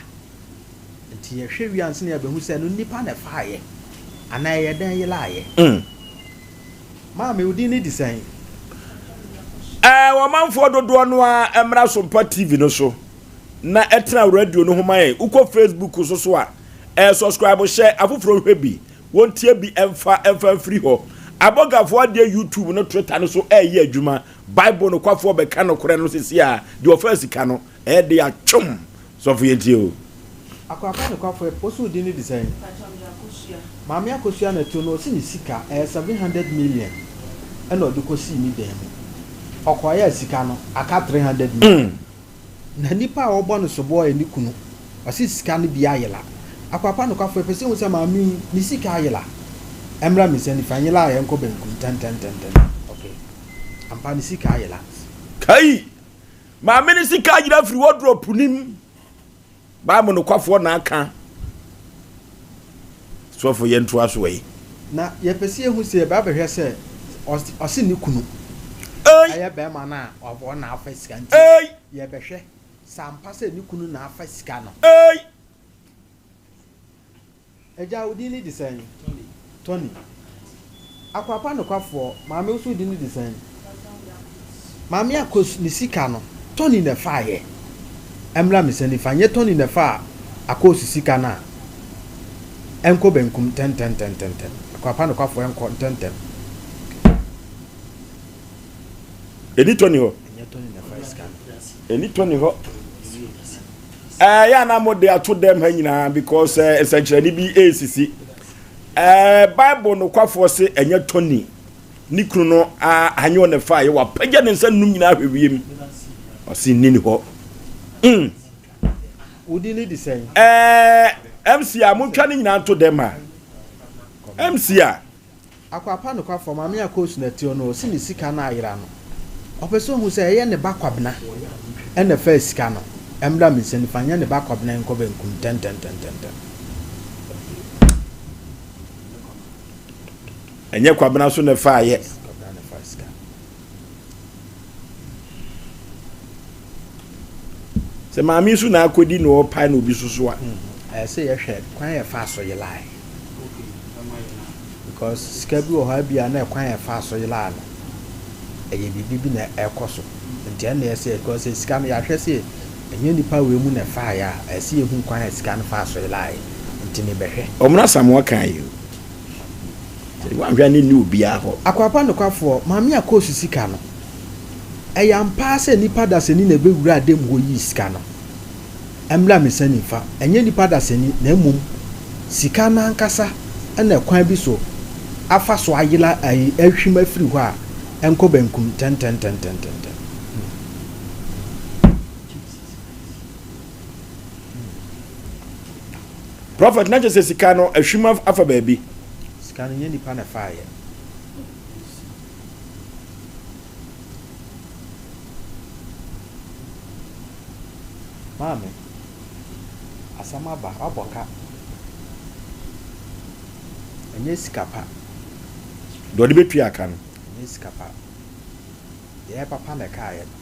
Nti yɛhwɛ wie ansa na yɛabɛhu sɛ ɛno nnipa na ɛfaeɛ anaa ɛyɛ dɛn yeraeɛ. Maame, wo din ne de sɛn? Ɛɛ, ɔmanfoɔ dodoɔ no ara mmra Sompa TV no so na ɛtena radio no ho ma yɛn. Wokɔ Facebook so so a, ɛɛ subscribe hyɛ afoforɔ nhwɛ bi, wɔntie bi mfa mfa mfiri hɔ. Abɔgafoɔ adeɛ YouTube no Twitter no so ɛreyɛ adwuma. Bible nokwafoɔ bɛka nokorɛ no sisi a, deɛ ɔfaa sika no, ɛyɛ de atwom. Sɔfo yɛn tie o. Akwakwa nokwafo ɛ wo so wo din no de sɛn? Mpakyɛw mede Akosua. Maame Akosua na ɛto no ɔsi ne sika ɛyɛ 700 million ɛna ɔde kɔ sii ne dan mu ɔkɔeɛ a sika no aka 300 million na nipa a ɔbɔ no soboɔ yɛ ne kunu ɔsi sika no bi ayela Akwakwa nokwafo yɛpɛ sɛ yɛhu sɛ maame yi ne sika ayela ɛmmra me nsa nifa nyela a yɛnkɔ benkum ntɛntɛntɛntɛm ok ampa ne sika ayela. Kai! Maame no sika ayera firi wardrobe no mu. Bible nokwafoɔ na aka. Sɔfo yɛntoa so ɛ. Na yɛpɛ sɛ yɛhu sɛ yɛba abɛhwɛ sɛ ɔse ne kunu ɛyɛ bɛrima no a ɔno na afa sika nti yɛbɛhwɛ sɛ ampa sɛ ne kunu na afa sika no. Agya, wo din de sɛn? Tony. Tony. Akwapa nokwafoɔ, maame wo nso wo din de sɛn? Maame Akos ne sika no, Tony na ɛfaeɛ. Ɛmmra me nsa nifa, nyɛ Tony na ɛfaa Akos sika no a, ɛnkɔ benkum ntɛntɛntɛntɛntɛm. Akwapa nokwafoɔ ɛnkɔ ntɛntɛm. Ɛni Tony hɔ. Ɛnyɛ Tony na ɛfae sika no. Ɛni Tony hɔ. Ɛɛ yɛ ana mo de ato dɛm ha nyinaa because ɛɛ nsɛnkyerɛnne bi ɛresisi. Ɛɛ Bible nokwafoɔ se ɛnyɛ Tony ne kunu no a anyɛ ɔne fa yɛ wapagya ne nsa num nyinaa hwɛ wiem. Ɔse nni ne hɔ. Mm. Wodi ne di sɛn? Ɛɛ MC a montwa ne nyinaa nto dɛm ha. MC a. Akwapa nokwafo, Maame Akoosu na ɛte hɔ no, ɔse ne sika no ayera no, ɔpɛ sɛ ɔhu sɛ ɛyɛ ne ba Kwabena na ɛfaa sika no, ɛmmra me nsa nifa, nyɛ ne ba Kwabena nkɔ benkum ntɛntɛntɛntɛntɛm. Ɛnyɛ Kwabena nso na ɛfaeɛ. Kwabena na ɛfaa sika. Sɛ maame nso na akɔdi na ɔrepae na obi soso a. Ɛyɛ sɛ yɛhwɛ kwan a yɛfaa so yelae. Because sika bi wɔ hɔ a ebia na ɛkwan a yɛfaa so yelaa no, ɛyɛ biribi bi na ɛrekɔ so. Nti ɛnna ɛyɛ sɛ because sɛ sika no yɛahwɛ sɛ ɛnyɛ nipa wei mu na ɛfaeɛ a, ɛyɛ sɛ yɛhu kwan a sika no faa so yelaeɛ. Nti mebɛhwɛ. Ɔmono Asamoah kaa yi o. Sɛ woanhwɛ a na ɛnni obiara hɔ. Akwapa nokwafoɔ, Maame Akoosu sika no, ɛyɛ ampa ara sɛ nipa dasani na ɛbɛwuraa dam hɔ yii sika no? Ɛmmra me nsa nifa, ɛnyɛ nipa dasani na mmom sika no ankasa na ɛkwan bi so afa so ayera ayi ahwim afiri hɔ a ɛnkɔ bankum ntɛntɛntɛntɛntɛntɛm. Prophet na kyerɛ sɛ sika no ahwim afa baabi. Sika no nyɛ nipa na ɛfaeɛ. Maame, asɛm aba, wabɔ ka. Ɛnyɛ sika pa. Deɛ ɔde bɛtua ka no. Ɛnyɛ sika pa. Deɛ ɛyɛ papa na ɛkaeɛ no.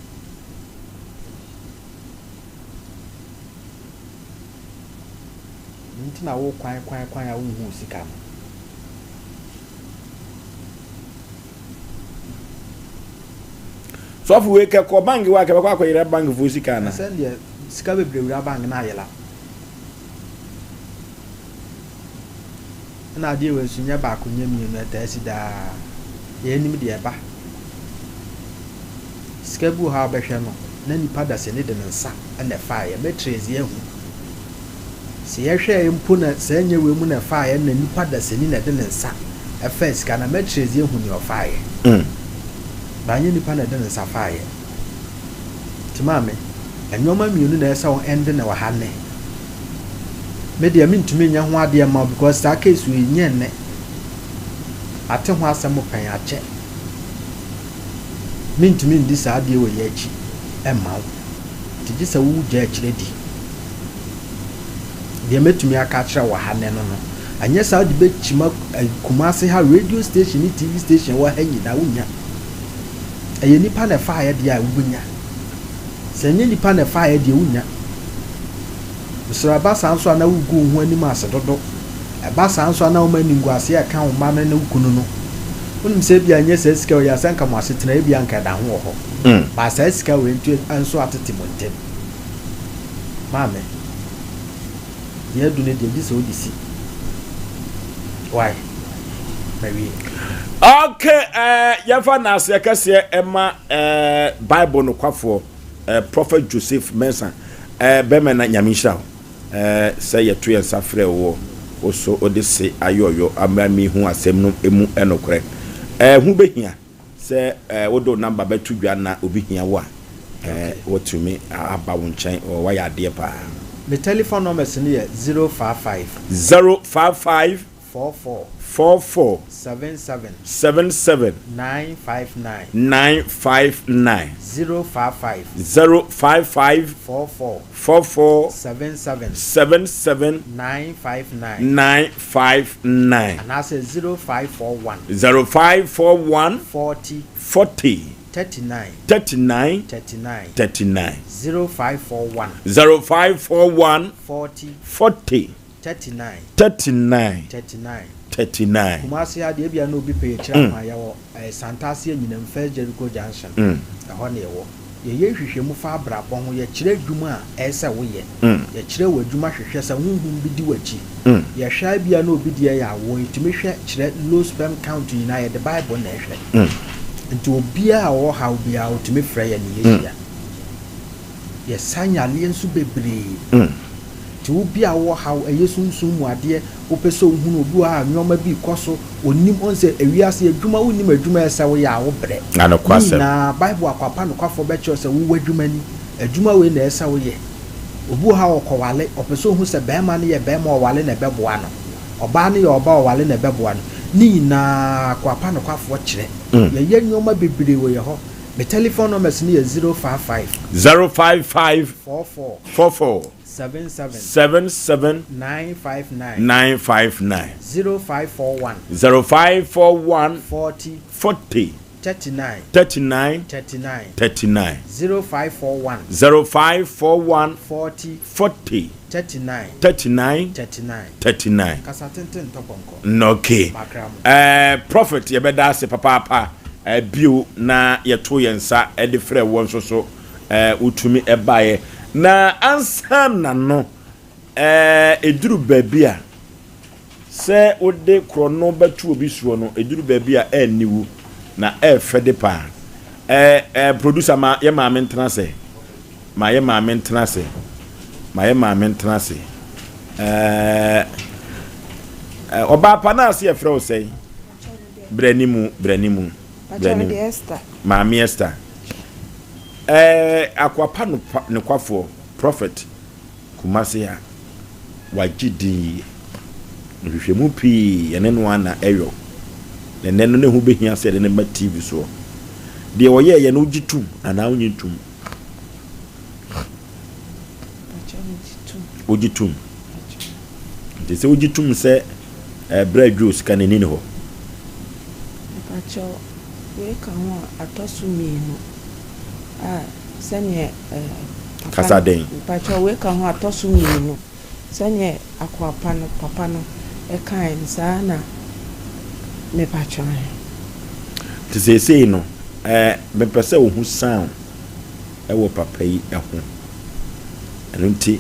Ɛno nti na wo kwan kwan kwan a wonhuu sika no. Sɔfo wei kɛ kɔ bank wa kɛ bɛkɔ akɔyera bank foɔ sika ana? Ɛsɛ deɛ sika bebree wura bank na ayela. Ɛna adeɛ wei nso nyɛ baako nyɛ mmienu ɛtaa si daa. Yɛn anim deɛ ɛba. Sika bi wɔ hɔ a wobɛhwɛ no na nipa dasani de ne nsa na ɛfaeɛ. Mɛtrɛzi ahu. Sɛ yɛhwɛɛ mpo na saa nyɛ wei mu na ɛfaeɛ na nipa dasani na ɛde ne nsa ɛfaa sika no a, mɛtrɛzi ahu nea ɔfaeɛ. But anyɛ nipa na ɛde ne nsa faeɛ. Nti maame, nnoɔma mmienu na ɛsɛ sɛ wo ɛnde no wɔ ha nnɛ. Me deɛ mentumi nyɛ ho adeɛ mma wo because saa case wei nyɛ nnɛ. Mate ho asɛm pɛn akyɛ. Mentumi ndi saa adeɛ wei akyi mma wo. Nti gye sɛ wo gya akyire di. Deɛ mɛtumi aka akyerɛ wo wɔ ha nnɛ no no, anyɛ saa wode bɛkyima Kumasi ha radio station ne TV station ɛwɔ ha nyinaa wonnya. Ɛyɛ nipa na ɛfaeɛ deɛ a wobɛnya. Sɛ ɛnyɛ nipa na ɛfaeɛ deɛ wonnya. Mesrɛ wo, ɛba saa nso a na wogu wo ho anim ase dodo. Ɛba saa nso a na woma animguaseɛ ɛka wo mma no ne wo kunu no. Wonim sɛ ebia ɛnyɛ saa sika wei a sɛ anka mo asetena ebia anka ɛda ho wɔ hɔ. But saa sika wei nto nso atete mo ntam. Maame, deɛ adu no deɛ gye sɛ wode si. Wai? Mawie. Okay, eh, yɛmfa naaseɛ kɛseɛ ɛma eh, Bible nokwafoɔ eh, Prophet Joseph Mensah eh, bɛma na Nyame nhyira wo eh, sɛ yɛto yɛn nsa frɛ woɔ wo so wode se ayɔyɔ ama mehu asɛm no mu nokorɛ eh, ho bɛhia sɛ eh, wode wo namba bɛto dwa na obi hia wo a eh, watumi aba wo nkyɛn wayɛ adeɛ paa. Me telephone numbers no yɛ 055. 055. 44. 44. 77. 77. 959. 959. 055. 055. 44. 44. 77. 77. 959. 959. Anaasɛ 0541. 0541. 40. 40. 39. 39. 39. 39. 0541. 0541. 40. 40. 39. 39. 39. 39. Kumasi ha deɛ ebia na obi pɛ yɛkyerɛ Mm. akwan yɛwɔ eh, Santase Anyinam First Jericho Junction Mm. ɛhɔ na yɛwɔ. Yɛyɛ nhwehwɛmu fa abrabɔ ho, yɛkyerɛ adwuma a ɛyɛ sɛ woyɛ, Mm. yɛkyerɛ w'adwuma hwehwɛ sɛ honhom bi di w'akyi. Mm. Yɛhwɛ a ebia na obi deɛ yɛ awoɔ, yɛtumi hwɛ kyerɛ low sperm count nyinaa yɛde Bible na ɛhwɛ. Mm. Nti obiara a ɔwɔ haw biara ɔtumi frɛ yɛn na Mm. yɛhyia. Yɛsa yareɛ nso bebree. Nti wo bi a wowɔ haw, ɛyɛ sunsum mu adeɛ, wopɛ sɛ wohunu, obi wɔ hɔ a nnoɔma bi rekɔ so, ɔnnim, ɔhu sɛ ewiase adwuma, wonnim adwuma a ɛsɛ sɛ woyɛ a, wobrɛ. Na Ne nokwasɛm. nyinaa, Bible akwapa nokwafoɔ bɛkyerɛ wo sɛ wowɔ adwuma ni, adwuma wei na ɛsɛ sɛ woyɛ. Obi wɔ hɔ a ɔkɔwale, ɔpɛ sɛ ɔhu sɛ barima no yɛ barima a ɔwale na ɛbɛboa no, ɔbaa no yɛ ɔbaa a ɔwale na ɛbɛboa no. Ne nyinaa, akwapa nokwafoɔ kyerɛ. Yɛyɛ nnoɔma bebree wɔ yɛn hɔ. Me telephone numbers no yɛ 055. 055. 44. 44. 77. 77. 959. 959. 0541. 0541. 40. 40. 39. 39. 39. 39. 0541. 0541. 40. 40. 39. 39. 39. 39. Kasa tenten ntɔ pɔnkɔ. Okay. Makra mo. Eh, prophet yɛbɛda ase papaapa eh, bio na yɛto yɛn nsa de frɛ wɔ nso so eh, wotumi baeɛ na ansa na no eh, ɛduru baabi a Sɛ wode korɔno bɛto obi soɔ no, ɛduru baabi a ɛnni wu, na ɛɛfɛ de paa. Ɛɛ ɛɛ producer ma yɛ maame ntena ase. Ma yɛ maame ntena ase. Ma yɛ maame ntena ase. Ɛɛ ɛɛ ɔbaa pa naa ase yɛfrɛ wo sɛn? Brɛ ne mu, brɛ ne mu, brɛ ne mu. Maame Esther. Ɛɛ akoa pa nokwafoɔ, prophet. Kumasi a wagye din yi, nhwehwɛmu pii yɛne no ara na ɛyɔ, na ɛnnɛ no na ɛho bɛhia sɛ yɛde no ba TV soɔ. Deɛ ɔyɛeɛ no wogye tom anaa wonnye ntom? Wogye tom. Nti sɛ wogye tom sɛ ɛberɛ adwo sika no ani ne hɔ. Mepakyɛw, wei ka ho a atɔ so mmienu a sɛdeɛ papa Kasa den. Mpakyɛw wei ka ho a tɔ so mmienu. Sɛdeɛ akoa pa no papa no kaeɛ no saa ara na mepakyɛw he. Nti seesei no eh, mepɛ sɛ ohu sound wɔ papa yi ho. Ɛno nti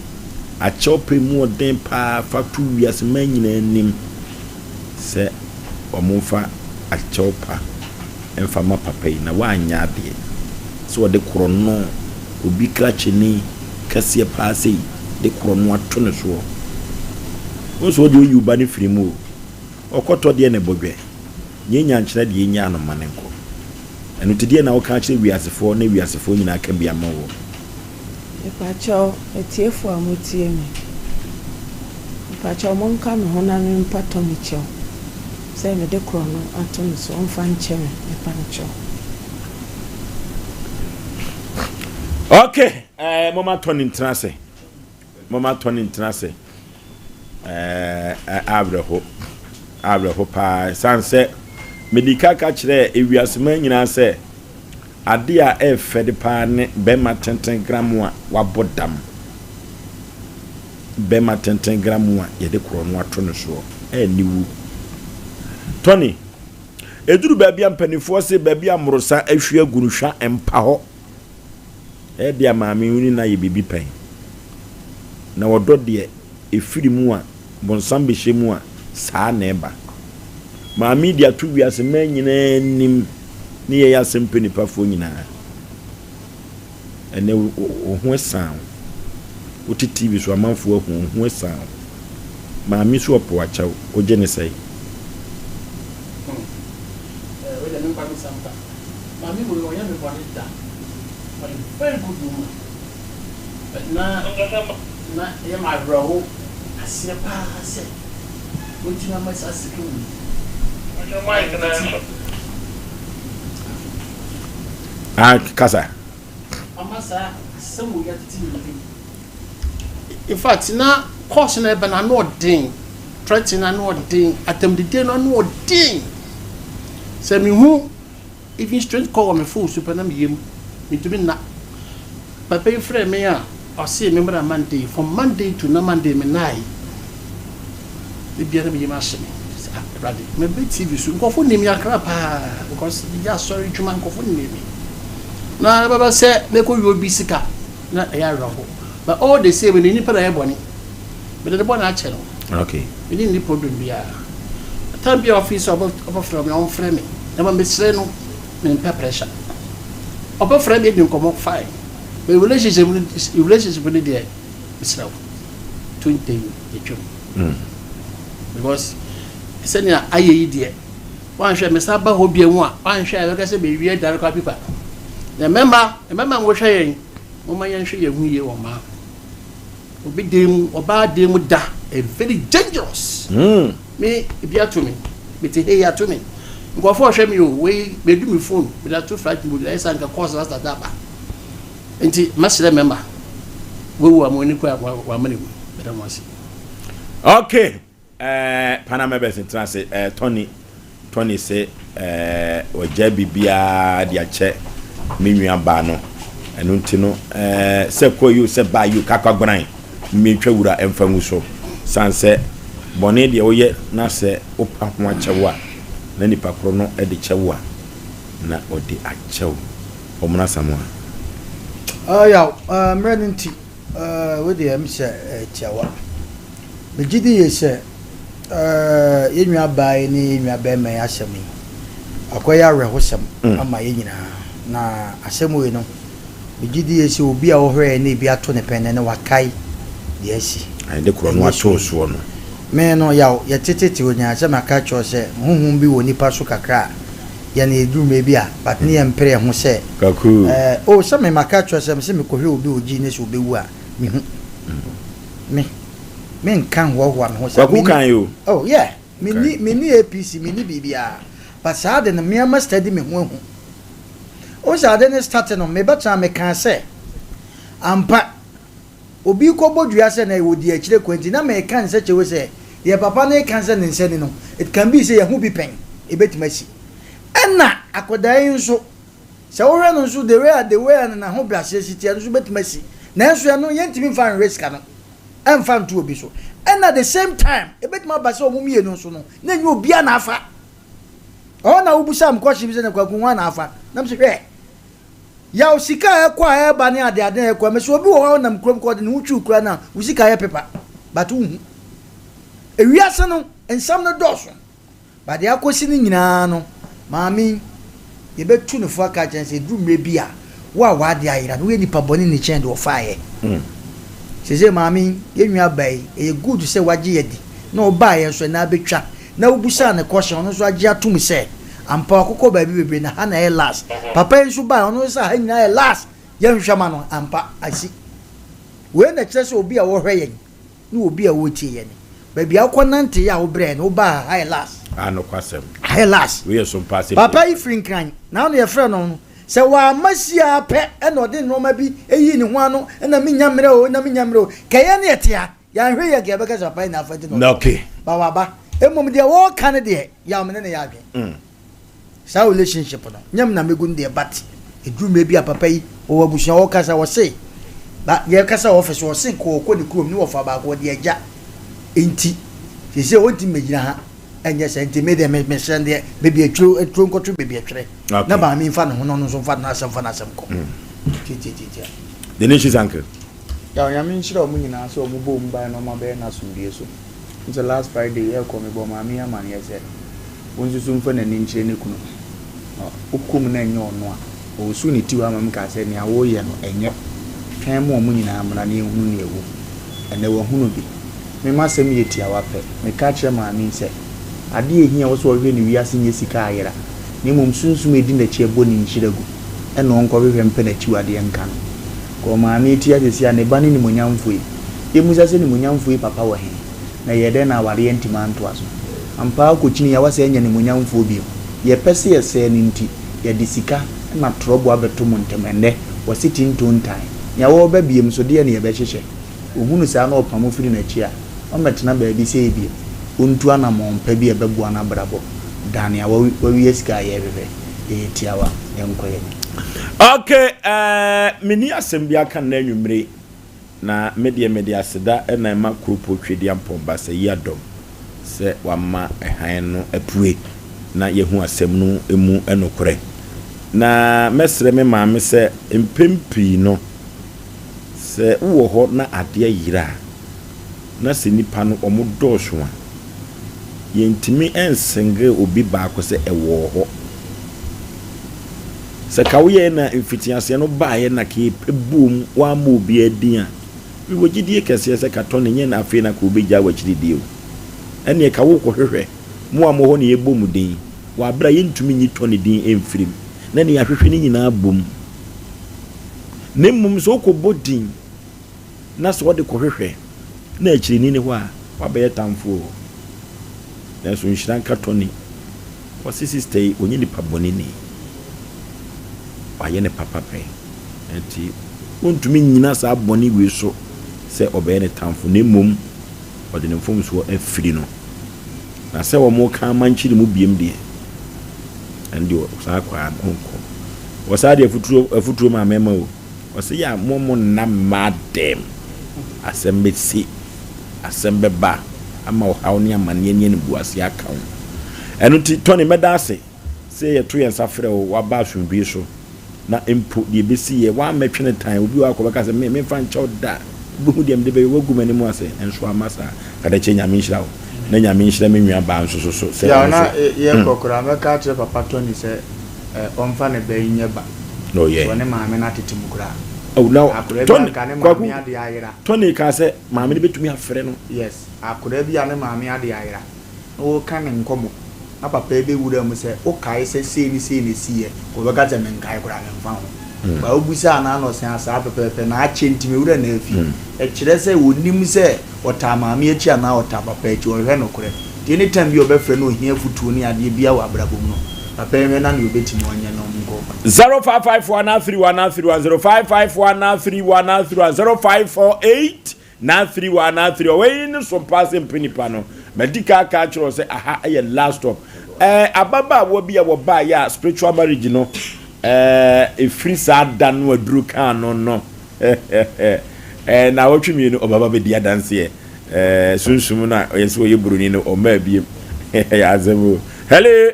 akyɛwpɛ mu ɔden paa fa to wiase man nyinaa anim sɛ wɔmfa akyɛwpa mfa ma papa yi na wanyɛ adeɛ sɛ ɔde korɔno obi krakyeni kɛseɛ paa sei de korɔno ato ne soɔ. Wohu sɛ ɔdeɛ ɔyi wo ba no firi mu o, ɔkɔtɔ deɛ na ɛbɔ dwɛ, nyɛ nyankyerɛ deɛ ɛnyaa no ma no nkɔ. Ɛno nti deɛ na woka akyerɛ wiasefoɔ na wiasefoɔ nyinaa ka bi ama woɔ? Mepakyɛw, atiefo a mutie me, mepakyɛw monka me ho na mempa Tommy kyɛw sɛ mede korɔno ato no so, ɔmfa nkyɛ me, mepa no kyɛw. Ok, eh, moma Tony ntena ase. Moma Tony ntena ase. Eh, eh, awerɛho. Awerɛho paa. Ɛsiane sɛ mede ka ka kyerɛɛ ewiasema nyinaa sɛ Ade a ɛyɛ fɛ de paa ne bɛrima tenten gramo a wabɔ dam. Bɛrima tenten gramo a yɛde korɔno ato no soɔ. Aniwu. Tony, ɛduru baabi a mpanimfoɔ se baabi a mmorosa ahwie agu no hwa mpa hɔ. Ɛyɛ de a maame wo ne no ayɛ biribi pɛn. Na ɔdɔ deɛ ɛfiri mu a bonsam bɛhyɛ mu a, saa na ɛba. Maame yi de ato wiase mmaa nyinaa anim ne yɛn asɛm pɛ nipafoɔ nyinaa. Ɛnɛ wo ho asiane wo. Wote TV so amanfoɔ ahu wo ho asiane wo. Maame so ɔpo akyɛw, wogye ne sɛe. Hmm. Eh, wei deɛ menkwa me sampa. Maame wei ɔnyɛ me bɔne da. Ɔyɛ very good woman. But na na ɛyɛ me awerɛho aseɛ paa sɛ watumi ama saa sika wei atete. Ah, kasa. Ama saa asɛm wei atete ne tirim. In fact, na course no ɛbɛ no ano ɔden, threatening no ano ɔden, atɛmdidie no ano ɔden. Sɛ mehu Even straight call wɔ me phone so pɛ na me yam mentumi nna. Papa yi frɛɛ me a ɔsee me mmra Monday, from Monday to na Monday me nnae. Da biara na me yam ahye me sɛ ah Awurade mɛbɛ TV so nkurɔfo nim me akra paa because meyɛ asɔre adwuma nkurɔfo nim me. Na ɛbɛba sɛ mɛkɔ wie obi sika na ɛyɛ awerɛho but all the same no nipa na ɛyɛ bɔne mede ne bɔne akyɛ no. Okay. Me ne nni problem biara. Time biara ɔfeel sɛ ɔbɛfrɛ me a ɔmfrɛ me. Na mmom mesrɛ no mempɛ pressure. Ɔbɛfrɛ me adi nkɔmmɔ fine. But relationship no relationship no deɛ mesrɛ wo 20 yɛtwam. Mm. Because sɛnea ayɛ yi deɛ wanhwɛ me san ba hɔ bia mu a wanhwɛ a bɛka sɛ mewie dare kɔ apipa. Na mmarima mmarima wɔhwɛ yɛn momma yɛnhwɛ yɛn ho yie wɔ mmaa ho. Obi dan mu ɔbaa dan mu da a very dangerous. Me ebi ato me mete hei ato me nkurɔfoɔ ɔhwɛ me o wei medu me phone mede ato flight mode ayɛ sɛ anka course na start aba nti mɛsrɛ mɛma wawu a mo ani kɔ a wamene mu meda mo ase. Okay, Panama bɛs ntena ase Tony Tony se wagya biribiara de akyɛ me nua baa no ɛno nti no sɛ kɔ yi o sɛ baa yi o kakwa gbanan mmiɛntwa wura ɛmfa ngu so san sɛ bɔne deɛ woyɛ na sɛ wopa ho akyɛ wo a na nipa koro no de kyɛ wo a na ɔde akyɛ wo ɔmono Asamoah. Yaw, mmerɛ no nti, wei deɛ ɛm sɛ ɛyɛ tiawa. Megye di yie sɛ yɛn nua baa yi ne yɛn nua barima yi asɛm yi, akɔyɛ awerɛhosɛm ama yɛn nyinaa. Na asɛm wei no, megye di yie sɛ obi a ɔhwɛ yɛn na ebi ato ne pɛn no, wakae deɛ asi. Ɛde korɔ no ato soɔ no. Me no, yaw, yɛtetete hɔ nyinaa sɛ maka akyerɛ wo sɛ honhom bi wɔ nipa so kakra a, yɛn yɛduru mmerɛ bi a, but ne yɛmpere yɛn ho sɛ, Kwaku. eh, oh, sɛ me maka akyerɛ wo sɛ mese mekɔhwɛ obi wɔ G ne sɛ ɔbɛwu a, mehu. Me, menka nhoahoa me ho saa. Kwaku Menni, kan o. oh yeah, menni, menni APC, menni biribiara. But saa ade no, me ara ma study me ho ahu. Wohu sɛ ade no start no, mebɛtena mekaa sɛ, ampa, obi kɔbɔ dua sɛ na ɔdi akyire kwa nti, na meka in such a way sɛ, deɛ papa no reka sɛ ne nsa ni no, it can be sɛ yɛahu bi pɛn, ɛbɛtumi asi. Ɛna akwadaa yi nso, Sɛ wohwɛ no nso, the way a the way a n'ahobrɛaseɛ si teɛ no nso bɛtumi asi. Nanso ɛno, yɛntumi mfa nhwɛ sika no mfa nto obi so. Ɛna the same time, ɛbɛtumi aba sɛ wɔn mmienu nso no, na ɛnyɛ obiara na afa. Ɛhɔ na wobusaa me question bi sɛ, na Kwaku, hwan na afa? Na mese, hwɛ, yaw sika a ɛkɔ a ɛreba ne adeade a ɛkɔ a, mese obi wɔ hɔ a ɔnam kurom kɔ ɔde ne ho twiw koraa no a, wo sika yɛ pepa, but wonhu. Ewiase no, nsɛm no dɔɔso. But deɛ akɔsi no nyinaa no, maame yi, yɛbɛtu no fo aka akyerɛ no sɛ ɛduru mmerɛ bi a, wo a w'adeɛ ayera no, woyɛ nipa bɔne ni kyɛn deɛ ɔfaeɛ. Seesei maame yi, yɛn nua baa yi, ɛyɛ good sɛ wagye adi na ɔbaeɛ nso ɛnɛ abɛtwa na wobusaa no question, ɔno nso agye atom sɛ ampa wakokɔ baabi bebree na ha na ɛyɛ last. Papa yi nso baeɛ, ɔno nso sɛ ha nyinaa yɛ last, yɛnhwehwɛ ma no, ampa asi. Wei na ɛkyerɛ sɛ obi a ɔhwɛ yɛn ne obi a ɔretie yɛn. Baabi a wokɔ nante a wobrɛɛ no, wobaa ha, ha yɛ last. Ah, nokwasɛm. Ha yɛ last. Wei yɛ so mpa asɛm. Papa yi firi Nkran, na ano yɛfrɛ no no, sɛ wamma sie ara pɛ na ɔde nnoɔma bi yii ne ho ano, na mennya mmerɛ o, na mennya mmerɛ o. Kɛyɛ ne yɛte ha, yɛanhwɛ yie a nka yɛbɛka sɛ papa yi na afa nti na ɔde Okay. ba waba. Mmom deɛ wɔreka no deɛ, yaw me ne no yɛ adwene. Saa relationship no nyɛ me na megu no deɛ but ɛduru mmerɛ bi a papa yi ɔwɔ abusua ɔkasa ɔse ba yɛkasa wɔ office ɔse nka ɔkɔ ne kurom ne wɔfa baako ɔde agya nti seesei ɔntumi mɛgyina ha ɛnyɛ sɛ nti me deɛ me mesrɛ no deɛ baabi atwere aturo nkɔto baabi atwere na maame nfa ne ho na ɔno nso nfa n'asɛm fa n'asɛm kɔ tiatiatiatia. The nation's uncle. Yaw Nyame nhyira ɔmo nyinaa sɛ ɔmo bɔɔ mu baeɛ na ɔmo abɛyɛ no asomdwie so. Wohu sɛ last Friday yɛɛkɔ mebɔɔ maame yi amaneɛ sɛ ɔnsusu mfa n'ani nkyerɛ ne kunu na ɔkɔ mu na ɛnyɛ ɔno a, ɔresuu ne ti hɔ ama me kaa sɛ nea woreyɛ no ɛnyɛ, twɛn ma ɔmo nyinaa mmra na yɛnhunu nea ɛwɔ mu. Ɛnnɛ wahunu bi. Me m'asɛm yɛ tiawa pɛ, meka kyerɛ maame yi sɛ adeɛ a ɛhia wɔ sɛ ɔhwehwɛ no wiase nyɛ sika ayera na mmom sunsum a ɛdi n'akyi ɛbɔ ne nhyira gu ɛna ɔnkɔhwehwɛ mpɛ n'akyiwadeɛ nka no. Kɔ maame yi ti ase sia ne ba ne nimuonyamfoɔ yi. Yɛmmisa sɛ nimuonyamfoɔ yi papa wɔ he? Na ɛyɛɛ dɛn na awareɛ antumi antoa so? Ampa ara kɔkyini a woasɛe anya nimuonyamfoɔ bio. Yɛpɛ sɛ yɛsɛe no nti, yɛde sika na torɔbo abɛto mo ntam. Ɛnnɛ, wɔse tintontan. Nea wɔreba biom nso, deɛn na yɛbɛhyehyɛ? Ɔhunu saa na ɔpamo firi n'akyi a, ɔmmɛtena baabi sɛ ebia ɔntu anammɔn pa bi a ɛbɛboa n'abrabɔ dan nea wawia sika a yɛrehwehwɛ. Ɛyɛ tiawa, yɛnkɔ yɛn anim. Ok eh, menni asɛm biara ka nnɛ anwummere yi, na me deɛ mede aseda na ɛma Kuropɔ Twedeampɔn Basayi Adom sɛ wama hann no apue na yɛahu asɛm no mu nokorɛ. Na mɛsrɛ me maame sɛ mpɛn pii no, sɛ wowɔ hɔ na adeɛ yera a, na sɛ nnipa no wɔdɔɔso a, yɛntumi nsingle obi baako sɛ ɛwɔ hɔ. Sɛ ka woyɛɛ na mfitiaseɛ no baeɛ na ka yɛpɛ boom woammɔ obiara din a, mewɔ gyidie kɛseɛ sɛ ka Tony nyɛ na afei na ka ɔbɛgyaa w'akyiri die o. Ɛnneɛ ka worekɔhwehwɛ mo a mowɔ hɔ na yɛbɔ mo din wɔ aberɛ a yɛntumi nyi Tony din mfiri mu na deɛ yɛahwehwɛ no nyinaa bom. Na mmom sɛ wokɔbɔ din na sɛ ɔde kɔhwehwɛ na akyirini ne hɔ a, wabɛyɛ tamfo o. Nanso nhyira nka Tony, ɔse sister yi ɔnyɛ nipa bɔne ni. Wayɛ ne papa pɛn. Nti wontumi nnyina saa bɔne wei so sɛ ɔbɛyɛ ne tamfo na mmom ɔde ne mfomsoɔ afiri no. Na sɛ wɔka amankyere mu biem deɛ, ɛno deɛ saa kwaa no ɔnkɔ. Wɔsaa de afuturo afuturo maa mɛma o. Ɔse yɛ a mo mo nna mmaa dɛm. Asɛm bɛsi, asɛm bɛba ama ɔhaw ne amaneɛ ne animguaseɛ aka wo. Ɛno nti Tony mɛda ase sɛ yɛto yɛn nsa frɛ wo waba asomdwie so na mpo deɛ ɛbɛsi yɛ woammɛtwene tan obi wɔ hɔ a kɔbɛka sɛ me memfa nkyɛ wo da wobɛhu deɛ mede bɛyɛ woagu m'anim ase nso amma saa Kadakyie Nyame nhyira wo na Nyame nhyira me nua baa nso so so sɛ Yaw ɔno na nso yɛkɔ koraa mɛka akyerɛ papa Tony sɛ ɔmfa ne ba yi nyɛ ba. Oh yeah. Sɛ ɔne maame no atete mu koraa. Oh now Akwadaa bi Tony anka ne Kwaku maame ade ayera. Tony kaa sɛ maame no bɛtumi afrɛ no. Yes, akwadaa bi a ne maame ade ayera na ɔreka ne nkɔmmɔ na papa yi bɛwura mu sɛ wokae sɛ sei ne sei na ɛsiiɛ, ɔbɛka sɛ menkae koraa memfa ho. But wobisaa no a na ɔse ah saa pɛpɛɛpɛ na akyɛ nti me werɛ na afi. Ɛkyerɛ sɛ ɔnim sɛ ɔtaa maame akyi anaa ɔtaa papa akyi, ɔhwehwɛ nokorɛ. Nti any time bi a ɔbɛfrɛ no ohia afutuo ne adeɛ biara wɔ abrabɔ mu no, papa yi nhwɛ na nea ɔbɛtumi ɔnyɛ no ɔnkɔ. 0554 931 931 0554 931 931 0548 931 931 Wei ne so paa sɛ mpɛ nipa no. Madi ka aka akyerɛ wo sɛ aha yɛ last stop. Ɛɛ ababaawa bi a wɔbaeɛ a spiritual marriage no ɛɛ ɛfiri saa da no aduru kaa no no ɛɛ naawɔtwe mmienu ɔbaba bɛdi adanseɛ. Ɛɛ sunsum no a ɔyɛ sɛ ɔyɛ buroni no ɔmaa biem. Ɛyɛ asɛm o. Hello.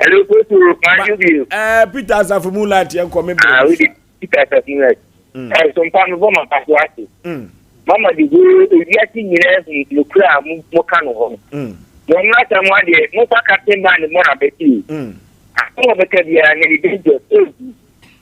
Hello, Kotu. Ma bio. Ɛɛ Peter Asafo Moonlight yɛn kɔ me brɛ. Ah, Peter Asafo Moonlight. Mm. Ɛɛ so mpa mebɔ ma paso ase. Mm. Mama de hoo ewiase nyinaa hu nokura a mo ka no hɔ no. Mm. Mo mmra mo adeɛ mo fa captain man mmɔ na bɛti. Mm. Asɛm a ɔbɛka biara na ɛyɛ dangerous. Ɛɛdu.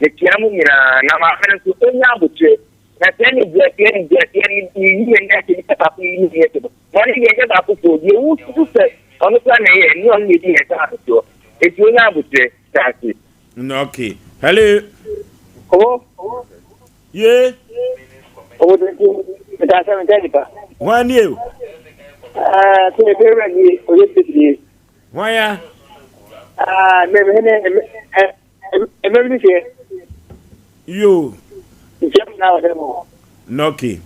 Mekyia mo nyinaa na maame no nso ɔnya abotrɛ. Na sɛ ne guaseɛ ne guaseɛ ne ne yi ne ase ne papa yi ne yɛ no. Wɔn ne yɛ baako fo deɛ wosusu sɛ ɔno kora na ɛyɛ ne ɔno na ɛdi yɛn saa ahosoɔ. Eti onya abotrɛ saa ase. Okay. Hello. Owo. Ye. Owo tete. Meta sɛ meta nipa. Hwan nie o? Ah, sɛ ebe wura nie, oye tete nie. Hwan ya? Ah, me me ne me me me Yo. Nkyɛn mu na ɔsɛ mo. Okay.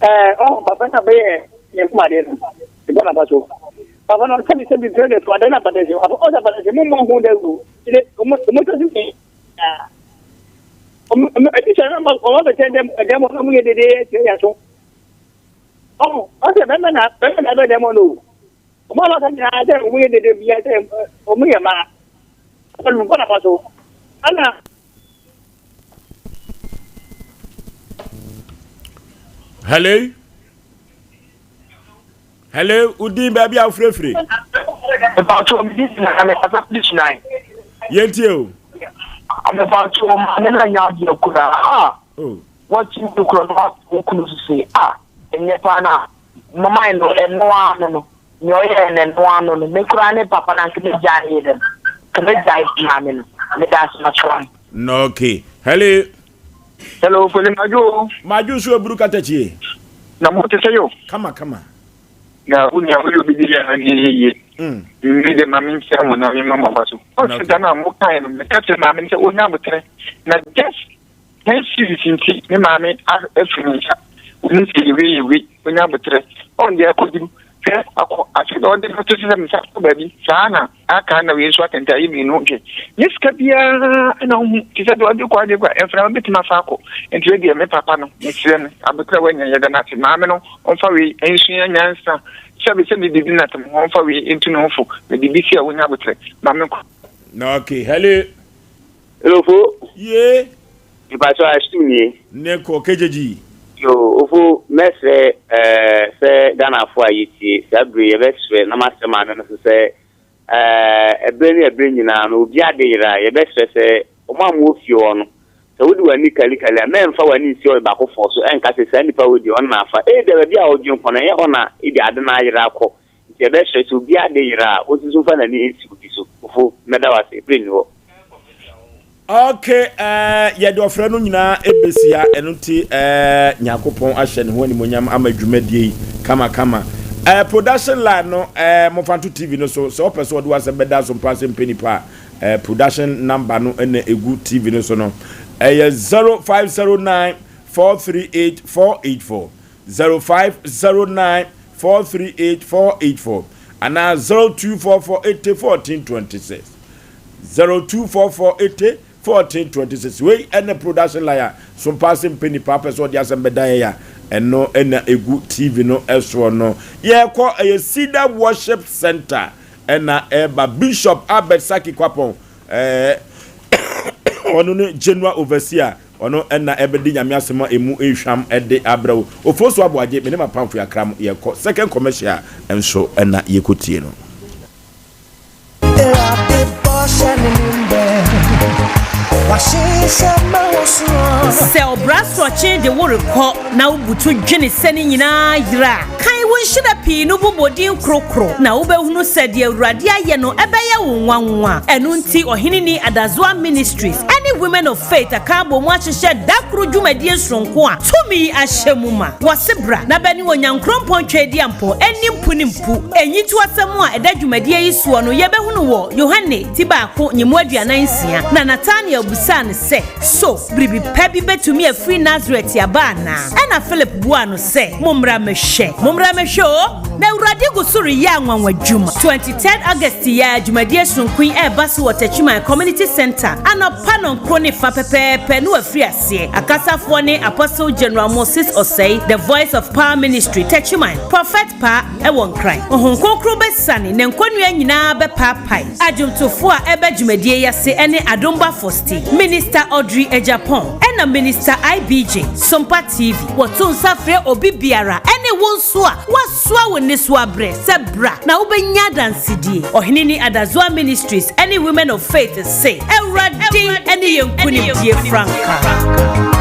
Ɛɛ ɔn papa na bɛyɛ ne nkumadeɛ no ɛbɔ n'aba so. Papa na sɛbi sɛbi mpere de so adan na pata si ɔsɛ ɔsɛ pata si mo mo ho dɛ o. Ɛdɛ ɔmo ɔmo sɛ si ɔmo ɔmo ɛti sɛ ɔmo ɔmo bɛ tɛn dɛm ɛdɛm ɔmo yɛ dede ɛkyɛ yɛ so. Ɔmo ɔsɛ bɛmɛ na bɛmɛ na bɛ dɛm ɔno o. Ɔmo a wɔaka nyinaa sɛ ɔmo yɛ dede bia sɛ ɔmo yɛ mmaa. Ɔmo bɔ n'aba so. Ɛna. Hello? Hello, udin baabi a wofirefire? Mpatsɔ mi di na mi kasa fi sunan. Yɛntie o. Mpatsɔ maame na nya adeɛ koraa. Ah. Oh. Wɔkyi mi kura no wo kunu sisi. Ah, ɛnyɛ paa na mama no ɛno ano no. Nea ɔyɛɛ no ɛno ano no. Me koraa ne papa na nka megyae ne dɛm. Nka megyae maame no. Meda ase makra mo. No, okay. Hello. Hello, Kwesi Madwo o. Madwo nso aburu katakyie. Na mo te sɛ yo. Kama kama. Na wo nua woyɛ obi de yɛ na deɛ yɛ yie. Me de ma me nkyia mo na me ma mo aba so. Ɔsɛ da no a mo kae no meka kyerɛ maame no sɛ ɔnya aboterɛ na just 10 series nti me maame afiri me nsa. Onim sɛ yɛ wei yɛ wei ɔnya aboterɛ. Ɔn deɛ akɔduru hwɛ akɔ afei na ɔde bɛto so sɛ me nsa kɔ baabi saa na Aka na wei nso atɛntɛ ayɛ mmienu hwɛ nyɛ sika biara na wohu te sɛ deɛ ɔde kɔ ade kɔ a mframa bɛtumi afa akɔ nti wei deɛ me papa no mesrɛ no abotire a wanya yɛda no ase maame no ɔmfa wei nsua nyansa sɛbe sɛ medidi no atem hɔ ɔmfa wei ntu ne ho fo mede bi si a wonya abotire maame nkɔ. Na okay hello. Hello fo. Ye. Mpatsɔ asu nie. Ne kɔ KJG. Yo ofo mɛsrɛ ɛɛ sɛ Ghana fo a yɛtie saa bere yɛbɛsrɛ na masrɛ maame no so sɛ ɛɛ ɛberɛ ne ɛberɛ nyinaa no obi ade yera a yɛbɛsrɛ sɛ. Wɔn a wɔwɔ fie hɔ no, sɛ wode w'ani kalikali a, mɛmfa w'ani nsi ɔbaakofoɔ so nka sɛ, 'Saa nipa wei deɛ, ɔno na afa. Ebia baabi a ɔdwen kɔ no, ɛnyɛ hɔ na ebia ade no ayera akɔ. Nti yɛbɛsrɛ sɛ obiara ade yera a, ɔnsusu mfa n'ani nsi obi so. Kofo, mɛda wo ase. Bere nni hɔ. Ok eh, yɛde ɔfrɛ no nyinaa ɛbɛsi ha, ɛno nti eh, Nyankopɔn ahyɛ ne ho animonyam ama dwumadie yi kama kama. Eh, production line no eh, momfa nto TV no so, sɛ wopɛ sɛ wɔde w'asɛm bɛda so mpa sɛ mpɛ nipa a, eh, production number no na ɛgu TV no so no, ɛyɛ 0509 438 484, 0509 438 484 anaa 0244 80 14 26. 0244 80 14 26 Wei ɛne production line a Sompaase mpɛ nipa apɛ sɛ ɔde asɛm bɛda yɛn a ɛno ɛna egu TV no ɛsoɔ no. Yɛkɔ ɛyɛ Cedar Worship Center ɛna ɛba Bishop Albert Saki Kwapɔn ɛɛ ɔno ne General Overseer ɔno ɛna ɛbɛde Nyame asɛm a emu ehwam ɛde abrɛ wo. Ofosu Aboagye me ne m'apamfo yɛakra mo yɛkɔ second commercial nso ɛna yɛkɔtie no. Sɛ ɔbra asorɔkye de wo rekɔ na wobutu dwene sɛ ne nyinaa yera a, kan wo nhyira pii no bobɔ din korokoro na wobɛhunu sɛ deɛ Awurade ayɛ no ɛbɛyɛ wo nwanwa. Ɛno nti Ɔheneni Adazoa Ministries ne Women of Faith aka abɔ mu ahyehyɛ da koro dwumadie soronko a tumi ahyɛ mu ma. Wɔse bra na bɛne Onyankorɔmpɔn Tweaduampɔn nni mpu ne mpu. Enyitoasɛm a ɛda dwumadie yi soɔ no yɛbɛhunu wɔ Yohane ti baako nyemu 46. Na Natanael bisaa no sɛ, So biribi pa bi bɛtumi afiri Nasaret aba anaa? Ɛnna Filip buaa no sɛ, Mommra mmɛhwɛ. Mommra mmɛhwɛ o! Na Awurade gu so reyɛ anwanwadwuma. 23rd August yi ara dwumadie sononko yi reba so wɔ Techiman Community Centre anɔpa nɔnkron ne fa pɛpɛɛpɛ na wɔafiri aseɛ. Akasafoɔ ne Apostle General Moses Osei, The Voice of Power Ministry, Techiman, Prophet Pa wɔ Nkran. Honhom Kronkron bɛsiane, na nkɔnnua nyinaa bɛpaapae. Adwomtofoɔ a ɛba dwumadie yi ase ne Adomba Fosti, Minister Audrey Agyapong, ɛna Minister IBJ, Sompa TV. Wɔto nsa frɛ obi biara, ɛne wo nso a woasoa wo nnesoa berɛ sɛ bra na wobɛnya adansedie. Ɔhene ni Adazoa Ministries ne Women of Faith se, Awurade ne yɛn nkonimdie frankaa.